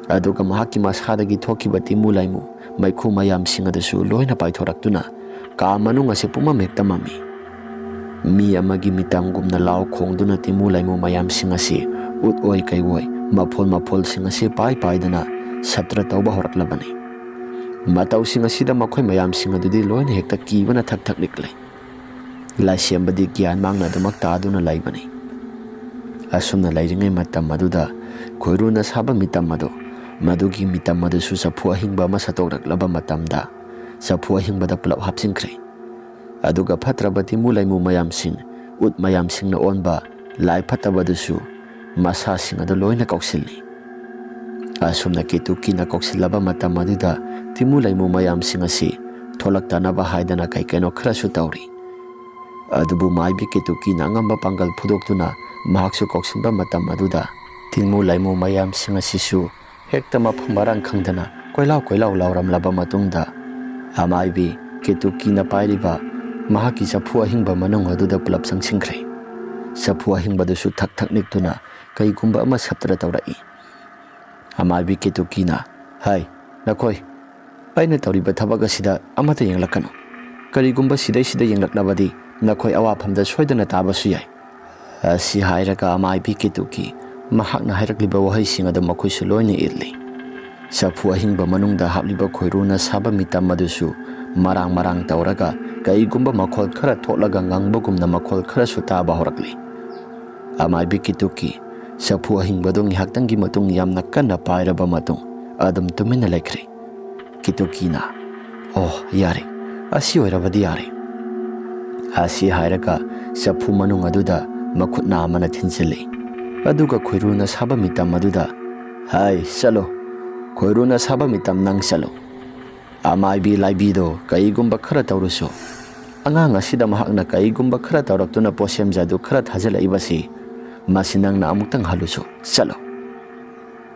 ꯑꯗꯨꯒ ꯃꯍꯥꯛꯀꯤ ꯃꯁꯥꯗꯒꯤ ꯊꯣꯛꯈꯤꯕ ꯇꯤꯃꯨ ꯂꯥꯏꯃꯨ ꯃꯩꯈꯨ ꯃꯌꯥꯝꯁꯤꯡ ꯑꯗꯨꯁꯨ ꯂꯣꯏꯅ ꯄꯥꯏꯊꯣꯔꯛꯇꯨꯅ ꯀꯥ ꯃꯅꯨꯡ ꯑꯁꯤ ꯄꯨꯝꯃꯝ ꯍꯦꯛꯇ ꯃꯝꯃꯤ꯫ ꯃꯤ ꯑꯃꯒꯤ ꯃꯤꯇꯝꯒꯨꯝꯅ ꯂꯥꯎ ꯈꯣꯡꯗꯨꯅ ꯇꯤꯃꯨ ꯂꯥꯏꯃꯨ ꯃꯌꯥꯝꯁꯤꯡ ꯑꯁꯤ ꯎꯠ ꯑꯣꯏ ꯀꯩ ꯑꯣꯏ ꯃꯐꯣꯜ ꯃꯐꯣꯜꯁꯤꯡ ꯑꯁꯤ ꯄꯥꯏ ꯄꯥꯏꯗꯅ ꯁꯇ꯭ꯔ ꯇꯧꯕ ꯍꯧꯔꯛꯂꯕꯅꯤ꯫ ꯃꯇꯧꯁꯤꯡ ꯑꯁꯤꯗ ꯃꯈꯣꯏ ꯃꯌꯥꯝꯁꯤꯡ ꯑꯗꯨꯗꯤ ꯂꯣꯏꯅ ꯍꯦꯛꯇ ꯀꯤꯕꯅ ꯊꯛ ꯊꯛ ꯅꯤꯛꯂꯦ꯫ ꯂꯥꯏꯁꯦꯝꯕꯗꯤ ꯒ꯭ꯌꯥꯟ ꯃꯥꯡꯅ ꯑꯗꯨꯃꯛ ꯇꯥꯗꯨꯅ ꯂꯩꯕꯅꯤ꯫ ꯑꯁꯨꯝꯅ ꯂꯩꯔꯤꯉꯩ ꯃꯇꯝ ꯑꯗꯨꯗ ꯈꯣꯏꯔꯨꯅ ꯁꯥꯕ ꯃꯤꯇꯝ ꯑꯗꯨ, ꯃꯗꯨꯒꯤ ꯃꯤꯇꯝ ꯑꯗꯨꯁꯨ ꯆꯐꯨ ꯑꯍꯤꯡꯕ ꯑꯃ ꯁꯠꯇꯣꯛꯂꯛꯂꯕ ꯃꯇꯝꯗ ꯆꯐꯨ ꯑꯍꯤꯡꯕꯗ ꯄꯨꯂꯞ ꯍꯥꯞꯆꯤꯟꯈ꯭ꯔꯦ꯫ ꯑꯗꯨꯒ ꯐꯠꯇ꯭ꯔꯕ ꯇꯤꯃꯨ ꯂꯩꯃꯨ ꯃꯌꯥꯝꯁꯤꯡ, ꯎꯠ ꯃꯌꯥꯝꯁꯤꯡꯅ ꯑꯣꯟꯕ ꯂꯥꯏ ꯐꯠꯇꯕꯗꯨꯁꯨ ꯃꯁꯥꯁꯤꯡ ꯑꯗꯨ ꯂꯣꯏꯅ ꯀꯧꯁꯤꯜꯂꯤ꯫ ꯑꯁꯨꯝꯅ ꯀꯦꯇꯨꯀꯤꯅ ꯀꯧꯁꯤꯜꯂꯕ ꯃꯇꯝ ꯑꯗꯨꯗ ꯇꯤꯃꯨ ꯂꯩꯃꯨ ꯃꯌꯥꯝꯁꯤꯡ ꯑꯁꯤ ꯊꯣꯛꯂꯛꯇꯅꯕ ꯍꯥꯏꯗꯅ ꯀꯩ ꯀꯩꯅꯣ ꯈꯔꯁꯨ ꯇꯧꯔꯤ꯫ ꯑꯗꯨꯕꯨ ꯃꯥꯏꯕꯤ ꯀꯦꯇꯨꯀꯤꯅ ꯑꯉꯝꯕ ꯄꯥꯡꯒꯜ ꯐꯨꯗꯣꯛꯇꯨꯅ ꯃꯍꯥꯛꯁꯨ ꯀꯧꯁꯤꯟꯕ ꯃꯇꯝ ꯑꯗꯨꯗ ꯇꯤꯃꯨ ꯂꯩꯃꯨ ꯃꯌꯥꯝꯁꯤꯡ ꯑꯁꯤꯁꯨ ꯍꯦꯛꯇ ꯃꯐꯝ ꯃꯔꯥꯡ ꯈꯪꯗꯅ ꯀꯣꯏꯂꯥꯎ ꯀꯣꯏꯂꯥꯎ ꯂꯥꯎꯔꯝꯂꯕ ꯃꯇꯨꯡꯗ ꯑꯃꯥꯏꯕꯤ ꯀꯦꯇꯨꯀꯤꯅ ꯄꯥꯏꯔꯤꯕ ꯃꯍꯥꯛꯀꯤ ꯆꯐꯨ ꯑꯍꯤꯡꯕ ꯃꯅꯨꯡ ꯑꯗꯨꯗ ꯄꯨꯂꯞ ꯆꯪꯁꯤꯟꯈ꯭ꯔꯦ꯫ ꯆꯐꯨ ꯑꯍꯤꯡꯕꯗꯨꯁꯨ ꯊꯛ ꯊꯛ ꯅꯤꯛꯇꯨꯅ ꯀꯩꯒꯨꯝꯕ ꯑꯃ ꯁꯞꯇ꯭ꯔ ꯇꯧꯔꯛꯏ꯫ ꯑꯃꯥꯏꯕꯤ ꯀꯦꯇꯨꯀꯤꯅ, "ꯍꯩ, "ꯅꯈꯣꯏ, ꯑꯩꯅ ꯇꯧꯔꯤꯕ ꯊꯕꯛ ꯑꯁꯤꯗ ꯑꯃꯠꯇ ꯌꯦꯡꯂꯛꯀꯅꯨ꯫ ꯀꯔꯤꯒꯨꯝꯕ ꯁꯤꯗꯩꯁꯤꯗ ꯌꯦꯡꯂꯛꯂꯕꯗꯤ ꯅꯈꯣꯏ ꯑꯋꯥꯐꯝꯗ ꯁꯣꯏꯗꯅ ꯇꯥꯕꯁꯨ ꯌꯥꯏ"꯫ ꯑꯁꯤ ꯍꯥꯏꯔꯒ ꯑꯃꯥꯏꯕꯤ ꯀꯤꯇꯨꯀꯤ ꯃꯍꯥꯛꯅ ꯍꯥꯏꯔꯛꯂꯤꯕ ꯋꯥꯍꯩꯁꯤꯡ ꯑꯗꯨ ꯃꯈꯣꯏꯁꯨ ꯂꯣꯏꯅ ꯏꯜꯂꯤ꯫ ꯆꯐꯨ ꯑꯍꯤꯡꯕ ꯃꯅꯨꯡꯗ ꯍꯥꯞꯂꯤꯕ ꯈꯣꯏꯔꯨꯅ ꯁꯥꯕ ꯃꯤꯇꯝ ꯑꯗꯨꯁꯨ ꯃꯔꯥꯡ ꯃꯔꯥꯡ ꯇꯧꯔꯒ ꯀꯩꯒꯨꯝꯕ ꯃꯈꯣꯜ ꯈꯔ ꯊꯣꯛꯂꯒ ꯉꯪꯕꯒꯨꯝꯅ ꯃꯈꯣꯜ ꯈꯔꯁꯨ ꯇꯥꯕ ꯍꯧꯔꯛꯂꯤ꯫ ꯑꯃꯥꯏꯕꯤ ꯀꯤꯇꯨꯀꯤ ꯆꯐꯨ ꯑꯍꯤꯡꯕꯗꯨ ꯉꯥꯏꯍꯥꯛꯇꯪꯒꯤ ꯃꯇꯨꯡ ꯌꯥꯝꯅ ꯀꯟꯅ ꯄꯥꯏꯔꯕ ꯃꯇꯨꯡ ꯑꯗꯨꯝ ꯇꯨꯃꯤꯟꯅ ꯂꯩꯈ꯭ꯔꯦ꯫ ꯀꯤꯇꯨꯀꯤꯅ, "ꯑꯣ, ꯌꯥꯔꯦ, ꯑꯁꯤ ꯑꯣꯏꯔꯕꯗꯤ ꯌꯥꯔꯦ"꯫ ꯑꯁꯤ ꯍꯥꯏꯔꯒ ꯆꯐꯨ ꯃꯅꯨꯡ ꯑꯗꯨꯗ ꯃꯈꯨꯠ ꯅꯥꯝꯃꯅ ꯊꯤꯟꯖꯤꯜꯂꯤ꯫ ꯑꯗꯨꯒ ꯈꯣꯏꯔꯨꯅ ꯁꯥꯕ ꯃꯤꯇꯝ ꯑꯗꯨꯗ, "ꯍꯥꯏ, ꯆꯠꯂꯣ꯫ ꯈꯣꯏꯔꯨꯅ ꯁꯥꯕ ꯃꯤꯇꯝ, ꯅꯪ ꯆꯠꯂꯣ꯫ ꯑꯃꯥꯏꯕꯤ ꯂꯥꯏꯕꯤꯗꯣ ꯀꯩꯒꯨꯝꯕ ꯈꯔ ꯇꯧꯔꯨꯁꯨ꯫ ꯑꯉꯥꯡ ꯑꯁꯤꯗ ꯃꯍꯥꯛꯅ ꯀꯩꯒꯨꯝꯕ ꯈꯔ ꯇꯧꯔꯛꯇꯨꯅ ꯄꯣꯠꯁꯦꯝꯖꯗꯨ ꯈꯔ ꯊꯥꯖꯤꯜꯂꯛꯏꯕꯁꯤ, ꯃꯁꯤ ꯅꯪꯅ ꯑꯃꯨꯛꯇꯪ ꯍꯜꯂꯨꯁꯨ꯫ ꯆꯠꯂꯣ"꯫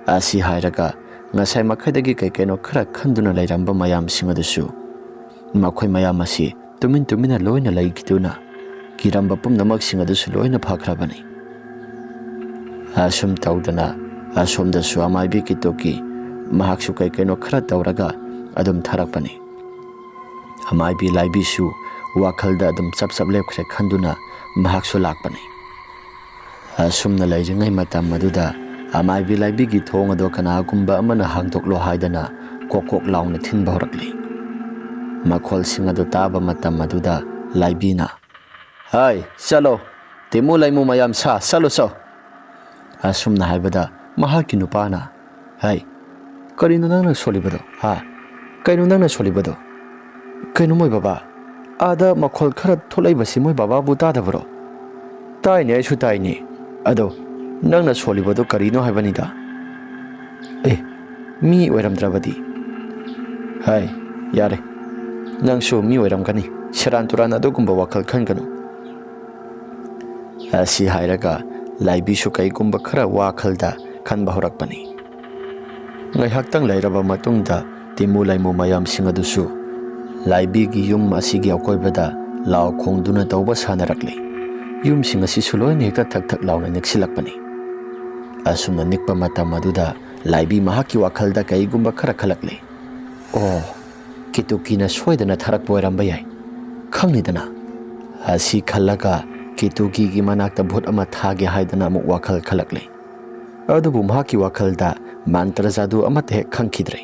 ꯑꯁꯤ ꯍꯥꯏꯔꯒ ꯉꯁꯥꯏ ꯃꯈꯩꯗꯒꯤ ꯀꯩ ꯀꯩꯅꯣ ꯈꯔ ꯈꯟꯗꯨꯅ ꯂꯩꯔꯝꯕ ꯃꯌꯥꯝꯁꯤꯡ ꯑꯗꯨꯁꯨ, ꯃꯈꯣꯏ ꯃꯌꯥꯝ ꯑꯁꯤ ꯇꯨꯃꯤꯟ ꯇꯨꯃꯤꯟꯅ ꯂꯣꯏꯅ ꯂꯩꯈꯤꯗꯨꯅ ꯀꯤꯔꯝꯕ ꯄꯨꯝꯅꯃꯛꯁꯤꯡ ꯑꯗꯨꯁꯨ ꯂꯣꯏꯅ ꯐꯈ꯭ꯔꯕꯅꯤ꯫ ꯑꯁꯨꯝ ꯇꯧꯗꯅ ꯑꯁꯣꯝꯗꯁꯨ ꯑꯃꯥꯏꯕꯤ ꯀꯤꯇꯣꯛꯀꯤ ꯃꯍꯥꯛꯁꯨ ꯀꯩ ꯀꯩꯅꯣ ꯈꯔ ꯇꯧꯔꯒ ꯑꯗꯨꯝ ꯊꯥꯔꯛꯄꯅꯤ꯫ ꯑꯃꯥꯏꯕꯤ ꯂꯥꯏꯕꯤꯁꯨ ꯋꯥꯈꯜꯗ ꯑꯗꯨꯝ ꯆꯞ ꯆꯞ ꯂꯦꯞꯈ꯭ꯔꯦ ꯈꯟꯗꯨꯅ ꯃꯍꯥꯛꯁꯨ ꯂꯥꯛꯄꯅꯤ꯫ ꯑꯁꯨꯝꯅ ꯂꯩꯔꯤꯉꯩ ꯃꯇꯝ ꯑꯗꯨꯗ ꯑꯃꯥꯏꯕꯤ ꯂꯥꯏꯕꯤꯒꯤ ꯊꯣꯡ ꯑꯗꯣ ꯀꯅꯥꯒꯨꯝꯕ ꯑꯃꯅ ꯍꯥꯡꯗꯣꯛꯂꯣ ꯍꯥꯏꯗꯅ ꯀꯣꯛ ꯀꯣꯛ ꯂꯥꯎꯅ ꯊꯤꯟꯕ ꯍꯧꯔꯛꯂꯤ꯫ ꯃꯈꯣꯜꯁꯤꯡ ꯑꯗꯨ ꯇꯥꯕ ꯃꯇꯝ ꯑꯗꯨꯗ ꯂꯥꯏꯕꯤꯅ, "ꯍꯥꯏ, ꯆꯠꯂꯣ, ꯇꯤꯃꯨ ꯂꯩꯃꯨ ꯃꯌꯥꯝ ꯁꯥ, ꯆꯠꯂꯨ ꯆꯣ"꯫ ꯑꯁꯨꯝꯅ ꯍꯥꯏꯕꯗ ꯃꯍꯥꯛꯀꯤ ꯅꯨꯄꯥꯅ, "ꯍꯥꯏ, ꯀꯔꯤꯅꯣ ꯅꯪꯅ ꯁꯣꯜꯂꯤꯕꯗꯣ, ꯍꯥ? ꯀꯩꯅꯣ ꯅꯪꯅ ꯁꯣꯜꯂꯤꯕꯗꯣ? ꯀꯩꯅꯣ ꯃꯣꯏ ꯕꯕꯥ, ꯑꯥꯗ ꯃꯈꯣꯜ ꯈꯔ ꯊꯣꯛꯂꯛꯏꯕꯁꯤ ꯃꯣꯏ ꯕꯕꯥꯕꯨ ꯇꯥꯗꯕꯔꯣ?" "ꯇꯥꯏꯅꯦ, ꯑꯩꯁꯨ ꯇꯥꯏꯅꯦ꯫ ꯑꯗꯣ ꯅꯪꯅ ꯁꯣꯜꯂꯤꯕꯗꯣ ꯀꯔꯤꯅꯣ ꯍꯥꯏꯕꯅꯤꯗ?" "ꯑꯦ, ꯃꯤ ꯑꯣꯏꯔꯝꯗ꯭ꯔꯕꯗꯤ?" "ꯍꯥꯏ, ꯌꯥꯔꯦ, ꯅꯪꯁꯨ ꯃꯤ ꯑꯣꯏꯔꯝꯒꯅꯤ꯫ ꯁꯦꯔꯥꯟ ꯇꯨꯔꯥꯟ ꯑꯗꯨꯒꯨꯝꯕ ꯋꯥꯈꯜ ꯈꯟꯒꯅꯨ"꯫ ꯑꯁꯤ ꯍꯥꯏꯔꯒ ꯂꯥꯏꯕꯤꯁꯨ ꯀꯩꯒꯨꯝꯕ ꯈꯔ ꯋꯥꯈꯜꯗ ꯈꯟꯕ ꯍꯧꯔꯛꯄꯅꯤ꯫ ꯉꯥꯏꯍꯥꯛꯇꯪ ꯂꯩꯔꯕ ꯃꯇꯨꯡꯗ ꯇꯤꯃꯨ ꯂꯩꯃꯨ ꯃꯌꯥꯝꯁꯤꯡ ꯑꯗꯨꯁꯨ ꯂꯥꯏꯕꯤꯒꯤ ꯌꯨꯝ ꯑꯁꯤꯒꯤ ꯑꯀꯣꯏꯕꯗ ꯂꯥꯎ ꯈꯣꯡꯗꯨꯅ ꯇꯧꯕ ꯁꯥꯟꯅꯔꯛꯂꯤ꯫ ꯌꯨꯝꯁꯤꯡ ꯑꯁꯤꯁꯨ ꯂꯣꯏꯅ ꯍꯦꯛꯇ ꯊꯛ ꯊꯛ ꯂꯥꯎꯅ ꯅꯤꯛꯁꯤꯜꯂꯛꯄꯅꯤ꯫ ꯑꯁꯨꯝꯅ ꯅꯤꯛꯄ ꯃꯇꯝ ꯑꯗꯨꯗ ꯂꯥꯏꯕꯤ ꯃꯍꯥꯛꯀꯤ ꯋꯥꯈꯜꯗ ꯀꯩꯒꯨꯝꯕ ꯈꯔ ꯈꯜꯂꯛꯂꯦ꯫ "ꯑꯣ, ꯀꯦꯇꯨꯀꯤꯅ ꯁꯣꯏꯗꯅ ꯊꯥꯔꯛꯄ ꯑꯣꯏꯔꯝꯕ ꯌꯥꯏ꯫ ꯈꯪꯅꯤꯗꯅ?" ꯑꯁꯤ ꯈꯜꯂꯒ ꯀꯦꯇꯨꯀꯤꯒꯤ ꯃꯅꯥꯛꯇ ꯚꯨꯠ ꯑꯃ ꯊꯥꯒꯦ ꯍꯥꯏꯗꯅ ꯑꯃꯨꯛ ꯋꯥꯈꯜ ꯈꯜꯂꯛꯂꯦ꯫ ꯑꯗꯨꯕꯨ ꯃꯍꯥꯛꯀꯤ ꯋꯥꯈꯜꯗ ꯃꯟꯇ꯭ꯔ ꯖꯥꯗꯨ ꯑꯃꯠꯇ ꯍꯦꯛ ꯈꯪꯈꯤꯗ꯭ꯔꯦ꯫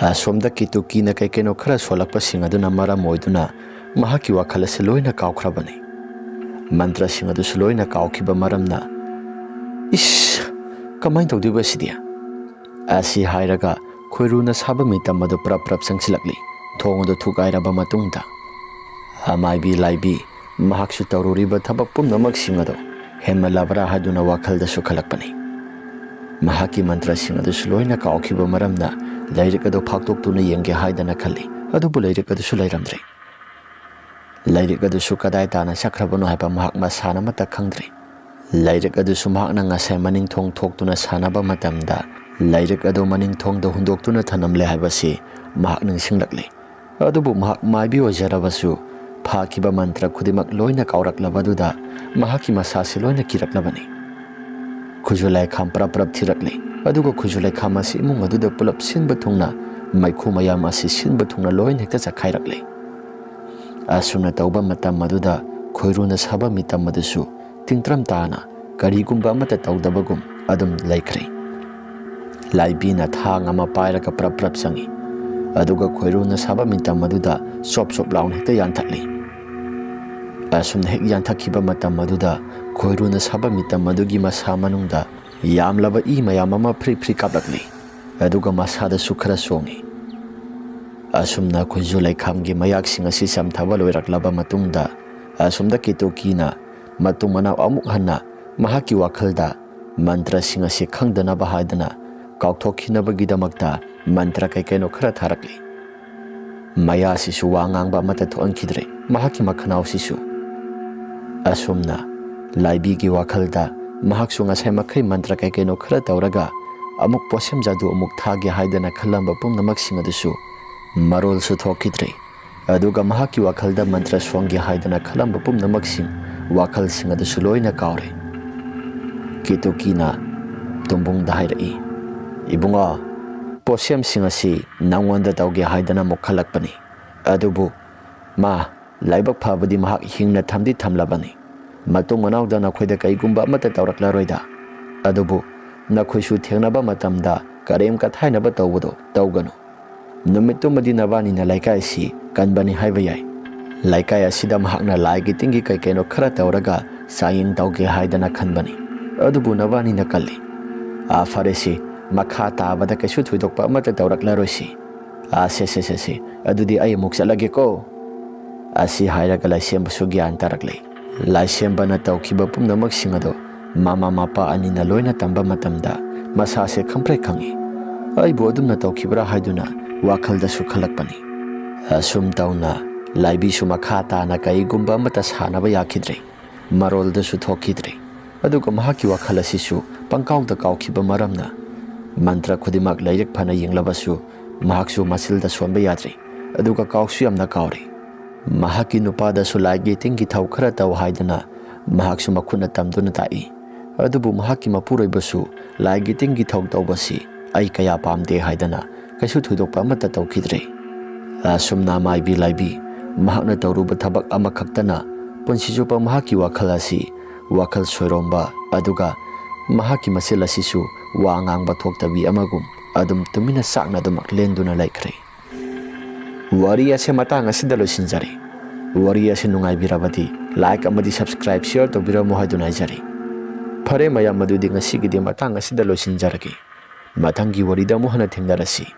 ꯑꯁꯣꯝꯗ ꯀꯦꯇꯨꯀꯤꯅ ꯀꯩ ꯀꯩꯅꯣ ꯈꯔ ꯁꯣꯜꯂꯛꯄꯁꯤꯡ ꯑꯗꯨꯅ ꯃꯔꯝ ꯑꯣꯏꯗꯨꯅ ꯃꯍꯥꯛꯀꯤ ꯋꯥꯈꯜ ꯑꯁꯤ ꯂꯣꯏꯅ ꯀꯥꯎꯈ꯭ꯔꯕꯅꯤ꯫ ꯃꯟꯇ꯭ꯔꯁꯤꯡ ꯑꯗꯨꯁꯨ ꯂꯣꯏꯅ ꯀꯥꯎꯈꯤꯕ ꯃꯔꯝꯅ, "ꯏꯁ, ꯀꯃꯥꯏꯅ ꯇꯧꯗꯣꯏꯕ ꯑꯁꯤꯗꯤ?" ꯑꯁꯤ ꯍꯥꯏꯔꯒ ꯈꯣꯏꯔꯨꯅ ꯁꯥꯕ ꯃꯤꯇꯝ ꯑꯗꯨ ꯄ꯭ꯔꯞ ꯄ꯭ꯔꯞ ꯆꯪꯁꯤꯜꯂꯛꯂꯤ꯫ ꯊꯣꯡ ꯑꯗꯨ ꯊꯨꯒꯥꯏꯔꯕ ꯃꯇꯨꯡꯗ, ꯑꯃꯥꯏꯕꯤ ꯂꯥꯏꯕꯤ ꯃꯍꯥꯛꯁꯨ ꯇꯧꯔꯨꯔꯤꯕ ꯊꯕꯛ ꯄꯨꯝꯅꯃꯛꯁꯤꯡ ꯑꯗꯨ ꯍꯦꯟꯃꯜꯂꯕ꯭ꯔꯥ ꯍꯥꯏꯗꯨꯅ ꯋꯥꯈꯜꯗꯁꯨ ꯈꯜꯂꯛꯄꯅꯤ꯫ ꯃꯍꯥꯛꯀꯤ ꯃꯟꯇ꯭ꯔꯁꯤꯡ ꯑꯗꯨꯁꯨ ꯂꯣꯏꯅ ꯀꯥꯎꯈꯤꯕ ꯃꯔꯝꯅ ꯂꯥꯏꯔꯤꯛ ꯑꯗꯨ ꯐꯥꯛꯇꯣꯛꯇꯨꯅ ꯌꯦꯡꯒꯦ ꯍꯥꯏꯗꯅ ꯈꯜꯂꯤ, ꯑꯗꯨꯕꯨ ꯂꯥꯏꯔꯤꯛ ꯑꯗꯨꯁꯨ ꯂꯩꯔꯝꯗ꯭ꯔꯦ꯫ ꯂꯥꯏꯔꯤꯛ ꯑꯗꯨꯁꯨ ꯀꯗꯥꯏ ꯇꯥꯅ ꯆꯠꯈ꯭ꯔꯕꯅꯣ ꯍꯥꯏꯕ ꯃꯍꯥꯛ ꯃꯁꯥꯅꯃꯛꯇ ꯈꯪꯗ꯭ꯔꯦ꯫ ꯂꯥꯏꯔꯤꯛ ꯑꯗꯨꯁꯨ ꯃꯍꯥꯛꯅ ꯉꯁꯥꯏ ꯃꯅꯤꯡ ꯊꯣꯡ ꯊꯣꯛꯇꯨꯅ ꯁꯥꯟꯅꯕ ꯃꯇꯝꯗ ꯂꯥꯏꯔꯤꯛ ꯑꯗꯨ ꯃꯅꯤꯡ ꯊꯣꯡꯗ ꯍꯨꯟꯗꯣꯛꯇꯨꯅ ꯊꯅꯝꯂꯦ ꯍꯥꯏꯕꯁꯤ ꯃꯍꯥꯛ ꯅꯤꯡꯁꯤꯡꯂꯛꯂꯦ꯫ ꯑꯗꯨꯕꯨ ꯃꯍꯥꯛ ꯃꯥꯏꯕꯤ ꯑꯣꯏꯖꯔꯕꯁꯨ ꯐꯥꯈꯤꯕ ꯃꯟꯇ꯭ꯔ ꯈꯨꯗꯤꯡꯃꯛ ꯂꯣꯏꯅ ꯀꯥꯎꯔꯛꯂꯕꯗꯨꯗ ꯃꯍꯥꯛꯀꯤ ꯃꯁꯥꯁꯤ ꯂꯣꯏꯅ ꯀꯤꯔꯛꯂꯕꯅꯤ꯫ ꯈꯨꯖꯨ ꯂꯥꯏꯈꯥꯝ ꯄ꯭ꯔꯞ ꯄ꯭ꯔꯞ ꯊꯤꯔꯛꯂꯦ, ꯑꯗꯨꯒ ꯈꯨꯖꯨ ꯂꯥꯏꯈꯥꯝ ꯑꯁꯤ ꯏꯃꯨꯡ ꯑꯗꯨꯗ ꯄꯨꯂꯞ ꯁꯤꯟꯕ ꯊꯨꯡꯅ, ꯃꯩꯈꯨ ꯃꯌꯥꯝ ꯑꯁꯤ ꯁꯤꯟꯕ ꯊꯨꯡꯅ ꯂꯣꯏꯅ ꯍꯦꯛꯇ ꯆꯠꯈꯥꯏꯔꯛꯂꯦ꯫ ꯑꯁꯨꯝꯅ ꯇꯧꯕ ꯃꯇꯝ ꯑꯗꯨꯗ ꯈꯣꯏꯔꯨꯅ ꯁꯥꯕ ꯃꯤꯇꯝ ꯑꯗꯨꯁꯨ ꯇꯤꯡꯇ꯭ꯔꯝ ꯇꯥꯅ ꯀꯔꯤꯒꯨꯝꯕ ꯑꯃꯠꯇ ꯇꯧꯗꯕꯒꯨꯝ ꯑꯗꯨꯝ ꯂꯩꯈ꯭ꯔꯦ꯫ ꯂꯥꯏꯕꯤꯅ ꯊꯥꯡ ꯑꯃ ꯄꯥꯏꯔꯒ ꯄ꯭ꯔꯞ ꯄ꯭ꯔꯞ ꯆꯪꯏ, ꯑꯗꯨꯒ ꯈꯣꯏꯔꯨꯅ ꯁꯥꯕ ꯃꯤꯇꯝ ꯑꯗꯨꯗ ꯆꯣꯞ ꯆꯣꯞ ꯂꯥꯎꯅ ꯍꯦꯛꯇ ꯌꯥꯟꯊꯠꯂꯤ꯫ ꯑꯁꯨꯝꯅ ꯍꯦꯛ ꯌꯥꯟꯊꯠꯈꯤꯕ ꯃꯇꯝ ꯑꯗꯨꯗ ꯈꯣꯏꯔꯨꯅ ꯁꯥꯕ ꯃꯤꯇꯝ ꯑꯗꯨꯒꯤ ꯃꯁꯥ ꯃꯅꯨꯡꯗ ꯌꯥꯝꯂꯕ ꯏ ꯃꯌꯥꯝ ꯑꯃ ꯐ꯭ꯔꯤ ꯐ꯭ꯔꯤ ꯀꯥꯞꯂꯛꯂꯤ, ꯑꯗꯨꯒ ꯃꯁꯥꯗꯁꯨ ꯈꯔ ꯆꯣꯡꯏ꯫ ꯑꯁꯨꯝꯅ ꯈꯨꯖꯨ ꯂꯩꯈꯥꯝꯒꯤ ꯃꯌꯥꯛꯁꯤꯡ ꯑꯁꯤ ꯆꯝꯊꯕ ꯂꯣꯏꯔꯛꯂꯕ ꯃꯇꯨꯡꯗ, ꯑꯁꯣꯝꯗ ꯀꯦꯇꯣꯀꯤꯅ ꯃꯇꯨꯡ ꯃꯅꯥꯎ ꯑꯃꯨꯛ ꯍꯟꯅ ꯃꯍꯥꯛꯀꯤ ꯋꯥꯈꯜꯗ ꯃꯟꯇ꯭ꯔꯁꯤꯡ ꯑꯁꯤ ꯈꯪꯗꯅꯕ ꯍꯥꯏꯗꯅ ꯀꯥꯎꯊꯣꯛꯈꯤꯅꯕꯒꯤꯗꯃꯛꯇ ꯃꯟꯇ꯭ꯔ ꯀꯩ ꯀꯩꯅꯣ ꯈꯔ ꯊꯥꯔꯛꯂꯤ꯫ ꯃꯌꯥꯁꯤꯁꯨ ꯋꯥ ꯉꯥꯡꯕ ꯑꯃꯠꯇ ꯊꯣꯛꯍꯟꯈꯤꯗ꯭ꯔꯦ, ꯃꯍꯥꯛꯀꯤ ꯃꯈꯅꯥꯎꯁꯤꯁꯨ꯫ ꯑꯁꯨꯝꯅ ꯂꯥꯏꯕꯤꯒꯤ ꯋꯥꯈꯜꯗ ꯃꯍꯥꯛꯁꯨ ꯉꯁꯥꯏ ꯃꯈꯩ ꯃꯟꯇ꯭ꯔ ꯀꯩ ꯀꯩꯅꯣ ꯈꯔ ꯇꯧꯔꯒ ꯑꯃꯨꯛ ꯄꯣꯠꯁꯦꯝ ꯖꯥꯗꯨ ꯑꯃꯨꯛ ꯊꯥꯒꯦ ꯍꯥꯏꯗꯅ ꯈꯜꯂꯝꯕ ꯄꯨꯝꯅꯃꯛꯁꯤꯡ ꯑꯗꯨꯁꯨ ꯃꯔꯣꯜꯁꯨ ꯊꯣꯛꯈꯤꯗ꯭ꯔꯦ꯫ ꯑꯗꯨꯒ ꯃꯍꯥꯛꯀꯤ ꯋꯥꯈꯜꯗ ꯃꯟꯇ꯭ꯔ ꯁꯣꯟꯒꯦ ꯍꯥꯏꯗꯅ ꯈꯜꯂꯝꯕ ꯄꯨꯝꯅꯃꯛꯁꯤꯡ, ꯋꯥꯈꯜꯁꯤꯡ ꯑꯗꯨꯁꯨ ꯂꯣꯏꯅ ꯀꯥꯎꯔꯦ꯫ ꯀꯦꯇꯨꯀꯤꯅ ꯇꯨꯝꯕꯨꯡꯗ ꯍꯥꯏꯔꯛꯏ, "ꯏꯕꯨꯡꯉꯣ, ꯄꯣꯠꯁꯦꯝꯁꯤꯡ ꯑꯁꯤ ꯅꯪꯉꯣꯟꯗ ꯇꯧꯒꯦ ꯍꯥꯏꯗꯅ ꯑꯃꯨꯛ ꯈꯜꯂꯛꯄꯅꯤ꯫ ꯑꯗꯨꯕꯨ ꯃꯥ ꯂꯥꯏꯕꯛ ꯐꯕꯗꯤ ꯃꯍꯥꯛ ꯍꯤꯡꯅ ꯊꯝꯗꯤ ꯊꯝꯂꯕꯅꯤ꯫ ꯃꯇꯨꯡ ꯃꯅꯥꯎꯗ ꯅꯈꯣꯏꯗ ꯀꯩꯒꯨꯝꯕ ꯑꯃꯠꯇ ꯇꯧꯔꯛꯂꯔꯣꯏꯗ꯫ ꯑꯗꯨꯕꯨ ꯅꯈꯣꯏꯁꯨ ꯊꯦꯡꯅꯕ ꯃꯇꯝꯗ ꯀꯔꯦꯝ ꯀꯊꯥꯏꯅꯕ ꯇꯧꯕꯗꯣ ꯇꯧꯒꯅꯨ꯫ ꯅꯨꯃꯤꯠꯇꯨꯃꯗꯤ ꯅꯕꯥꯅꯤꯅ ꯂꯩꯀꯥꯏ ꯑꯁꯤ ꯀꯟꯕꯅꯤ ꯍꯥꯏꯕ ꯌꯥꯏ꯫ ꯂꯩꯀꯥꯏ ꯑꯁꯤꯗ ꯃꯍꯥꯛꯅ ꯂꯥꯏꯒꯤ ꯇꯤꯟꯒꯤ ꯀꯩ ꯀꯩꯅꯣ ꯈꯔ ꯇꯧꯔꯒ ꯆꯥꯌꯦꯡ ꯇꯧꯒꯦ ꯍꯥꯏꯗꯅ ꯈꯟꯕꯅꯤ꯫ ꯑꯗꯨꯕꯨ ꯅꯕꯥꯅꯤꯅ ꯀꯜꯂꯤ꯫ ꯑꯥ, ꯐꯔꯦꯁꯤ, ꯃꯈꯥ ꯇꯥꯕꯗ ꯀꯩꯁꯨ ꯊꯣꯏꯗꯣꯛꯄ ꯑꯃꯠꯇ ꯇꯧꯔꯛꯂꯔꯣꯏꯁꯤ꯫ ꯑꯥ, ꯁꯦ, ꯁꯦ, ꯁꯦ, ꯁꯦ, ꯑꯗꯨꯗꯤ ꯑꯩ ꯑꯃꯨꯛ ꯆꯠꯂꯒꯦꯀꯣ"꯫ ꯑꯁꯤ ꯍꯥꯏꯔꯒ ꯂꯥꯏꯁꯦꯝꯕꯁꯨ ꯒ꯭ꯌꯥꯟ ꯇꯥꯔꯛꯂꯦ꯫ ꯂꯥꯏꯁꯦꯝꯕꯅ ꯇꯧꯈꯤꯕ ꯄꯨꯝꯅꯃꯛꯁꯤꯡ ꯑꯗꯨ ꯃꯃꯥ ꯃꯄꯥ ꯑꯅꯤꯅ ꯂꯣꯏꯅ ꯇꯝꯕ ꯃꯇꯝꯗ ꯃꯁꯥꯁꯦ ꯈꯪꯄ꯭ꯔꯦꯛ ꯈꯪꯉꯤ꯫ "ꯑꯩꯕꯨ ꯑꯗꯨꯝꯅ ꯇꯧꯈꯤꯕ꯭ꯔꯥ?" ꯍꯥꯏꯗꯨꯅ ꯋꯥꯈꯜꯗꯁꯨ ꯈꯜꯂꯛꯄꯅꯤ꯫ ꯑꯁꯨꯝ ꯇꯧꯅ ꯂꯥꯏꯕꯤꯁꯨ ꯃꯈꯥ ꯇꯥꯅ ꯀꯩꯒꯨꯝꯕ ꯑꯃꯠꯇ ꯁꯥꯟꯅꯕ ꯌꯥꯈꯤꯗ꯭ꯔꯦ꯫ ꯃꯔꯣꯜꯗꯁꯨ ꯊꯣꯛꯈꯤꯗ꯭ꯔꯦ꯫ ꯑꯗꯨꯒ ꯃꯍꯥꯛꯀꯤ ꯋꯥꯈꯜ ꯑꯁꯤꯁꯨ ꯄꯪꯀꯥꯎꯗ ꯀꯥꯎꯈꯤꯕ ꯃꯔꯝꯅ ꯃꯟꯇ꯭ꯔ ꯈꯨꯗꯤꯡꯃꯛ ꯂꯥꯏꯔꯤꯛ ꯐꯅ ꯌꯦꯡꯂꯕꯁꯨ ꯃꯍꯥꯛꯁꯨ ꯃꯆꯤꯜꯗ ꯁꯣꯟꯕ ꯌꯥꯗ꯭ꯔꯦ꯫ ꯑꯗꯨꯒ ꯀꯥꯎꯁꯨ ꯌꯥꯝꯅ ꯀꯥꯎꯔꯦ꯫ ꯃꯍꯥꯛꯀꯤ ꯅꯨꯄꯥꯗꯁꯨ ꯂꯥꯏꯒꯤ ꯇꯤꯟꯒꯤ ꯊꯧ ꯈꯔ ꯇꯧ ꯍꯥꯏꯗꯅ ꯃꯍꯥꯛꯁꯨ ꯃꯈꯨꯠꯅ ꯇꯝꯗꯨꯅ ꯇꯥꯛꯏ꯫ ꯑꯗꯨꯕꯨ ꯃꯍꯥꯛꯀꯤ ꯃꯄꯨꯔꯣꯏꯕꯁꯨ ꯂꯥꯏꯒꯤ ꯇꯤꯟꯒꯤ ꯊꯧ ꯇꯧꯕꯁꯤ ꯑꯩ ꯀꯌꯥ ꯄꯥꯝꯗꯦ ꯍꯥꯏꯗꯅ ꯀꯩꯁꯨ ꯊꯣꯏꯗꯣꯛꯄ ꯑꯃꯠꯇ ꯇꯧꯈꯤꯗ꯭ꯔꯦ꯫ ꯑꯁꯨꯝꯅ ꯃꯥꯏꯕꯤ ꯂꯥꯏꯕꯤ ꯃꯍꯥꯛꯅ ꯇꯧꯔꯨꯕ ꯊꯕꯛ ꯑꯃꯈꯛꯇꯅ ꯄꯨꯟꯁꯤ ꯆꯨꯞꯄ ꯃꯍꯥꯛꯀꯤ ꯋꯥꯈꯜ ꯑꯁꯤ ꯋꯥꯈꯜ ꯁꯣꯏꯔꯣꯝꯕ, ꯑꯗꯨꯒ ꯃꯍꯥꯛꯀꯤ ꯃꯆꯤꯜ ꯑꯁꯤꯁꯨ ꯋꯥ ꯉꯥꯡꯕ ꯊꯣꯛꯇꯕꯤ ꯑꯃꯒꯨꯝ ꯑꯗꯨꯝ ꯇꯨꯃꯤꯟꯅ ꯆꯥꯛꯅꯗꯨꯃꯛ ꯂꯦꯟꯗꯨꯅ ꯂꯩꯈ꯭ꯔꯦ꯫ ꯋꯥꯔꯤ ꯑꯁꯤ ꯃꯇꯥꯡ ꯑꯁꯤꯗ ꯂꯣꯏꯁꯤꯟꯖꯔꯦ꯫ ꯋꯥꯔꯤ ꯑꯁꯤ ꯅꯨꯡꯉꯥꯏꯕꯤꯔꯕꯗꯤ like ꯑꯃꯗꯤ subscribe, share ꯇꯧꯕꯤꯔꯝꯃꯨ ꯍꯥꯏꯗꯨꯅ ꯍꯥꯏꯖꯔꯤ꯫ ꯐꯔꯦ ꯃꯌꯥꯝ, ꯑꯗꯨꯗꯤ ꯉꯁꯤꯒꯤꯗꯤ ꯃꯇꯥꯡ ꯑꯁꯤꯗ ꯂꯣꯏꯁꯤꯟꯖꯔꯒꯦ꯫ ꯃꯊꯪꯒꯤ ꯋꯥꯔꯤꯗ ꯑꯃꯨꯛ ꯍꯟꯅ ꯊꯦꯡꯅꯔꯁꯤ꯫